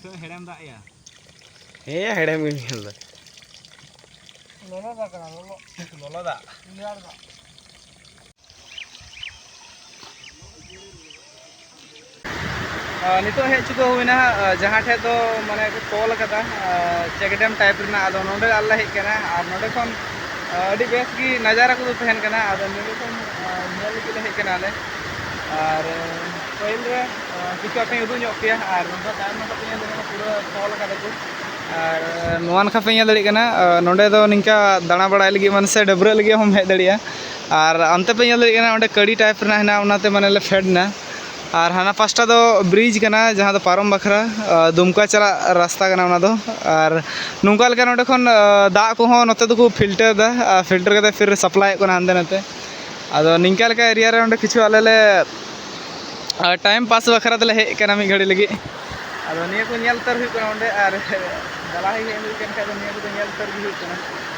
ᱛᱤᱱᱟᱹᱜ ᱦᱮᱲᱮᱢ ᱫᱟᱜ ᱭᱟ? ᱦᱮᱸ, ᱦᱮᱲᱮᱢ ᱜᱮᱢ ᱧᱮᱞ ᱫᱟ᱾ ᱞᱚᱞᱚ ᱫᱟᱜ ᱠᱟᱱᱟ, ᱞᱚᱞᱚ᱾ ᱞᱚᱞᱚ ᱫᱟᱜ᱾ ᱨᱮᱭᱟᱲ ᱫᱟᱜ᱾ ᱟᱨ ᱱᱤᱛᱚᱜ ᱦᱮᱡ ᱪᱩᱠᱟᱹᱣ ᱦᱩᱭᱱᱟ, ᱟᱨ ᱡᱟᱦᱟᱸ ᱴᱷᱮᱡ ᱫᱚ ᱢᱟᱱᱮ ᱠᱚ ᱛᱚᱞ ᱟᱠᱟᱫᱟ, ᱟᱨ check dam type ᱨᱮᱱᱟᱜ᱾ ᱟᱫᱚ ᱱᱚᱸᱰᱮ ᱟᱞᱮ ᱞᱮ ᱦᱮᱡ ᱠᱟᱱᱟ, ᱟᱨ ᱱᱚᱸᱰᱮ ᱠᱷᱚᱱ, ᱟᱨ ᱟᱹᱰᱤ ᱵᱮᱥ ᱜᱮ ᱱᱟᱡᱟᱨᱟ ᱠᱚᱫᱚ ᱛᱟᱦᱮᱱ ᱠᱟᱱᱟ᱾ ᱟᱫᱚ ᱱᱚᱸᱰᱮ ᱠᱷᱚᱱ, ᱟᱨ ᱧᱮᱞ ᱞᱟᱹᱜᱤᱫ ᱞᱮ ᱦᱮᱡ ᱠᱟᱱᱟ ᱟᱞᱮ᱾ ᱟᱨ, ᱟᱨ ᱯᱟᱹᱦᱤᱞ ᱨᱮ, ᱟᱨ ᱠᱤᱪᱷᱩ ᱟᱯᱮᱧ ᱩᱫᱩᱜ ᱧᱚᱜ ᱯᱮᱭᱟ, ᱟᱨ ᱱᱚᱝᱠᱟ ᱛᱟᱭᱚᱢ ᱱᱟᱠᱷᱟ ᱯᱮ ᱧᱮᱞ ᱫᱟᱲᱮᱭᱟᱜᱼᱟ, ᱯᱩᱨᱟᱹ ᱛᱚᱞ ᱟᱠᱟᱫᱟ ᱠᱚ᱾ ᱟᱨ ᱱᱚᱣᱟ ᱱᱟᱠᱷᱟ ᱯᱮ ᱧᱮᱞ ᱫᱟᱲᱮᱭᱟᱜ ᱠᱟᱱᱟ, ᱟᱨ ᱱᱚᱸᱰᱮ ᱫᱚ ᱱᱤᱝᱠᱟ ᱫᱟᱬᱟ ᱵᱟᱲᱟᱭ ᱞᱟᱹᱜᱤᱫ ᱢᱟᱱᱮ ᱥᱮ ᱰᱟᱹᱵᱽᱨᱟᱹᱜ ᱞᱟᱹᱜᱤᱫ ᱦᱚᱸᱢ ᱦᱮᱡ ᱫᱟᱲᱮᱭᱟᱜᱼᱟ᱾ ᱟᱨ ᱚᱱᱛᱮ ᱯᱮ ᱧᱮᱞ ᱫᱟᱲᱮᱭᱟᱜ ᱠᱟᱱᱟ, ᱚᱸᱰᱮ ᱠᱟᱹᱲᱤ type ᱨᱮᱱᱟᱜ ᱦᱮᱱᱟᱜᱼᱟ, ᱚᱱᱟᱛᱮ ᱢᱟᱱᱮ ᱞᱮ ᱯᱷᱮᱰ ᱮᱱᱟ᱾ ᱟᱨ ᱦᱟᱱᱟ ᱯᱟᱥᱴᱟ ᱫᱚ bridge ᱠᱟᱱᱟ, ᱡᱟᱦᱟᱸ ᱫᱚ ᱯᱟᱨᱚᱢ ᱵᱟᱠᱷᱨᱟ, ᱟᱨ ᱫᱩᱢᱠᱟ ᱪᱟᱞᱟᱜ ᱨᱟᱥᱛᱟ ᱠᱟᱱᱟ ᱚᱱᱟ ᱫᱚ᱾ ᱟᱨ ᱱᱚᱝᱠᱟ ᱞᱮᱠᱟ ᱱᱚᱸᱰᱮ ᱠᱷᱚᱱ, ᱟᱨ ᱫᱟᱜ ᱠᱚᱦᱚᱸ ᱱᱚᱛᱮ ᱫᱚᱠᱚ filter ᱮᱫᱟ, ᱟᱨ filter ᱠᱟᱛᱮ ᱯᱷᱤᱨ supply ᱚᱜ ᱠᱟᱱᱟ ᱦᱟᱱᱛᱮ ᱱᱟᱛᱮ᱾ ᱟᱫᱚ ᱱᱤᱝᱠᱟ ᱞᱮᱠᱟ ᱮᱨᱤᱭᱟ ᱨᱮ ᱚᱸᱰᱮ ᱠᱤᱪᱷᱩ ᱟᱞᱮ ᱞᱮ, ᱟᱨ time pass ᱵᱟᱠᱷᱨᱟ ᱛᱮᱞᱮ ᱦᱮᱡ ᱟᱠᱟᱱᱟ ᱢᱤᱫ ᱜᱷᱟᱹᱲᱤ ᱞᱟᱹᱜᱤᱫ᱾ ᱟᱫᱚ ᱱᱤᱭᱟᱹ ᱠᱚ ᱧᱮᱞ ᱩᱛᱟᱹᱨ ᱦᱩᱭᱩᱜ ᱠᱟᱱᱟ ᱚᱸᱰᱮ, ᱟᱨ ᱪᱟᱞᱟᱣ ᱦᱮᱡ ᱦᱩᱭ ᱠᱟᱱ ᱠᱷᱟᱡ ᱫᱚ ᱱᱤᱭᱟᱹ ᱠᱚᱫᱚ ᱧᱮᱞ ᱩᱛᱟᱹᱨ ᱜᱮ ᱦᱩᱭᱩᱜ ᱠᱟᱱᱟ᱾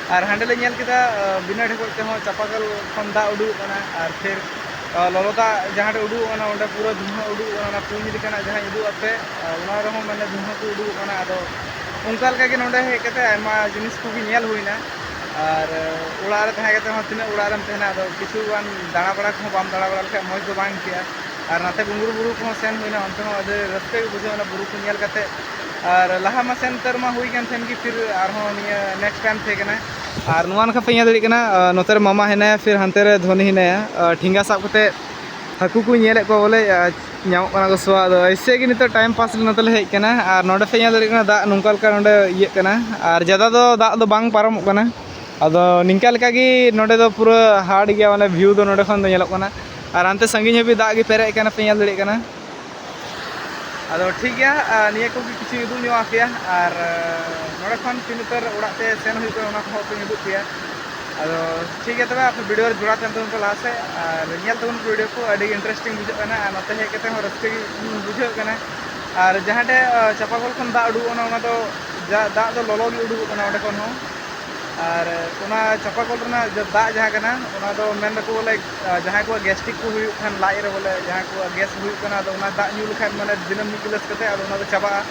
ᱟᱨ ᱦᱟᱸᱰᱮ ᱞᱮ ᱧᱮᱞ ᱠᱮᱫᱟ, ᱟᱸ, ᱵᱤᱱᱟᱹ ᱰᱷᱮᱠᱚᱡ ᱛᱮᱦᱚᱸ ᱪᱟᱯᱟᱠᱚᱞ ᱠᱷᱚᱱ ᱫᱟᱜ ᱩᱰᱩᱠᱚᱜ ᱠᱟᱱᱟ᱾ ᱟᱨ ᱯᱷᱤᱨ, ᱟᱸ, ᱞᱚᱞᱚ ᱫᱟᱜ ᱡᱟᱦᱟᱸ ᱨᱮ ᱩᱰᱩᱠᱚᱜ ᱠᱟᱱᱟ, ᱚᱸᱰᱮ ᱯᱩᱨᱟᱹ ᱫᱷᱩᱶᱟᱹ ᱩᱰᱩᱠᱚᱜ ᱠᱟᱱᱟ᱾ ᱚᱱᱟ ᱠᱩᱧ ᱞᱮᱠᱟᱱᱟᱜ ᱡᱟᱦᱟᱸ ᱩᱰᱩᱠᱚᱜ ᱟᱛᱮ, ᱟᱸ, ᱚᱱᱟ ᱨᱮᱦᱚᱸ ᱢᱟᱱᱮ ᱫᱷᱩᱶᱟᱹ ᱠᱚ ᱩᱰᱩᱠᱚᱜ ᱠᱟᱱᱟ᱾ ᱟᱫᱚ ᱚᱱᱠᱟ ᱞᱮᱠᱟ ᱜᱮ ᱱᱚᱰᱮ ᱦᱮᱡ ᱠᱟᱛᱮ ᱟᱭᱢᱟ ᱡᱤᱱᱤᱥ ᱠᱚᱜᱮ ᱧᱮᱞ ᱦᱩᱭᱱᱟ᱾ ᱟᱨ, ᱟᱸ, ᱚᱲᱟᱜ ᱨᱮ ᱛᱟᱦᱮᱸ ᱠᱟᱛᱮ ᱦᱚᱸ ᱛᱤᱱᱟᱹᱜ ᱚᱲᱟᱜ ᱨᱮᱢ ᱛᱟᱦᱮᱱᱟ, ᱟᱫᱚ ᱠᱤᱪᱷᱩ ᱜᱟᱱ ᱫᱟᱬᱟ ᱵᱟᱲᱟ ᱠᱚᱦᱚᱸ ᱵᱟᱢ ᱫᱟᱬᱟ ᱵᱟᱲᱟ ᱞᱮᱠᱷᱟᱡ ᱢᱚᱡᱽ ᱫᱚ ᱵᱟᱝ ᱟᱹᱭᱠᱟᱹᱜᱼᱟ᱾ ᱟᱨ ᱱᱟᱛᱮ ᱜᱩᱝᱜᱩᱨ ᱵᱩᱨᱩ ᱠᱚᱦᱚᱸ ᱥᱮᱱ ᱦᱩᱭᱱᱟ, ᱚᱱᱛᱮ ᱦᱚᱸ ᱟᱹᱰᱤ ᱨᱟᱹᱥᱠᱟᱹ ᱜᱮ ᱵᱩᱡᱷᱟᱹᱣ ᱮᱱᱟ ᱵᱩᱨᱩ ᱠᱚ ᱧᱮᱞ ᱠᱟᱛᱮ᱾ ᱟᱨ ᱞᱟᱦᱟ ᱢᱟ ᱥᱮᱱ ᱩᱛᱟᱹᱨ ᱢᱟ ᱦᱩᱭ ᱠᱟᱱ ᱛᱟᱦᱮᱱ ᱜᱮ, ᱯᱷᱤᱨ ᱟᱨᱦᱚᱸ ᱱᱤᱭᱟᱹ next time ᱛᱟᱦᱮᱸ ᱠᱟᱱᱟ᱾ ᱟᱨ ᱱᱚᱣᱟ ᱱᱟᱠᱷᱟ ᱯᱮ ᱧᱮᱞ ᱫᱟᱲᱮᱭᱟᱜ ᱠᱟᱱᱟ, ᱟᱸ, ᱱᱚᱛᱮ ᱨᱮ ᱢᱟᱢᱟ ᱦᱮᱱᱟᱭᱟ, ᱯᱷᱤᱨ ᱦᱟᱱᱛᱮ ᱨᱮ ᱫᱷᱚᱱᱤ ᱦᱮᱱᱟᱭᱟ᱾ ᱟᱸ, ᱴᱷᱮᱸᱜᱟ ᱥᱟᱵ ᱠᱟᱛᱮ ᱦᱟᱹᱠᱩ ᱠᱚ ᱧᱮᱞᱮᱫ ᱠᱚᱣᱟ ᱵᱚᱞᱮ, ᱟᱸ, ᱧᱟᱢᱚᱜ ᱠᱟᱱᱟ ᱠᱚ ᱥᱮ ᱵᱟᱝ᱾ ᱟᱫᱚ ᱮᱭᱥᱮ ᱜᱮ ᱱᱤᱛᱚᱜ time pass ᱞᱮ ᱱᱚᱛᱮ ᱞᱮ ᱦᱮᱡ ᱠᱟᱱᱟ᱾ ᱟᱨ ᱱᱚᱰᱮ ᱯᱮ ᱧᱮᱞ ᱫᱟᱲᱮᱭᱟᱜ ᱠᱟᱱᱟ, ᱫᱟᱜ ᱱᱚᱝᱠᱟ ᱞᱮᱠᱟ ᱱᱚᱰᱮ ᱤᱭᱟᱹᱜ ᱠᱟᱱᱟ, ᱟᱨ ᱡᱟᱫᱟ ᱫᱚ ᱫᱟᱜ ᱫᱚ ᱵᱟᱝ ᱯᱟᱨᱚᱢᱚᱜ ᱠᱟᱱᱟ᱾ ᱟᱫᱚ ᱱᱤᱝᱠᱟ ᱞᱮᱠᱟ ᱜᱮ ᱱᱚᱰᱮ ᱫᱚ ᱯᱩᱨᱟᱹ hard ᱜᱮᱭᱟ, ᱢᱟᱱᱮ view ᱫᱚ ᱱᱚᱰᱮ ᱠᱷᱚᱱ ᱫᱚ ᱧᱮᱞᱚᱜ ᱠᱟᱱᱟ᱾ ᱟᱨ ᱦᱟᱱᱛᱮ ᱥᱟᱺᱜᱤᱧ ᱦᱟᱹᱵᱤᱡ ᱫᱟᱜ ᱜᱮ ᱯᱮᱨᱮᱡ ᱟᱠᱟᱱᱟ, ᱯᱮ ᱧᱮᱞ ᱫᱟᱲᱮᱭᱟᱜ ᱠᱟᱱᱟ᱾ ᱟᱫᱚ ᱴᱷᱤᱠ ᱜᱮᱭᱟ, ᱟᱨ ᱱᱤᱭᱟᱹ ᱠᱚᱜᱮ ᱠᱤᱪᱷᱩ ᱩᱫᱩᱜ ᱧᱚᱜ ᱟᱯᱮᱭᱟ᱾ ᱟᱨ, ᱟᱨ ᱱᱚᱰᱮ ᱠᱷᱚᱱ ᱛᱤᱱ ᱩᱛᱟᱹᱨ ᱚᱲᱟᱜ ᱛᱮ ᱥᱮᱱ ᱦᱩᱭᱩᱜ ᱠᱟᱱᱟ, ᱚᱱᱟ ᱠᱚᱦᱚᱸ ᱯᱮ ᱩᱫᱩᱜ ᱯᱮᱭᱟ᱾ ᱟᱫᱚ ᱴᱷᱤᱠ ᱜᱮᱭᱟ, ᱛᱚᱵᱮ ᱟᱯᱮ video ᱨᱮ ᱡᱚᱲᱟᱣ ᱛᱟᱦᱮᱱ ᱛᱟᱵᱚᱱ ᱯᱮ ᱞᱟᱦᱟ ᱥᱮᱫ, ᱟᱨ ᱧᱮᱞ ᱛᱟᱵᱚᱱ ᱯᱮ video ᱠᱚ, ᱟᱹᱰᱤ interesting ᱵᱩᱡᱷᱟᱹᱜ ᱠᱟᱱᱟ᱾ ᱟᱨ ᱱᱚᱛᱮ ᱦᱮᱡ ᱠᱟᱛᱮ ᱦᱚᱸ ᱨᱟᱹᱥᱠᱟᱹ ᱜᱮ ᱵᱩᱡᱷᱟᱹᱜ ᱠᱟᱱᱟ᱾ ᱟᱨ ᱡᱟᱦᱟᱸ ᱴᱷᱮᱡ, ᱟᱸ, ᱪᱟᱯᱟ ᱠᱚᱞ ᱠᱷᱚᱱ ᱫᱟᱜ ᱩᱰᱩᱠᱚᱜ ᱠᱟᱱᱟ, ᱚᱱᱟ ᱫᱚ ᱡᱟ-, ᱫᱟᱜ ᱫᱚ ᱞᱚᱞᱚ ᱜᱮ ᱩᱰᱩᱠᱚᱜ ᱠᱟᱱᱟ ᱚᱸᱰᱮ ᱠᱷᱚᱱ ᱦᱚᱸ᱾ ᱟᱨ ᱚᱱᱟ ᱪᱟᱯᱟ ᱠᱚᱞ ᱨᱮᱱᱟᱜ ᱡᱟ-, ᱫᱟᱜ ᱡᱟᱦᱟᱸ ᱠᱟᱱᱟ, ᱚᱱᱟ ᱫᱚ ᱢᱮᱱ ᱫᱟᱠᱚ ᱵᱚᱞᱮ, ᱟᱸ, ᱡᱟᱦᱟᱸᱭ ᱠᱚᱣᱟᱜ gastric ᱠᱚ ᱦᱩᱭᱩᱜ ᱠᱷᱟᱱ, ᱞᱟᱡ ᱨᱮ ᱵᱚᱞᱮ ᱡᱟᱦᱟᱸᱭ ᱠᱚᱣᱟᱜ gas ᱦᱩᱭᱩᱜ ᱠᱟᱱᱟ, ᱟᱫᱚ ᱚᱱᱟ ᱫᱟᱜ ᱧᱩ ᱞᱮᱠᱷᱟᱱ ᱢᱟᱱᱮ ᱫᱤᱱᱟᱹᱢ ᱢᱤᱫ ᱜᱤᱞᱟᱹᱥ ᱠᱟᱛᱮ ᱟᱫᱚ ᱚᱱᱟ ᱫᱚ ᱪᱟᱵᱟᱜᱼᱟ᱾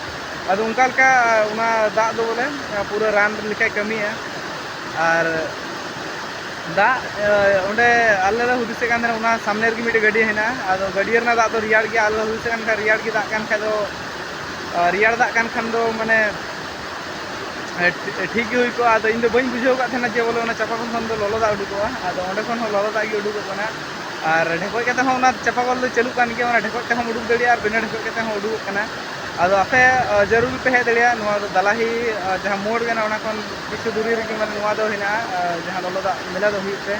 ᱟᱫᱚ ᱚᱱᱠᱟ ᱞᱮᱠᱟ, ᱟᱸ, ᱚᱱᱟ ᱫᱟᱜ ᱫᱚ ᱵᱚᱞᱮ, ᱟᱸ, ᱯᱩᱨᱟᱹ ᱨᱟᱱ ᱞᱮᱠᱟᱭ ᱠᱟᱹᱢᱤᱭᱟ᱾ ᱟᱨ ᱫᱟᱜ, ᱟᱸ, ᱚᱸᱰᱮ ᱟᱞᱮ ᱞᱮ ᱦᱩᱫᱤᱥᱮᱫ ᱠᱟᱱ ᱛᱟᱦᱮᱱᱟ, ᱚᱱᱟ ᱥᱟᱢᱱᱮ ᱨᱮᱜᱮ ᱢᱤᱫᱴᱮᱡ ᱜᱟᱹᱰᱭᱟᱹ ᱦᱮᱱᱟᱜᱼᱟ, ᱟᱫᱚ ᱜᱟᱹᱰᱭᱟᱹ ᱨᱮᱱᱟᱜ ᱫᱟᱜ ᱫᱚ ᱨᱮᱭᱟᱲ ᱜᱮᱭᱟ᱾ ᱟᱞᱮ ᱞᱮ ᱦᱩᱫᱤᱥᱮᱫ ᱠᱟᱱ ᱠᱷᱟᱱ ᱨᱮᱭᱟᱲ ᱜᱮ ᱫᱟᱜ ᱠᱟᱱ ᱠᱷᱟᱡ ᱫᱚ, ᱟᱸ, ᱨᱮᱭᱟᱲ ᱫᱟᱜ ᱠᱟᱱ ᱠᱷᱟᱱ ᱫᱚ ᱢᱟᱱᱮ, ᱮ, ᱴᱷᱤ-, ᱴᱷᱤᱠ ᱜᱮ ᱦᱩᱭ ᱠᱚᱜᱼᱟ᱾ ᱟᱫᱚ ᱤᱧ ᱫᱚ ᱵᱟᱹᱧ ᱵᱩᱡᱷᱟᱹᱣ ᱟᱠᱟᱫ ᱛᱟᱦᱮᱱᱟ ᱡᱮ ᱵᱚᱞᱮ ᱚᱱᱟ ᱪᱟᱯᱟ ᱠᱚᱞ ᱠᱷᱚᱱ ᱫᱚ ᱞᱚᱞᱚ ᱫᱟᱜ ᱩᱰᱩᱠᱚᱜᱼᱟ᱾ ᱟᱫᱚ ᱚᱸᱰᱮ ᱠᱷᱚᱱ ᱦᱚᱸ ᱞᱚᱞᱚ ᱫᱟᱜ ᱜᱮ ᱩᱰᱩᱠᱚᱜ ᱠᱟᱱᱟ᱾ ᱟᱨ ᱰᱷᱮᱠᱚᱡ ᱠᱟᱛᱮ ᱦᱚᱸ ᱚᱱᱟ ᱪᱟᱯᱟ ᱠᱚᱞ ᱫᱚ ᱪᱟᱹᱞᱩᱜ ᱠᱟᱱ ᱜᱮᱭᱟ, ᱚᱱᱟ ᱰᱷᱮᱠᱚᱡ ᱛᱮᱦᱚᱸᱢ ᱩᱰᱩᱠ ᱫᱟᱲᱮᱭᱟᱜᱼᱟ ᱟᱨ ᱵᱤᱱᱟᱹ ᱰᱷᱮᱠᱚᱡ ᱠᱟᱛᱮ ᱦᱚᱸ ᱩᱰᱩᱠᱚᱜ ᱠᱟᱱᱟ᱾ ᱟᱫᱚ ᱟᱯᱮ, ᱟ, ᱡᱟᱹᱨᱩᱲ ᱯᱮ ᱦᱮᱡ ᱫᱟᱲᱮᱭᱟᱜᱼᱟ ᱱᱚᱣᱟ ᱫᱚ ᱫᱟᱞᱟᱦᱤ, ᱟ, ᱡᱟᱦᱟᱸ ᱢᱳᱲ ᱠᱟᱱᱟ, ᱚᱱᱟ ᱠᱷᱚᱱ ᱠᱤᱪᱷᱩ ᱫᱩᱨᱤ ᱨᱮᱜᱮ ᱢᱟᱱᱮ ᱱᱚᱣᱟ ᱫᱚ ᱦᱮᱱᱟᱜᱼᱟ, ᱟ, ᱡᱟᱦᱟᱸ ᱞᱚᱞᱚ ᱫᱟᱜ ᱢᱮᱞᱟ ᱫᱚ ᱦᱩᱭᱩᱜ ᱛᱮ᱾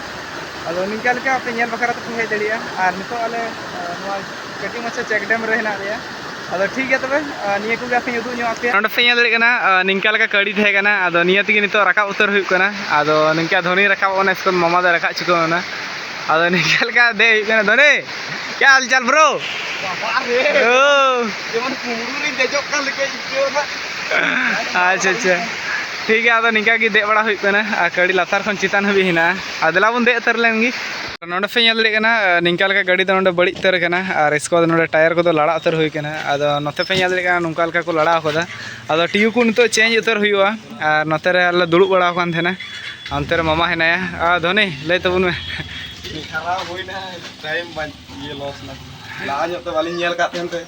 ᱟᱫᱚ ᱱᱤᱝᱠᱟ ᱞᱮᱠᱟ ᱟᱯᱮ ᱧᱮᱞ ᱵᱟᱠᱷᱨᱟ ᱛᱮᱯᱮ ᱦᱮᱡ ᱫᱟᱲᱮᱭᱟᱜᱼᱟ᱾ ᱟᱨ ᱱᱤᱛᱚᱜ ᱟᱞᱮ, ᱟ, ᱱᱚᱣᱟ ᱠᱟᱹᱴᱤᱡ ᱢᱟᱪᱷᱟ check dam ᱨᱮ ᱦᱮᱱᱟᱜ ᱞᱮᱭᱟ᱾ ᱟᱫᱚ ᱴᱷᱤᱠ ᱜᱮᱭᱟ ᱛᱚᱵᱮ, ᱟ, ᱱᱤᱭᱟᱹ ᱠᱚᱜᱮ ᱟᱯᱮᱧ ᱩᱫᱩᱜ ᱧᱚᱜ ᱟᱯᱮᱭᱟ᱾ ᱱᱚᱰᱮ ᱯᱮ ᱧᱮᱞ ᱫᱟᱲᱮᱭᱟᱜ ᱠᱟᱱᱟ, ᱟ, ᱱᱤᱝᱠᱟ ᱞᱮᱠᱟ ᱠᱟᱹᱲᱤ ᱛᱟᱦᱮᱸ ᱠᱟᱱᱟ, ᱟᱫᱚ ᱱᱤᱭᱟᱹ ᱛᱮᱜᱮ ᱱᱤᱛᱚᱜ ᱨᱟᱠᱟᱵ ᱩᱛᱟᱹᱨ ᱦᱩᱭᱩᱜ ᱠᱟᱱᱟ᱾ ᱟᱫᱚ ᱱᱤᱝᱠᱟ ᱫᱷᱚᱱᱤ ᱨᱟᱠᱟᱵ ᱠᱟᱱᱟ, ᱥᱠᱩᱞ ᱢᱟᱢᱟ ᱫᱚ ᱨᱟᱠᱟᱵ ᱪᱩᱠᱟᱹᱣ ᱮᱱᱟ᱾ ᱟᱫᱚ ᱱᱤᱝᱠᱟ ᱞᱮᱠᱟ ᱫᱮᱡ ᱦᱩᱭᱩᱜ ᱠᱟᱱᱟ᱾ ᱫᱷᱚᱱᱤ, ᱠᱭᱟ ᱦᱟᱞ ᱪᱟᱞ bro? ᱵᱟᱵᱟ ᱨᱮ! ᱳ! ᱡᱮᱢᱚᱱ ᱠᱩᱢᱵᱽᱲᱩ ᱨᱤᱧ ᱫᱮᱡᱚᱜ ᱠᱟᱱ ᱞᱮᱠᱟ ᱟᱹᱭᱠᱟᱹᱣ ᱮᱱᱟ᱾ ᱟᱪᱪᱷᱟ, ᱟᱪᱪᱷᱟ, ᱴᱷᱤᱠ ᱜᱮᱭᱟ᱾ ᱟᱫᱚ ᱱᱤᱝᱠᱟ ᱜᱮ ᱫᱮᱡ ᱵᱟᱲᱟ ᱦᱩᱭᱩᱜ ᱠᱟᱱᱟ, ᱟᱨ ᱜᱟᱹᱰᱤ ᱞᱟᱛᱟᱨ ᱠᱷᱚᱱ ᱪᱮᱛᱟᱱ ᱦᱟᱹᱵᱤᱡ ᱦᱮᱱᱟᱜᱼᱟ᱾ ᱟᱨ ᱫᱮᱞᱟ ᱵᱚᱱ ᱫᱮᱡ ᱩᱛᱟᱹᱨ ᱞᱮᱱ ᱜᱮ᱾ ᱱᱚᱰᱮ ᱯᱮ ᱧᱮᱞ ᱫᱟᱲᱮᱭᱟᱜ ᱠᱟᱱᱟ, ᱱᱤᱝᱠᱟ ᱞᱮᱠᱟ ᱜᱟᱹᱰᱤ ᱫᱚ ᱱᱚᱰᱮ ᱵᱟᱹᱲᱤᱡ ᱩᱛᱟᱹᱨ ᱟᱠᱟᱱᱟ, ᱟᱨ ᱤᱥᱠᱮ ᱵᱟᱫ ᱱᱚᱰᱮ ᱴᱟᱭᱟᱨ ᱠᱚᱫᱚ ᱞᱟᱲᱟ ᱩᱛᱟᱹᱨ ᱦᱩᱭ ᱟᱠᱟᱱᱟ᱾ ᱟᱫᱚ ᱱᱚᱛᱮ ᱯᱮ ᱧᱮᱞ ᱫᱟᱲᱮᱭᱟᱜ ᱠᱟᱱᱟ, ᱱᱚᱝᱠᱟ ᱞᱮᱠᱟ ᱠᱚ ᱞᱟᱲᱟ ᱟᱠᱟᱫᱟ᱾ ᱟᱫᱚ ᱴᱤᱭᱩ ᱠᱚ ᱱᱤᱛᱚᱜ ᱪᱮᱧᱡᱽ ᱩᱛᱟᱹᱨ ᱦᱩᱭᱩᱜᱼᱟ᱾ ᱟᱨ ᱱᱚᱛᱮ ᱨᱮ ᱟᱞᱮ ᱫᱩᱲᱩᱵ ᱵᱟᱲᱟ ᱟᱠᱟᱱ ᱛᱟᱦᱮᱱᱟ, ᱚᱱᱛᱮ ᱨᱮ ᱢᱟᱢᱟ ᱦᱮᱱᱟᱭᱟ᱾ ᱟᱨ ᱫᱷᱚᱱᱤ, ᱞᱟᱹᱭ ᱛᱟᱵᱚᱱ ᱢᱮ᱾ ᱠᱷᱟᱨᱟᱯ ᱦᱩᱭᱱᱟ, ᱴᱟᱭᱤᱢ ᱵᱟᱝ ᱤᱭᱟᱹ ᱞᱚᱥ ᱱᱟ᱾ ᱞᱟᱦᱟ ᱧᱚᱜ ᱛᱮ ᱵᱟᱹᱞᱤᱧ ᱧᱮᱞ ᱟᱠᱟᱫ ᱛᱟᱦᱮᱱ ᱛᱮ᱾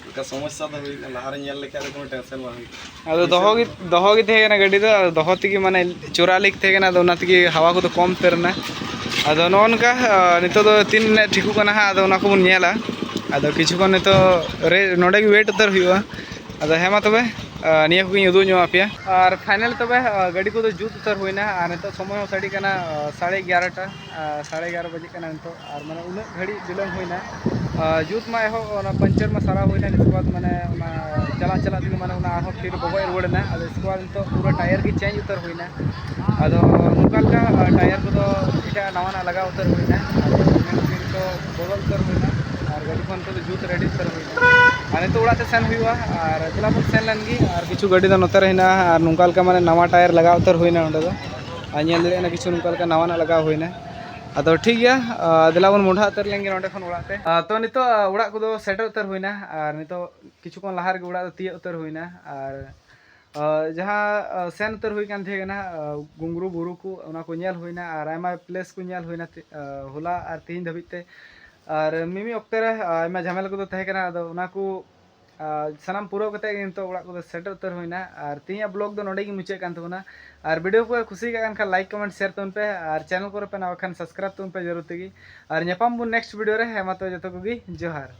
ᱚᱱᱠᱟ ᱥᱚᱢᱚᱥᱥᱟ ᱫᱚ ᱦᱩᱭᱩᱜ ᱠᱟᱱᱟ, ᱞᱟᱦᱟᱨᱮ ᱧᱮᱞ ᱞᱮᱠᱷᱟᱡ ᱫᱚ ᱠᱳᱱᱳ ᱴᱮᱱᱥᱮᱱ ᱵᱟᱝ ᱦᱩᱭᱩᱜ ᱠᱟᱱᱟ᱾ ᱟᱫᱚ ᱫᱚᱦᱚ ᱜᱮ, ᱫᱚᱦᱚ ᱜᱮ ᱛᱟᱦᱮᱸ ᱠᱟᱱᱟ ᱜᱟᱹᱰᱤ ᱫᱚ, ᱟᱫᱚ ᱫᱚᱦᱚ ᱛᱮᱜᱮ ᱢᱟᱱᱮ ᱪᱳᱨᱟ ᱞᱤᱠ ᱛᱟᱦᱮᱸ ᱠᱟᱱᱟ, ᱟᱫᱚ ᱚᱱᱟ ᱛᱮᱜᱮ ᱦᱟᱣᱟ ᱠᱚᱫᱚ ᱠᱚᱢ ᱩᱛᱟᱹᱨ ᱮᱱᱟ᱾ ᱟᱫᱚ ᱱᱚᱜᱼᱚ ᱱᱚᱝᱠᱟ, ᱟᱸ, ᱱᱤᱛᱚᱜ ᱫᱚ ᱛᱤᱱ ᱢᱤᱱᱤᱴ ᱴᱷᱤᱠᱚᱜ ᱠᱟᱱᱟ ᱦᱟᱸᱜ, ᱟᱫᱚ ᱚᱱᱟ ᱠᱚᱵᱚᱱ ᱧᱮᱞᱟ᱾ ᱟᱫᱚ ᱠᱤᱪᱷᱩ ᱠᱷᱚᱱ ᱱᱤᱛᱚᱜ ᱨᱮ ᱱᱚᱰᱮ ᱜᱮ ᱣᱮᱴ ᱩᱛᱟᱹᱨ ᱦᱩᱭᱩᱜᱼᱟ᱾ ᱟᱫᱚ ᱦᱮᱸ ᱢᱟ ᱛᱚᱵᱮ, ᱟᱸ, ᱱᱤᱭᱟᱹ ᱠᱚᱜᱮᱧ ᱩᱫᱩᱜ ᱧᱚᱜ ᱟᱯᱮᱭᱟ᱾ ᱟᱨ ᱯᱷᱟᱭᱱᱟᱞ ᱛᱚᱵᱮ, ᱟᱸ, ᱜᱟᱹᱰᱤ ᱠᱚᱫᱚ ᱡᱩᱛ ᱩᱛᱟᱹᱨ ᱦᱩᱭᱱᱟ, ᱟᱨ ᱱᱤᱛᱚᱜ ᱥᱚᱢᱚᱭ ᱦᱚᱸ ᱥᱟᱰᱮ ᱠᱟᱱᱟ, ᱟᱸ, ᱥᱟᱲᱮ ᱮᱜᱟᱨᱚᱴᱟ, ᱟᱸ, ᱥᱟᱲᱮ ᱮᱜᱟᱨᱚ ᱵᱟᱡᱮ ᱠᱟᱱᱟ ᱱᱤᱛᱚᱜ᱾ ᱟᱨ ᱢᱟᱱᱮ ᱩᱱᱟᱹᱜ ᱜᱷᱟᱹᱲᱤᱡ ᱵᱤᱞᱚᱢ ᱦᱩᱭᱱᱟ᱾ ᱟᱨ ᱡᱩᱛ ᱢᱟ ᱮᱦᱚᱵ, ᱚᱱᱟ ᱯᱟᱧᱪᱟᱨ ᱢᱟ ᱥᱟᱨᱟᱣ ᱦᱩᱭᱱᱟ, ᱤᱥᱠᱮ ᱵᱟᱫ ᱢᱟᱱᱮ ᱚᱱᱟ ᱪᱟᱞᱟᱜ ᱪᱟᱞᱟᱜ ᱛᱮᱜᱮ ᱢᱟᱱᱮ ᱚᱱᱟ ᱟᱨᱦᱚᱸ ᱯᱷᱤᱨ ᱵᱚᱜᱚᱡ ᱨᱩᱣᱟᱹᱲ ᱮᱱᱟ᱾ ᱟᱫᱚ ᱤᱥᱠᱮ ᱵᱟᱫ ᱱᱤᱛᱚᱜ ᱯᱩᱨᱟᱹ ᱴᱟᱭᱟᱨ ᱜᱮ ᱪᱮᱧᱡᱽ ᱩᱛᱟᱹᱨ ᱦᱩᱭᱱᱟ᱾ ᱟᱫᱚ ᱱᱚᱝᱠᱟ ᱞᱮᱠᱟ, ᱟᱨ ᱴᱟᱭᱟᱨ ᱠᱚᱫᱚ ᱮᱴᱟᱜ ᱱᱟᱣᱟᱱᱟᱜ ᱞᱟᱜᱟᱣ ᱩᱛᱟᱹᱨ ᱦᱩᱭᱱᱟ᱾ ᱟᱫᱚ ᱱᱤᱛᱚᱜ ᱵᱚᱫᱚᱞ ᱩᱛᱟᱹᱨ ᱦᱩᱭᱱᱟ᱾ ᱟᱨ ᱜᱟᱹᱰᱤ ᱠᱚ ᱱᱤᱛᱚᱜ ᱫᱚ ᱡᱩᱛ ᱨᱮᱰᱤ ᱩᱛᱟᱹᱨ ᱦᱩᱭᱱᱟ᱾ ᱟᱨ ᱱᱤᱛᱚᱜ ᱚᱲᱟᱜ ᱛᱮ ᱥᱮᱱ ᱦᱩᱭᱩᱜᱼᱟ᱾ ᱟᱨ ᱫᱮᱞᱟ ᱵᱚᱱ ᱥᱮᱱ ᱞᱮᱱ ᱜᱮ᱾ ᱟᱨ ᱠᱤᱪᱷᱩ ᱜᱟᱹᱰᱤ ᱫᱚ ᱱᱚᱛᱮ ᱨᱮ ᱦᱮᱱᱟᱜᱼᱟ᱾ ᱟᱨ ᱱᱚᱝᱠᱟ ᱞᱮᱠᱟ ᱢᱟᱱᱮ ᱱᱟᱣᱟ ᱴᱟᱭᱟᱨ ᱞᱟᱜᱟᱣ ᱩᱛᱟᱹᱨ ᱦᱩᱭᱱᱟ ᱱᱚᱸᱰᱮ ᱫᱚ᱾ ᱟᱨ ᱧᱮᱞ ᱫᱟᱲᱮᱭᱟᱜ ᱠᱟᱱᱟ ᱠᱤᱪᱷᱩ ᱱᱚᱝᱠᱟ ᱞᱮᱠᱟ ᱱᱟᱣᱟᱱᱟᱜ ᱞᱟᱜᱟᱣ ᱦᱩᱭᱱᱟ᱾ ᱟᱫᱚ ᱴᱷᱤᱠ ᱜᱮᱭᱟ, ᱟᱨ ᱫᱮᱞᱟ ᱵᱚᱱ ᱢᱚᱸᱰᱷᱟ ᱩᱛᱟᱹᱨ ᱞᱮᱱ ᱜᱮ ᱱᱚᱸᱰᱮ ᱠᱷᱚᱱ ᱚᱲᱟᱜ ᱛᱮ᱾ ᱟᱨ ᱛᱚ ᱱᱤᱛᱚᱜ, ᱟᱨ ᱚᱲᱟᱜ ᱠᱚᱫᱚ ᱥᱮᱴᱮᱨ ᱩᱛᱟᱹᱨ ᱦᱩᱭᱱᱟ᱾ ᱟᱨ ᱱᱤᱛᱚᱜ ᱠᱤᱪᱷᱩ ᱠᱷᱚᱱ ᱞᱟᱦᱟ ᱨᱮᱜᱮ ᱚᱲᱟᱜ ᱫᱚ ᱛᱤᱭᱟᱹᱜ ᱩᱛᱟᱹᱨ ᱦᱩᱭᱱᱟ᱾ ᱟᱨ, ᱟᱨ ᱡᱟᱦᱟᱸ, ᱟᱨ ᱥᱮᱱ ᱩᱛᱟᱹᱨ ᱦᱩᱭ ᱠᱟᱱ ᱛᱟᱦᱮᱸ ᱠᱟᱱᱟ, ᱟᱨ ᱜᱩᱝᱜᱽᱨᱩ ᱵᱩᱨᱩ ᱠᱚ, ᱚᱱᱟ ᱠᱚ ᱧᱮᱞ ᱦᱩᱭᱱᱟ᱾ ᱟᱨ ᱟᱭᱢᱟ ᱯᱞᱮᱥ ᱠᱚ ᱧᱮᱞ ᱦᱩᱭᱱᱟ ᱛᱮ-, ᱟᱨ ᱦᱚᱞᱟ ᱟᱨ ᱛᱮᱦᱮᱧ ᱫᱷᱟᱹᱵᱤᱡ ᱛᱮ᱾ ᱟᱨ ᱢᱤᱢᱤᱫ ᱚᱠᱛᱮ ᱨᱮ ᱟᱭᱢᱟ ᱡᱷᱟᱢᱮᱞᱟ ᱠᱚᱫᱚ ᱛᱟᱦᱮᱸ ᱠᱟᱱᱟ, ᱟᱫᱚ ᱚᱱᱟ ᱠᱚ, ᱟᱨ ᱥᱟᱱᱟᱢ ᱯᱩᱨᱟᱹᱣ ᱠᱟᱛᱮ ᱜᱮ ᱱᱤᱛᱚᱜ ᱚᱲᱟᱜ ᱠᱚᱫᱚ ᱥᱮᱴᱮᱨ ᱩᱛᱟᱹᱨ ᱦᱩᱭᱱᱟ᱾ ᱟᱨ ᱛᱮᱦᱮᱧᱟᱜ ᱵᱞᱚᱜ ᱫᱚ ᱱᱚᱸᱰᱮ ᱜᱮ ᱢᱩᱪᱟᱹᱫ ᱠᱟᱱ ᱛᱟᱵᱚᱱᱟ᱾ ᱟᱨ ᱵᱷᱤᱰᱤᱭᱳ ᱠᱚ ᱠᱩᱥᱤ ᱠᱟᱜ ᱠᱟᱱ ᱠᱷᱟᱱ ᱞᱟᱭᱤᱠ, ᱠᱚᱢᱮᱱᱴ, ᱥᱮᱭᱟᱨ ᱛᱟᱵᱚᱱ ᱯᱮ᱾ ᱟᱨ ᱪᱮᱱᱮᱞ ᱠᱚᱨᱮ ᱯᱮ ᱱᱟᱣᱟ ᱠᱷᱟᱱ ᱥᱟᱵᱥᱠᱨᱟᱭᱤᱵ ᱛᱟᱵᱚᱱ ᱯᱮ ᱡᱟᱹᱨᱩᱲ ᱛᱮᱜᱮ᱾ ᱟᱨ ᱧᱟᱯᱟᱢ ᱵᱚᱱ ᱱᱮᱠᱥᱴ ᱵᱷᱤᱰᱤᱭᱳ ᱨᱮ᱾ ᱦᱮᱸ ᱢᱟ ᱛᱚᱵᱮ ᱡᱚᱛᱚ ᱠᱚᱜᱮ ᱡᱚᱦᱟᱨ᱾